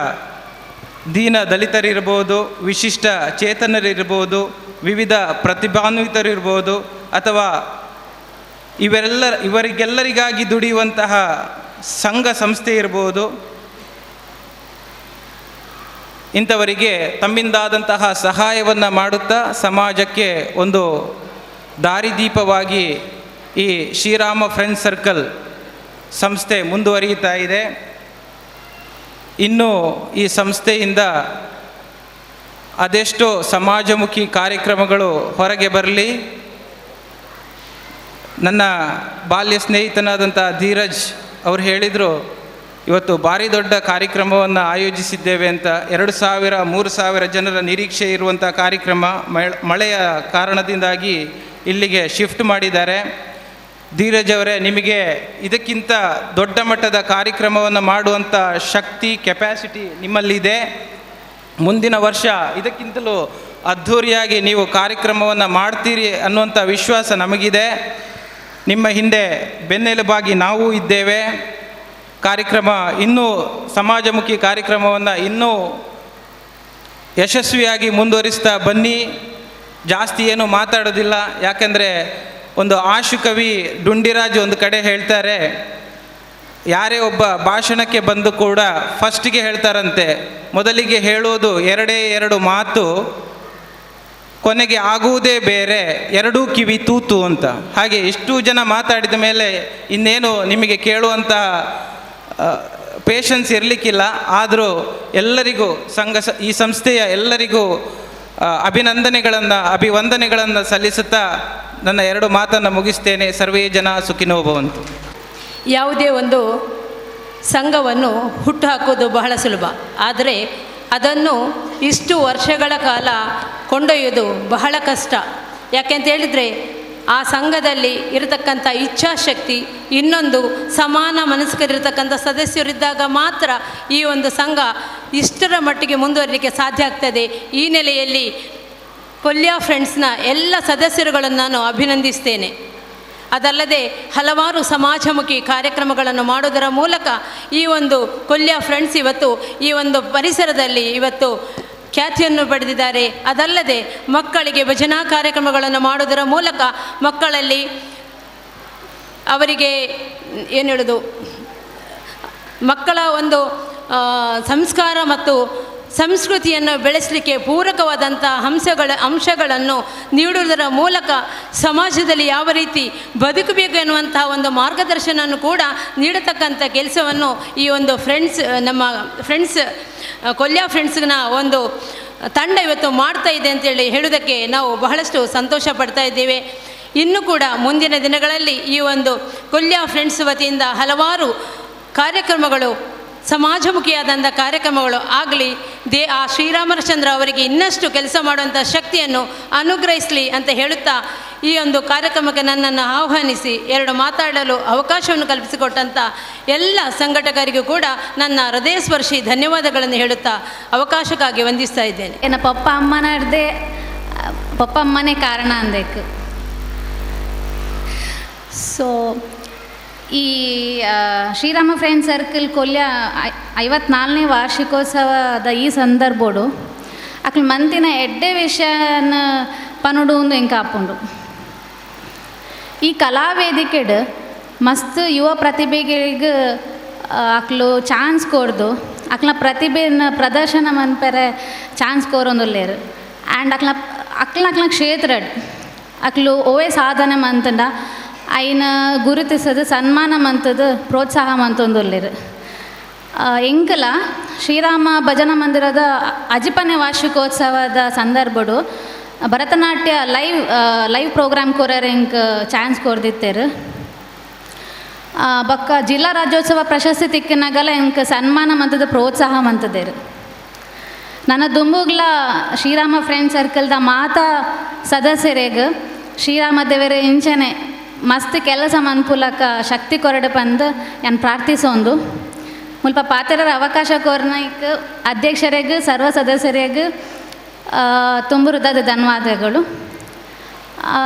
ದೀನ ದಲಿತರಿರ್ಬೋದು, ವಿಶಿಷ್ಟ ಚೇತನರಿರ್ಬೋದು, ವಿವಿಧ ಪ್ರತಿಭಾನ್ವಿತರಿರ್ಬೋದು, ಅಥವಾ ಇವರಿಗೆಲ್ಲರಿಗಾಗಿ ದುಡಿಯುವಂತಹ ಸಂಘ ಸಂಸ್ಥೆ ಇರ್ಬೋದು, ಇಂಥವರಿಗೆ ತಮ್ಮಿಂದಾದಂತಹ ಸಹಾಯವನ್ನು ಮಾಡುತ್ತಾ ಸಮಾಜಕ್ಕೆ ಒಂದು ದಾರಿದೀಪವಾಗಿ ಈ ಶ್ರೀರಾಮ ಫ್ರೆಂಡ್ಸ್ ಸರ್ಕಲ್ ಸಂಸ್ಥೆ ಮುಂದುವರಿಯುತ್ತಾ ಇದೆ. ಇನ್ನು ಈ ಸಂಸ್ಥೆಯಿಂದ ಅದೆಷ್ಟೋ ಸಮಾಜಮುಖಿ ಕಾರ್ಯಕ್ರಮಗಳು ಹೊರಗೆ ಬರಲಿ. ನನ್ನ ಬಾಲ್ಯ ಸ್ನೇಹಿತನಾದಂಥ ಧೀರಜ್ ಅವರು ಹೇಳಿದರು, ಇವತ್ತು ಭಾರಿ ದೊಡ್ಡ ಕಾರ್ಯಕ್ರಮವನ್ನು ಆಯೋಜಿಸಿದ್ದೇವೆ ಅಂತ. 2000 3000 ಜನರ ನಿರೀಕ್ಷೆ ಇರುವಂಥ ಕಾರ್ಯಕ್ರಮ ಮಳೆಯ ಕಾರಣದಿಂದಾಗಿ ಇಲ್ಲಿಗೆ ಶಿಫ್ಟ್ ಮಾಡಿದ್ದಾರೆ. ಧೀರಜ್ ಅವರೇ, ನಿಮಗೆ ಇದಕ್ಕಿಂತ ದೊಡ್ಡ ಮಟ್ಟದ ಕಾರ್ಯಕ್ರಮವನ್ನು ಮಾಡುವಂಥ ಶಕ್ತಿ, ಕೆಪ್ಯಾಸಿಟಿ ನಿಮ್ಮಲ್ಲಿದೆ. ಮುಂದಿನ ವರ್ಷ ಇದಕ್ಕಿಂತಲೂ ಅದ್ಧೂರಿಯಾಗಿ ನೀವು ಕಾರ್ಯಕ್ರಮವನ್ನು ಮಾಡ್ತೀರಿ ಅನ್ನುವಂಥ ವಿಶ್ವಾಸ ನಮಗಿದೆ. ನಿಮ್ಮ ಹಿಂದೆ ಬೆನ್ನೆಲುಬಾಗಿ ನಾವು ಇದ್ದೇವೆ. ಕಾರ್ಯಕ್ರಮ ಇನ್ನೂ ಸಮಾಜಮುಖಿ ಕಾರ್ಯಕ್ರಮವನ್ನು ಇನ್ನೂ ಯಶಸ್ವಿಯಾಗಿ ಮುಂದುವರಿಸ್ತಾ ಬನ್ನಿ. ಜಾಸ್ತಿ ಏನೂ ಮಾತಾಡೋದಿಲ್ಲ, ಯಾಕೆಂದರೆ ಒಂದು ಆಶುಕವಿ ಡುಂಡಿರಾಜ್ ಒಂದು ಕಡೆ ಹೇಳ್ತಾರೆ, ಯಾರೇ ಒಬ್ಬ ಭಾಷಣಕ್ಕೆ ಬಂದು ಕೂಡ ಫಸ್ಟಿಗೆ ಹೇಳ್ತಾರಂತೆ, ಮೊದಲಿಗೆ ಹೇಳೋದು ಎರಡೇ ಎರಡು ಮಾತು, ಕೊನೆಗೆ ಆಗುವುದೇ ಬೇರೆ, ಎರಡೂ ಕಿವಿ ತೂತು ಅಂತ. ಹಾಗೆ ಇಷ್ಟು ಜನ ಮಾತಾಡಿದ ಮೇಲೆ ಇನ್ನೇನು ನಿಮಗೆ ಕೇಳುವಂಥ ಪೇಷನ್ಸ್ ಇರಲಿಕ್ಕಿಲ್ಲ. ಆದರೂ ಎಲ್ಲರಿಗೂ ಈ ಸಂಸ್ಥೆಯ ಎಲ್ಲರಿಗೂ ಅಭಿನಂದನೆಗಳನ್ನು, ಅಭಿವಂದನೆಗಳನ್ನು ಸಲ್ಲಿಸುತ್ತಾ ನನ್ನ ಎರಡು ಮಾತನ್ನು ಮುಗಿಸ್ತೇನೆ. ಸರ್ವೇ ಜನ ಸುಖಿನೋ ಭವಂತು. ಯಾವುದೇ ಒಂದು ಸಂಘವನ್ನು ಹುಟ್ಟುಹಾಕೋದು ಬಹಳ ಸುಲಭ, ಆದರೆ ಅದನ್ನು ಇಷ್ಟು ವರ್ಷಗಳ ಕಾಲ ಕೊಂಡೊಯ್ಯೋದು ಬಹಳ ಕಷ್ಟ. ಯಾಕೆಂತ ಹೇಳಿದರೆ ಆ ಸಂಘದಲ್ಲಿ ಇರತಕ್ಕಂಥ ಇಚ್ಛಾಶಕ್ತಿ, ಇನ್ನೊಂದು ಸಮಾನ ಮನಸ್ಕರಿರ್ತಕ್ಕಂಥ ಸದಸ್ಯರಿದ್ದಾಗ ಮಾತ್ರ ಈ ಒಂದು ಸಂಘ ಇಷ್ಟರ ಮಟ್ಟಿಗೆ ಮುಂದುವರಲಿಕ್ಕೆ ಸಾಧ್ಯ ಆಗ್ತದೆ. ಈ ನೆಲೆಯಲ್ಲಿ ಕೊಲ್ಯ ಫ್ರೆಂಡ್ಸ್ನ ಎಲ್ಲ ಸದಸ್ಯರುಗಳನ್ನು ನಾನು ಅಭಿನಂದಿಸ್ತೇನೆ. ಅದಲ್ಲದೆ ಹಲವಾರು ಸಮಾಜಮುಖಿ ಕಾರ್ಯಕ್ರಮಗಳನ್ನು ಮಾಡೋದರ ಮೂಲಕ ಈ ಒಂದು ಕೊಲ್ಯ ಫ್ರೆಂಡ್ಸ್ ಇವತ್ತು ಈ ಒಂದು ಪರಿಸರದಲ್ಲಿ ಇವತ್ತು ಖ್ಯಾತಿಯನ್ನು ಪಡೆದಿದ್ದಾರೆ. ಅದಲ್ಲದೆ ಮಕ್ಕಳಿಗೆ ಭಜನಾ ಕಾರ್ಯಕ್ರಮಗಳನ್ನು ಮಾಡೋದರ ಮೂಲಕ ಮಕ್ಕಳಲ್ಲಿ ಅವರಿಗೆ ಏನು ಹೇಳೋದು, ಮಕ್ಕಳ ಒಂದು ಸಂಸ್ಕಾರ ಮತ್ತು ಸಂಸ್ಕೃತಿಯನ್ನು ಬೆಳೆಸಲಿಕ್ಕೆ ಪೂರಕವಾದಂಥ ಅಂಶಗಳನ್ನು ನೀಡುವುದರ ಮೂಲಕ ಸಮಾಜದಲ್ಲಿ ಯಾವ ರೀತಿ ಬದುಕಬೇಕು ಎನ್ನುವಂಥ ಒಂದು ಮಾರ್ಗದರ್ಶನವನ್ನು ಕೂಡ ನೀಡತಕ್ಕಂಥ ಕೆಲಸವನ್ನು ಈ ಒಂದು ಫ್ರೆಂಡ್ಸ್, ನಮ್ಮ ಫ್ರೆಂಡ್ಸ್ ಕೊಲ್ಯ ಫ್ರೆಂಡ್ಸ್ನ ಒಂದು ತಂಡ ಇವತ್ತು ಮಾಡ್ತಾ ಇದೆ ಅಂತೇಳಿ ಹೇಳೋದಕ್ಕೆ ನಾವು ಬಹಳಷ್ಟು ಸಂತೋಷ ಪಡ್ತಾ ಇದ್ದೇವೆ. ಇನ್ನೂ ಕೂಡ ಮುಂದಿನ ದಿನಗಳಲ್ಲಿ ಈ ಒಂದು ಕೊಲ್ಯ ಫ್ರೆಂಡ್ಸ್ ವತಿಯಿಂದ ಹಲವಾರು ಕಾರ್ಯಕ್ರಮಗಳು, ಸಮಾಜಮುಖಿಯಾದಂಥ ಕಾರ್ಯಕ್ರಮಗಳು ಆಗಲಿ. ಆ ಶ್ರೀರಾಮಚಂದ್ರ ಅವರಿಗೆ ಇನ್ನಷ್ಟು ಕೆಲಸ ಮಾಡುವಂಥ ಶಕ್ತಿಯನ್ನು ಅನುಗ್ರಹಿಸಲಿ ಅಂತ ಹೇಳುತ್ತಾ ಈ ಒಂದು ಕಾರ್ಯಕ್ರಮಕ್ಕೆ ನನ್ನನ್ನು ಆಹ್ವಾನಿಸಿ ಎರಡು ಮಾತಾಡಲು ಅವಕಾಶವನ್ನು ಕಲ್ಪಿಸಿಕೊಟ್ಟಂಥ ಎಲ್ಲ ಸಂಘಟಕರಿಗೂ ಕೂಡ ನನ್ನ ಹೃದಯಸ್ಪರ್ಶಿ ಧನ್ಯವಾದಗಳನ್ನು ಹೇಳುತ್ತಾ ಅವಕಾಶಕ್ಕಾಗಿ ವಂದಿಸ್ತಾ ಇದ್ದೇನೆ. ಎನ್ನ ಪಪ್ಪ ಅಮ್ಮನ ಹಿಡ್ದೆ ಪಪ್ಪ ಅಮ್ಮನೇ ಕಾರಣ ಅಂದೇಕು. ಸೊ ಈ ಶ್ರೀರಾಮ ಫ್ರೆಂಡ್ ಸರ್ಕಲ್ ಕೊಲ್ಯ 54ನೇ ವಾರ್ಷಿಕೋತ್ಸವದ ಈ ಸಂದರ್ಭೋಡು ಅಕ್ಲು ಮಂತಿನ ಎಡ್ಡೆ ವಿಷಯನ ಪನುಡು ಒಂದು ಎಂಕ ಆಪುಂಡು. ಈ ಕಲಾವೇದಿಕೆಡ್ ಮಸ್ತ್ ಯುವ ಪ್ರತಿಭೆಗಳಿಗೆ ಅಕ್ಲು ಚಾನ್ಸ್ ಕೊಡ್ದು ಅಕ್ಲ ಪ್ರತಿಭೆನ ಪ್ರದರ್ಶನ ಮನ್ಪೆರೆ ಚಾನ್ಸ್ ಕೋರೊಂದುಲ್ಲೇರು. ಆ್ಯಂಡ್ ಅಕ್ಲ ಅಕ್ಲ ಅಕ್ಲ ಕ್ಷೇತ್ರಡ್ ಅಕ್ಲು ಓವೇ ಸಾಧನೆ ಮಂತಂಡ ಐನ ಗುರುತಿಸದು ಸನ್ಮಾನ ಮಂತದ್ದು ಪ್ರೋತ್ಸಾಹ ಮಂತೊಂದುಲ್ಲೇರು. ಎಂಕಲ ಶ್ರೀರಾಮ ಭಜನಾ ಮಂದಿರದ ಅಜಿಪನೆ ವಾರ್ಷಿಕೋತ್ಸವದ ಸಂದರ್ಭಡು ಭರತನಾಟ್ಯ ಲೈವ್ ಲೈವ್ ಪ್ರೋಗ್ರಾಮ್ ಕೊರರ್ ಎಂಕ್ ಚಾನ್ಸ್ ಕೊರ್ದಿತ್ತೇರು. ಬೊಕ್ಕ ಜಿಲ್ಲಾ ರಾಜ್ಯೋತ್ಸವ ಪ್ರಶಸ್ತಿ ತಿಕ್ಕಿನಾಗಲ ಎಂಕ್ ಸನ್ಮಾನ ಮಂತದ ಪ್ರೋತ್ಸಾಹ ಮಂತದೇರು. ನನ್ನ ದುಂಬುಗ್ಲ ಶ್ರೀರಾಮ ಫ್ರೆಂಡ್ ಸರ್ಕಲ್ದ ಮಾತಾ ಸದಸ್ಯರೇಗ್ ಶ್ರೀರಾಮ ದೇವರ ಇಂಚನೆ ಮಸ್ತ್ ಕೆಲಸ ಮನ್ಪುಲಕ ಶಕ್ತಿ ಕೊರಡು ಪಂದ್ ಯಾನ್ ಪ್ರಾರ್ಥಿಸೋಂದು ಮುಲ್ಪ ಪಾತ್ರರ ಅವಕಾಶ ಕೋರ್ನೈಕ್ ಅಧ್ಯಕ್ಷರಿಗೆ ಸರ್ವ ಸದಸ್ಯರಿಗೆ ತುಂಬ ಹೃದಯದ ಧನ್ಯವಾದಗಳು.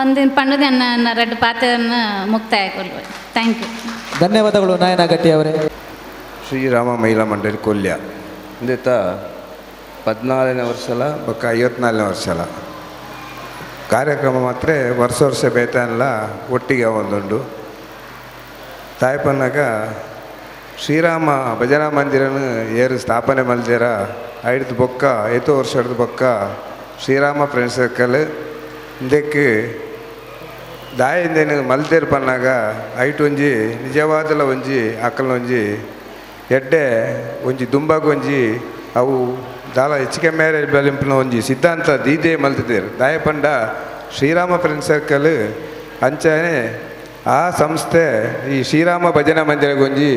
ಅಂದಿನ ಪಂಡದ ನನ್ನ ರೆಡ್ ಪಾತ್ರನ ಮುಕ್ತಾಯ ಕೊಲ್ವ. Thank you. ಧನ್ಯವಾದಗಳು ನಾಯನ ಗಟ್ಟಿ ಅವರೇ. ಶ್ರೀರಾಮ ಮಹಿಳಾ ಮಂಡಳಿ ಕೊಲ್ಯ ಇಂದಿತ 14ನೇ ವರ್ಷಲ ಬೊಕ್ಕ 54ನೇ ವರ್ಷಲ ಕಾರ್ಯಕ್ರಮ ಮಾತ್ರ ವರ್ಷ ವರ್ಷ ಬೇತನಲ್ಲ ಒಟ್ಟಿಗೆ ಒಂದುಂಡು. ತಾಯ್ಪನ್ನಾಗ ಶ್ರೀರಾಮ ಭಜನಾ ಮಂದಿರನ ಏರು ಸ್ಥಾಪನೆ ಮಲ್ದಿರ ಐದು ಬೊಕ್ಕ ಐದು ವರ್ಷ ಹಿಡ್ದು ಬೊಕ್ಕ ಶ್ರೀರಾಮ ಫ್ರೆಂಡ್ಸ್ ಸರ್ಕಲ್ ಇಂದಕ್ಕೆ ದಾಯಿಂದೇನು ಮಲ್ತೇರು ಪನ್ನಾಗ ಐಟ್ ಒಂಜಿ ನಿಜವಾದಲ ಒಂಜಿ ಅಕ್ಕಲ ಒಂಜಿ ಎಡ್ಡೆ ಒಂಜಿ ದುಂಬಾಗ ಒಂಜಿ ಅವು ದಾಲ ಹೆಚ್ಚಿಗೆ ಮೇರೆ ಬಲಿಂಪಿನ ಒಂಜಿ ಸಿದ್ಧಾಂತ ದೀದೇ ಮಲ್ತಿದ್ದೇರು. ದಾಯಪಂಡ ಶ್ರೀರಾಮ ಫ್ರೆಂಡ್ಸ್ ಸರ್ಕಲ್ ಅಂಚನೆ ಆ ಸಂಸ್ಥೆ ಈ ಶ್ರೀರಾಮ ಭಜನಾ ಮಂದಿರಗೊಂಜಿ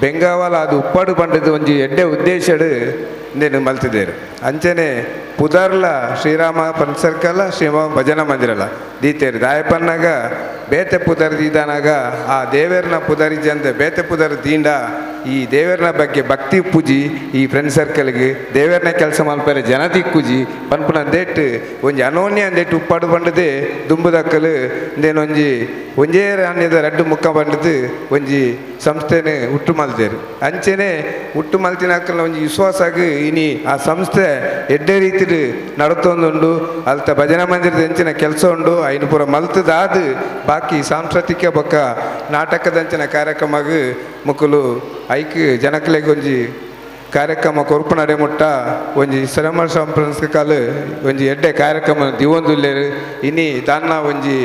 ಬೆಂಗಾವಲ ಅದು ಉಪ್ಪಾಡು ಪಂಡದ ಒಂಜಿ ಎಡ್ಡೆ ಉದ್ದೇಶಡು ಇಂದೇನು ಮಲ್ತಿದ್ದೇರು. ಅಂಚನೆ ಪುದರ್ಲ ಶ್ರೀರಾಮ ಫ್ರೆಂಡ್ಸ್ ಸರ್ಕಲ್ ಶ್ರೀರಾಮ ಭಜನಾ ಮಂದಿರಲ್ಲ ದೀತೇರು. ದಾಯಪನ್ನಾಗ ಬೇತೆ ಪುದರ್ ದೀದನಾಗ ಆ ದೇವೇರ್ನ ಪುದರಿಜಂತೆ ಬೇತೆ ಪುದರ್ ದಿಂಡ ಈ ದೇವೇರ್ನ ಬಗ್ಗೆ ಭಕ್ತಿ ಪೂಜಿ ಈ ಫ್ರೆಂಡ್ ಸರ್ಕಲ್ಗೆ ದೇವೇರ್ನ ಕೆಲಸ ಮಲ್ಪರೆ ಜನತಿ ಪೂಜಿ ಪನ್ಪುನ ಅಂದೇಟ್ ಒಂಜಿ ಅನೋನ್ಯ ಅಂದೇಟ್ ಉಪ್ಪಾಡು ಪಂಡದೆ ದುಂಬುದಕ್ಕಲು ಇಂದೇನೊಂಜಿ ಒಂಜೇ ರಾಣ್ಯದ ರಡ್ಡು ಮುಖ ಪಂಡದು ಒಂಜಿ ಸಂಸ್ಥೆನ ಹುಟ್ಟು ಮಲ್ತೇರು. ಅಂಚೆನೆ ಹುಟ್ಟು ಮಲ್ತಿನಕ್ಕಲ್ನ ಒಂಜಿ ವಿಶ್ವಾಸಾಗ ಇನಿ ಆ ಸಂಸ್ಥೆ ಎಡ್ಡೆ ರೀತಿಡು ನಡತೊಂದುಂಡು. ಅಲ್ತ ಭಜನಾ ಮಂದಿರದ ಎಂಚಿನ ಕೆಲಸ ಉಂಡು ಐನು ಪೂರ ಮಲ್ತದಾದ ಬಾಕಿ ಸಾಂಸ್ಕೃತಿಕ ಬೊಕ್ಕ ನಾಟಕದಂಚಿನ ಕಾರ್ಯಕ್ರಮಗ್ ಮುಕುಲು ಐಕ್ ಜನಕ್ಲೆಗ್ ಒಂಜಿ ಕಾರ್ಯಕ್ರಮ ಕೊರ್ಪು ನಡೆ ಮುಟ್ಟ ಒಂಜಿ ಶ್ರಮ ಸಂಪ್ರಸ್ಕಾಲ ಒಂಜಿ ಎಡ್ಡೆ ಕಾರ್ಯಕ್ರಮ ದಿವೊಂದುಲ್ಲೇರು. ಇನಿ ದಾನ್ನ ಒಂಜಿ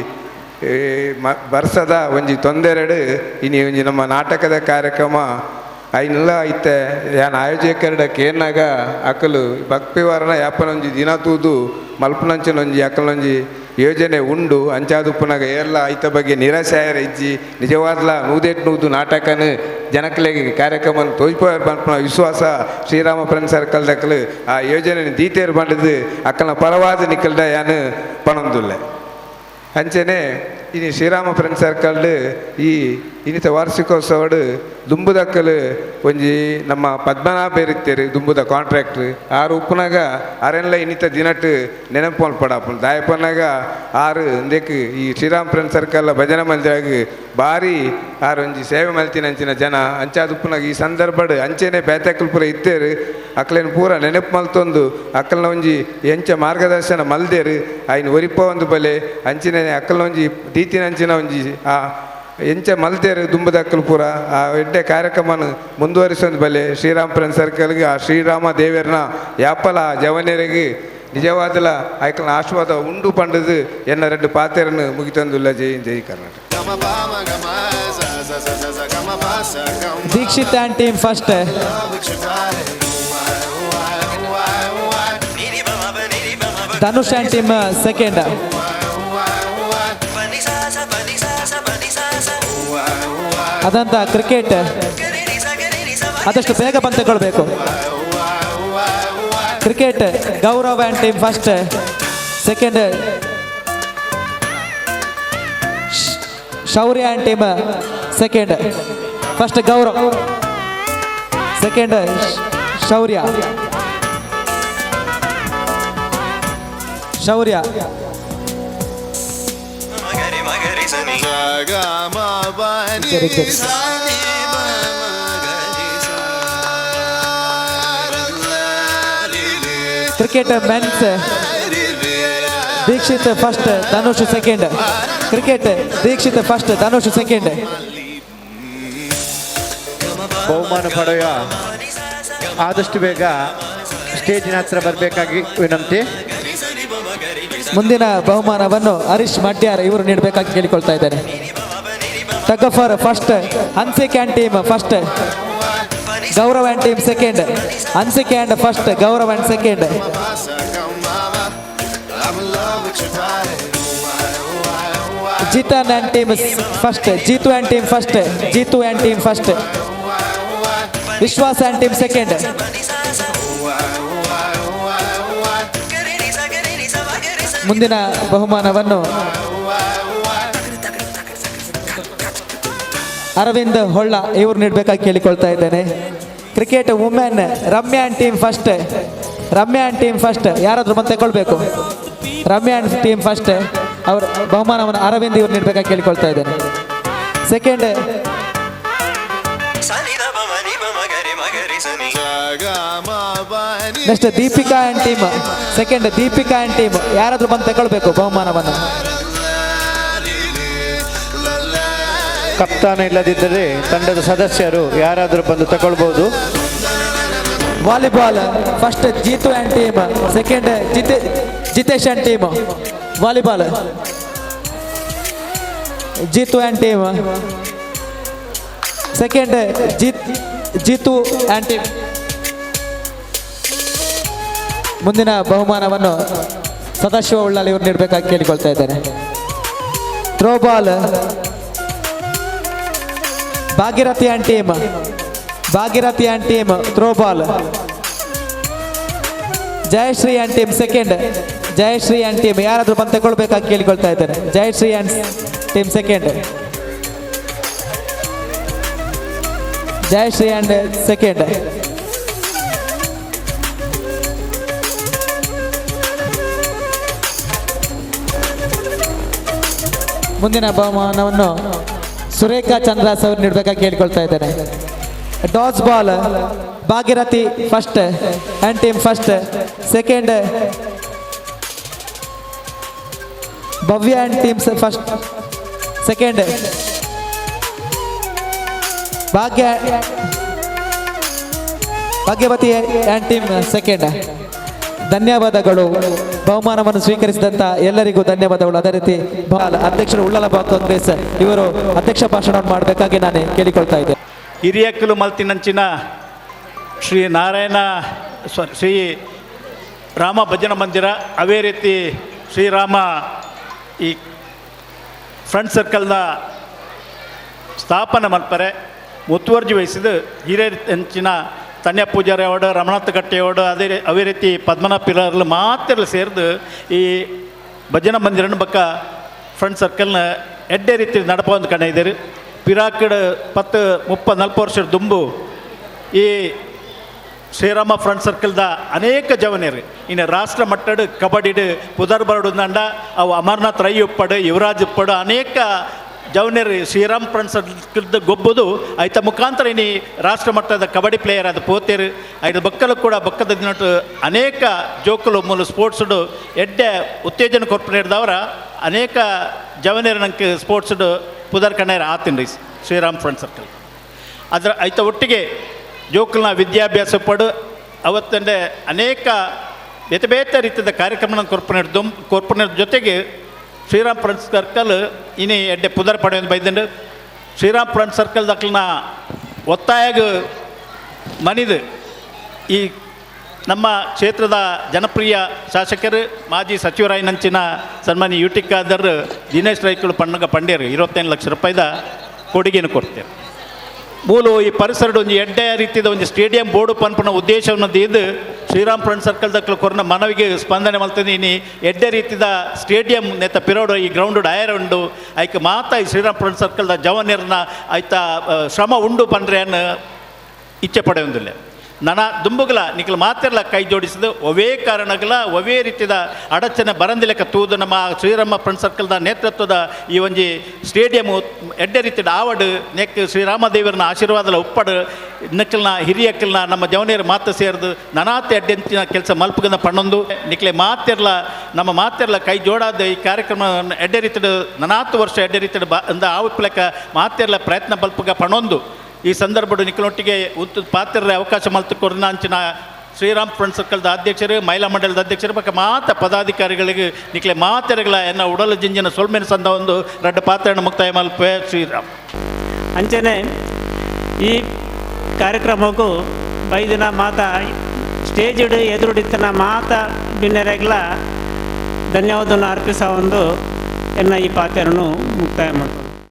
ಬರ್ಸದ ಒಂಜಿ ತೊಂದರೆಡು ಇನಿ ಒಂಜಿ ನಮ್ಮ ನಾಟಕದ ಕಾರ್ಯಕ್ರಮ ಐನೆಲ್ಲ ಐತೆ. ಯಾನ್ ಆಯೋಜಕರಡ ಕೇರ್ನಾಗ ಅಕಲು ಭಕ್ತಿವಾರನ ಯಾಪನೊಂಜಿ ದಿನ ತೂದು ಮಲ್ಪನಂಚನೊಂಜಿ ಅಕಲೊಂಜಿ ಯೋಜನೆ ಉಂಡು. ಅಂಚಾದುಪ್ಪನಾಗ ಏರ್ಲ ಐತ ಬಗ್ಗೆ ನಿರಾಶೆ ಆಯರ ಇಜ್ಜಿ ನಿಜವಾದ್ಲ ನೂದೆಟ್ ನೂದು ನಾಟಕನ ಜನಕ್ಲೆಗ್ ಕಾರ್ಯಕ್ರಮ ತೋಜ್ಪೋಯರ್ ಪನ್ಪುನ ವಿಶ್ವಾಸ ಶ್ರೀರಾಮ ಫ್ರೆಂಡ್ ಸರ್ಕಲ್ ದಕ್ಕಲು ಆ ಯೋಜನೆ ದೀತೇರು ಬಂಡದು ಅಕ್ಕನ ಪರವಾದ ನಿಕ್ಕಲ್ದ ಯಾನು ಪಣೊಂದುಲ್ಲೆ. ಅಂಚನೆ ಇನಿ ಶ್ರೀರಾಮ ಫ್ರೆಂಡ್ ಸರ್ಕಲ್ಡ್ ಈ ಇನ್ನಿತ ವಾರ್ಷಿಕೋತ್ಸವಡು ದುಂಬುದಕ್ಕಲು ಒಂಜಿ ನಮ್ಮ ಪದ್ಮನಾಭ ಇರುತ್ತೇರು ದುಂಬುದ ಕಾಂಟ್ರಾಕ್ಟ್ರು ಆರು ಉಪ್ಪುನಾಗ ಅರೆನ್ಲ ಇನ್ನಿತ ದಿನಟ್ಟು ನೆನಪು ಮಲ್ಪಡಾಪುಂಡು. ದಾಯಪನ್ನಾಗ ಆರು ಇಂದೆಕ್ ಈ ಶ್ರೀರಾಮ ಫ್ರೆಂಡ್ ಸರ್ಕಲ್ ಭಜನಾ ಮಂದಿರಾಗ ಭಾರಿ ಆರು ಒಂಜಿ ಸೇವೆ ಮಲ್ತಿನಂಚಿನ ಜನ ಅಂಚಾದ ಉಪ್ಪುನಾಗ ಈ ಸಂದರ್ಭಡ್ ಅಂಚೆನೆ ಬೇತೆಕುಲು ಪೂರ ಇತ್ತೇರು ಅಕ್ಲೇನು ಪೂರ ನೆನಪು ಮಲ್ತೊಂದು ಅಕ್ಕಲ್ನ ಒಂಜಿ ಎಂಚ ಮಾರ್ಗದರ್ಶನ ಮಲ್ದೇರು ಐನ್ ಒರಿಪ ಒಂದು ಬಲೆ ಅಂಚಿನ ಅಕ್ಕಲ್ನ ಒಂಜಿ ದೀತಿನಂಚಿನ ಒಂಜಿ ಆ ಎಂಚ ಮಲ್ತೇರು ದುಂಬುದಕ್ಕಲು ಪೂರ ಆ ಎಡ್ಡೆ ಕಾರ್ಯಕ್ರಮನ ಮುಂದುವರಿಸೊಂದು ಬಲೆ ಶ್ರೀರಾಮ ಫ್ರೆಂಡ್ ಸರ್ಕಲ್ಗೆ ಆ ಶ್ರೀರಾಮ ದೇವರನ ಯಾಪಲ ಜವನರಿಗೆ ನಿಜವಾದಲ ಐಕಲ್ನ ಆಶೀರ್ವಾದ ಉಂಡು ಪಂಡದು ಎನ್ನ ರೆಡ್ಡು ಪಾತೆರನ್ನು ಮುಗಿತೊಂದುಲ್ಲ. ಜೈ ಜೈ Karnataka. Dikshit and team first, Dhanush and team second. ಅದಂತ ಕ್ರಿಕೆಟ್ ಆದಷ್ಟು ಬೇಗ ಬಂದು ತಗೊಳ್ಬೇಕು. Cricket Gaurav and team first, second Shaurya and team second. First Gaurav, second Shaurya. Shaurya cricket men's Dikshit first, Dhanush second. Cricket Dikshit first, Dhanush second. ಬಹುಮಾನ ಪಡೆಯ ಆದಷ್ಟು ಬೇಗ ಸ್ಟೇಜಿನ ಹತ್ರ ಬರಬೇಕಾಗಿ ವಿನಂತಿ. ಮುಂದಿನ ಬಹುಮಾನವನ್ನು ಹರೀಶ್ ಮಡ್ಯಾರ್ ಇವರು ನೀಡಬೇಕಾಗಿ ಕೇಳಿಕೊಳ್ತಾ ಇದ್ದೇನೆ. Tug of war first Hansik and team first, Gaurav and team second. Hansik and first, Gaurav and second. Jithan and team first, Jeetu and team first, Jeetu and team first. Vishwas and team second. ಮುಂದಿನ ಬಹುಮಾನವನ್ನು ಅರವಿಂದ್ ಹೊಳ್ಳ ಇವರು ನೀಡಬೇಕಾಗಿ ಕೇಳಿಕೊಳ್ತಾ ಇದ್ದೇನೆ. Cricket women Ramya and team first, Ramya and team first. ಯಾರಾದರೂ ಬಂದು ತಗೊಳ್ಬೇಕು. Ramya and team first ಅವರ ಬಹುಮಾನವನ್ನು ಅರವಿಂದ್ ಇವರು ನೀಡಬೇಕಾಗಿ ಕೇಳಿಕೊಳ್ತಾ ಇದ್ದೇನೆ. Second next Deepika and team second, Deepika and team. ಯಾರಾದರೂ ಬಂದು ತಗೊಳ್ಬೇಕು ಬಹುಮಾನವನ್ನು. ಕಪ್ತಾನ ಇಲ್ಲದಿದ್ದರೆ ತಂಡದ ಸದಸ್ಯರು ಯಾರಾದರೂ ಬಂದು ತಗೊಳ್ಬೋದು. Volleyball first Jeetu and team, second Jitesh and team. Volleyball Jeetu and team, second Jeetu and team. ಮುಂದಿನ ಬಹುಮಾನವನ್ನು ಸದಾಶಿವ ಉಳ್ಳಾಲ್ ಇವರು ನೀಡಬೇಕಾಗಿ ಕೇಳಿಕೊಳ್ತಾ ಇದ್ದೇನೆ. Throwball Bhagirathi and team, Bhagirathi and team throwball. Jayashree and team second, Jayashree and team. ಯಾರಾದರೂ ಬಂದು ತಗೊಳ್ಬೇಕಾಗಿ ಕೇಳಿಕೊಳ್ತಾ ಇದ್ದೇನೆ. Jayashree and team second, Jayashree and second. ಮುಂದಿನ ಬಹುಮಾನವನ್ನು ಸುರೇಖಾ ಚಂದ್ರಾಸ್ ಅವರು ನೀಡಬೇಕಾಗಿ ಕೇಳಿಕೊಳ್ತಾ ಇದ್ದೇನೆ. Dodge ball Bhagirathi first and team first, second Bhavya and team first, second Bhagyavathi and team second. ಧನ್ಯವಾದಗಳು. ಬಹುಮಾನವನ್ನು ಸ್ವೀಕರಿಸಿದಂಥ ಎಲ್ಲರಿಗೂ ಧನ್ಯವಾದಗಳು. ಅದೇ ರೀತಿ ಅಧ್ಯಕ್ಷರು ಉಳ್ಳಾಲ ಬ್ಲಾಕ್ ಕಾಂಗ್ರೆಸ್ ಇವರು ಅಧ್ಯಕ್ಷ ಭಾಷಣವನ್ನು ಮಾಡಬೇಕಾಗಿ ನಾನು ಕೇಳಿಕೊಳ್ತಾ ಇದ್ದೇನೆ. ಹಿರಿಯಕ್ಕಲು ಮಲ್ತಿನಂಚಿನ ಶ್ರೀ ನಾರಾಯಣ ಶ್ರೀ ರಾಮ ಭಜನಾ ಮಂದಿರ, ಅದೇ ರೀತಿ ಶ್ರೀರಾಮ ಈ ಫ್ರೆಂಡ್ ಸರ್ಕಲ್ನ ಸ್ಥಾಪನೆ ಮಲ್ಪರೆ ಮುತುವರ್ಜಿ ವಹಿಸಿದ ಹಿರಿಯಂಚಿನ ತನ್ಯ ಪೂಜಾರಿ ಅವಡು, ರಮಣಾಥ ಕಟ್ಟೆಯವಡು, ಅದೇ ರೀತಿ ಪದ್ಮನಾಭ ಪಿಲಾರ್ಲು ಮಾತ್ರ ಸೇರಿದು ಈ ಭಜನಾ ಮಂದಿರನ ಬಕ್ಕ ಫ್ರೆಂಡ್ ಸರ್ಕಲ್ನ ಎಡ್ಡೆ ರೀತಿ ನಡಪ ಒಂದು ಕಣ ಇದ್ದೀರಿ. ಪಿರಾಕಡ್ 10 30 40 ವರ್ಷದ ದುಂಬು ಈ ಶ್ರೀರಾಮ ಫ್ರೆಂಡ್ ಸರ್ಕಲ್ದ ಅನೇಕ ಜವನಿಯರು ಇನ್ನು ರಾಷ್ಟ್ರ ಮಟ್ಟದ ಕಬಡ್ಡಿಡು ಪುದರ್ ಬರಡು ಅಂಡ ಅವು ಅಮರ್ನಾಥ್ ರೈ ಉಪ್ಪಡು, ಯುವರಾಜ್ ಉಪ್ಪಡು, ಅನೇಕ ಜವನಿಯರು ಶ್ರೀರಾಮ್ ಫ್ರೆಂಡ್ ಸರ್ಕಲ್ದ ಗೊಬ್ಬದು ಐತ ಮುಖಾಂತರ ಇನಿ ರಾಷ್ಟ್ರ ಮಟ್ಟದ ಕಬಡ್ಡಿ ಪ್ಲೇಯರ್ ಅದು ಪೋತೇರು. ಐದು ಬಕ್ಕಲು ಕೂಡ ಬಕ್ಕದ ದಿನಟ್ಟು ಅನೇಕ ಜೋಕುಲು ಮೂಲ ಸ್ಪೋರ್ಟ್ಸ್ಡು ಎಡ್ಡೆ ಉತ್ತೇಜನ ಕೊರ್ಪನೇರ್ದವರ ಅನೇಕ ಜವನಿಯರು ನಂಗೆ ಸ್ಪೋರ್ಟ್ಸ್ಡು ಪುದರ್ ಕಣ್ಣೇರು ಆತಿನ್ರಿ ಶ್ರೀರಾಮ್ ಫ್ರೆಂಡ್ ಸರ್ಕಲ್. ಅದರ ಐತ ಒಟ್ಟಿಗೆ ಜೋಕುಲ್ನ ವಿದ್ಯಾಭ್ಯಾಸ ಪಡು ಅವತ್ತಂದೆ ಅನೇಕ ಬೇತೆ ಬೇತೆ ರೀತಿಯ ಕಾರ್ಯಕ್ರಮನ ಕೊರ್ಪನ ಜೊತೆಗೆ ಶ್ರೀರಾಮ್ ಫ್ರೆಂಡ್ಸ್ ಸರ್ಕಲ್ ಇನಿ ಎಡ್ಡೆ ಪುದರ್ ಪಡೆಯೊಂದು ಬೈದಂಡು ಶ್ರೀರಾಮ್ ಫ್ರೆಂಡ್ಸ್ ಸರ್ಕಲ್ ದಕ್ಲನ ಒತ್ತಾಯಗ ಮನಿದು ಈ ನಮ್ಮ ಕ್ಷೇತ್ರದ ಜನಪ್ರಿಯ ಶಾಸಕರು ಮಾಜಿ ಸಚಿವರಾಯನಂಚಿನ ಸನ್ಮಾನ್ಯ ಯುಟಿ ಖಾದರ್ ದಿನೇಶ್ ರೈಕುಳು ಪಣ್ಣಗ ಪಂಡ್ಯರು 25 ಲಕ್ಷ ರೂಪಾಯಿದ ಕೊಡುಗೆಯನ್ನು ಕೊಡ್ತೇವೆ. ಮೂಲು ಈ ಪರಿಸರದ ಒಂಜಿ ಎಡ್ಡೆ ರೀತಿದ ಒಂಜಿ ಸ್ಟೇಡಿಯಂ ಬೋರ್ಡು ಪನ್ಪುನ ಉದ್ದೇಶವನ್ನು ದೀದ್ ಶ್ರೀರಾಮ್ ಫ್ರೆಂಡ್ ಸರ್ಕಲ್ ದಕ್ಲು ಕೊರ್ನ ಮನವಿಗೆ ಸ್ಪಂದನೆ ಮಲ್ತದೆ. ಇನಿ ಎಡ್ಡೆ ರೀತಿದ ಸ್ಟೇಡಿಯಂ ನೆತ್ತ ಪಿರೋಡು ಈ ಗ್ರೌಂಡ್ ಡಯರ್ ಉಂಡು. ಐಕ್ ಮಾತ ಈ ಶ್ರೀರಾಮ್ ಫ್ರೆಂಡ್ ಸರ್ಕಲ್ದ ಜವನಿರ್ನ ಐತ ಶ್ರಮ ಉಂಡು ಪಂಡ್ರೆ ಅನ್ನು ಇಚ್ಛೆ ಪಡೆಯೊಂದಿಲ್ಲ. ನನ ದುಂಬುಗಲ ನಿಕಲ್ ಮಾತೆರ್ಲ ಕೈ ಜೋಡಿಸಿದ ಒವೇ ಕಾರಣಗಳ ಒವೇ ರೀತಿದ ಅಡಚಣೆ ಬರಂದಿಲೆಕ್ಕ ತೂದು ನಮ್ಮ ಶ್ರೀರಾಮ ಫ್ರೆಂಡ್ ಸರ್ಕಲ್ದ ನೇತೃತ್ವದ ಈ ಒಂಜಿ ಸ್ಟೇಡಿಯಂ ಎಡ್ಡೆ ರೀತಿದ ಆವಡು ನೆಕ್ ಶ್ರೀರಾಮ ದೇವರನ ಆಶೀರ್ವಾದಲ ಉಪ್ಪಡು ನಿಕ್ಕಲ್ನ ಹಿರಿಯಕ್ಕಲ್ನ ನಮ್ಮ ಜವನಿಯರ ಮಾತು ಸೇರಿದು ನನಾತೆ ಎಡ್ಡೆಂಚಿನ ಕೆಲಸ ಮಲ್ಪುಗಂದ ಪಣ್ಣೊಂದು ನಿಕ್ಲೆ ಮಾತೆರ್ಲ ನಮ್ಮ ಮಾತೆರ್ಲ ಕೈ ಜೋಡಾದ ಈ ಕಾರ್ಯಕ್ರಮ ಎಡ್ಡೆ ರೀತಿದ ನನಾತು ವರ್ಷ ಎಡ್ಡೆ ರೀತಿದ ಬ ಅಂದ ಆವಪ್ಲೆಕ್ಕ ಮಾತೆರ್ಲ ಪ್ರಯತ್ನ ಬಲ್ಪುಗ ಪಣ್ಣೊಂದು ಈ ಸಂದರ್ಭದ ನಿಕ್ಕಲೊಟ್ಟಿಗೆ ಉತ್ತು ಪಾತ್ರರ ಅವಕಾಶ ಮಲ್ತು ಕೊರ್ನಾಂಚಿನ ಶ್ರೀರಾಮ್ ಫ್ರೆಂಡ್ ಸರ್ಕಲ್ದ ಅಧ್ಯಕ್ಷರು, ಮಹಿಳಾ ಮಂಡಲದ ಅಧ್ಯಕ್ಷರು ಬೊಕ್ಕ ಮಾತ ಪದಾಧಿಕಾರಿಗಳಿಗೆ ನಿಕ್ಲೆ ಮಾತೆರೆಗಳ ಎನ್ನ ಉಡಲ ಜಿಂಜಿನ ಸೊಲ್ಮೆನ ಸಂದ ಒಂದು ರಡ್ಡ ಪಾತ್ರನ ಮುಕ್ತಾಯ ಮಲ್ಪೆ ಶ್ರೀರಾಮ್. ಅಂಚನೆ ಈ ಕಾರ್ಯಕ್ರಮಕ್ಕೂ ಬೈದಿನ ಮಾತ ಸ್ಟೇಜ್ ಎದುರುಡಿತ್ತನ ಮಾತ ಬಿನ್ನೆರೆಗ್ಲ ಧನ್ಯವಾದವನ್ನು ಅರ್ಪಿಸ ಒಂದು ಎನ್ನ ಈ ಪಾತ್ರವನ್ನು ಮುಕ್ತಾಯ ಮಾಡ್ತಾರೆ.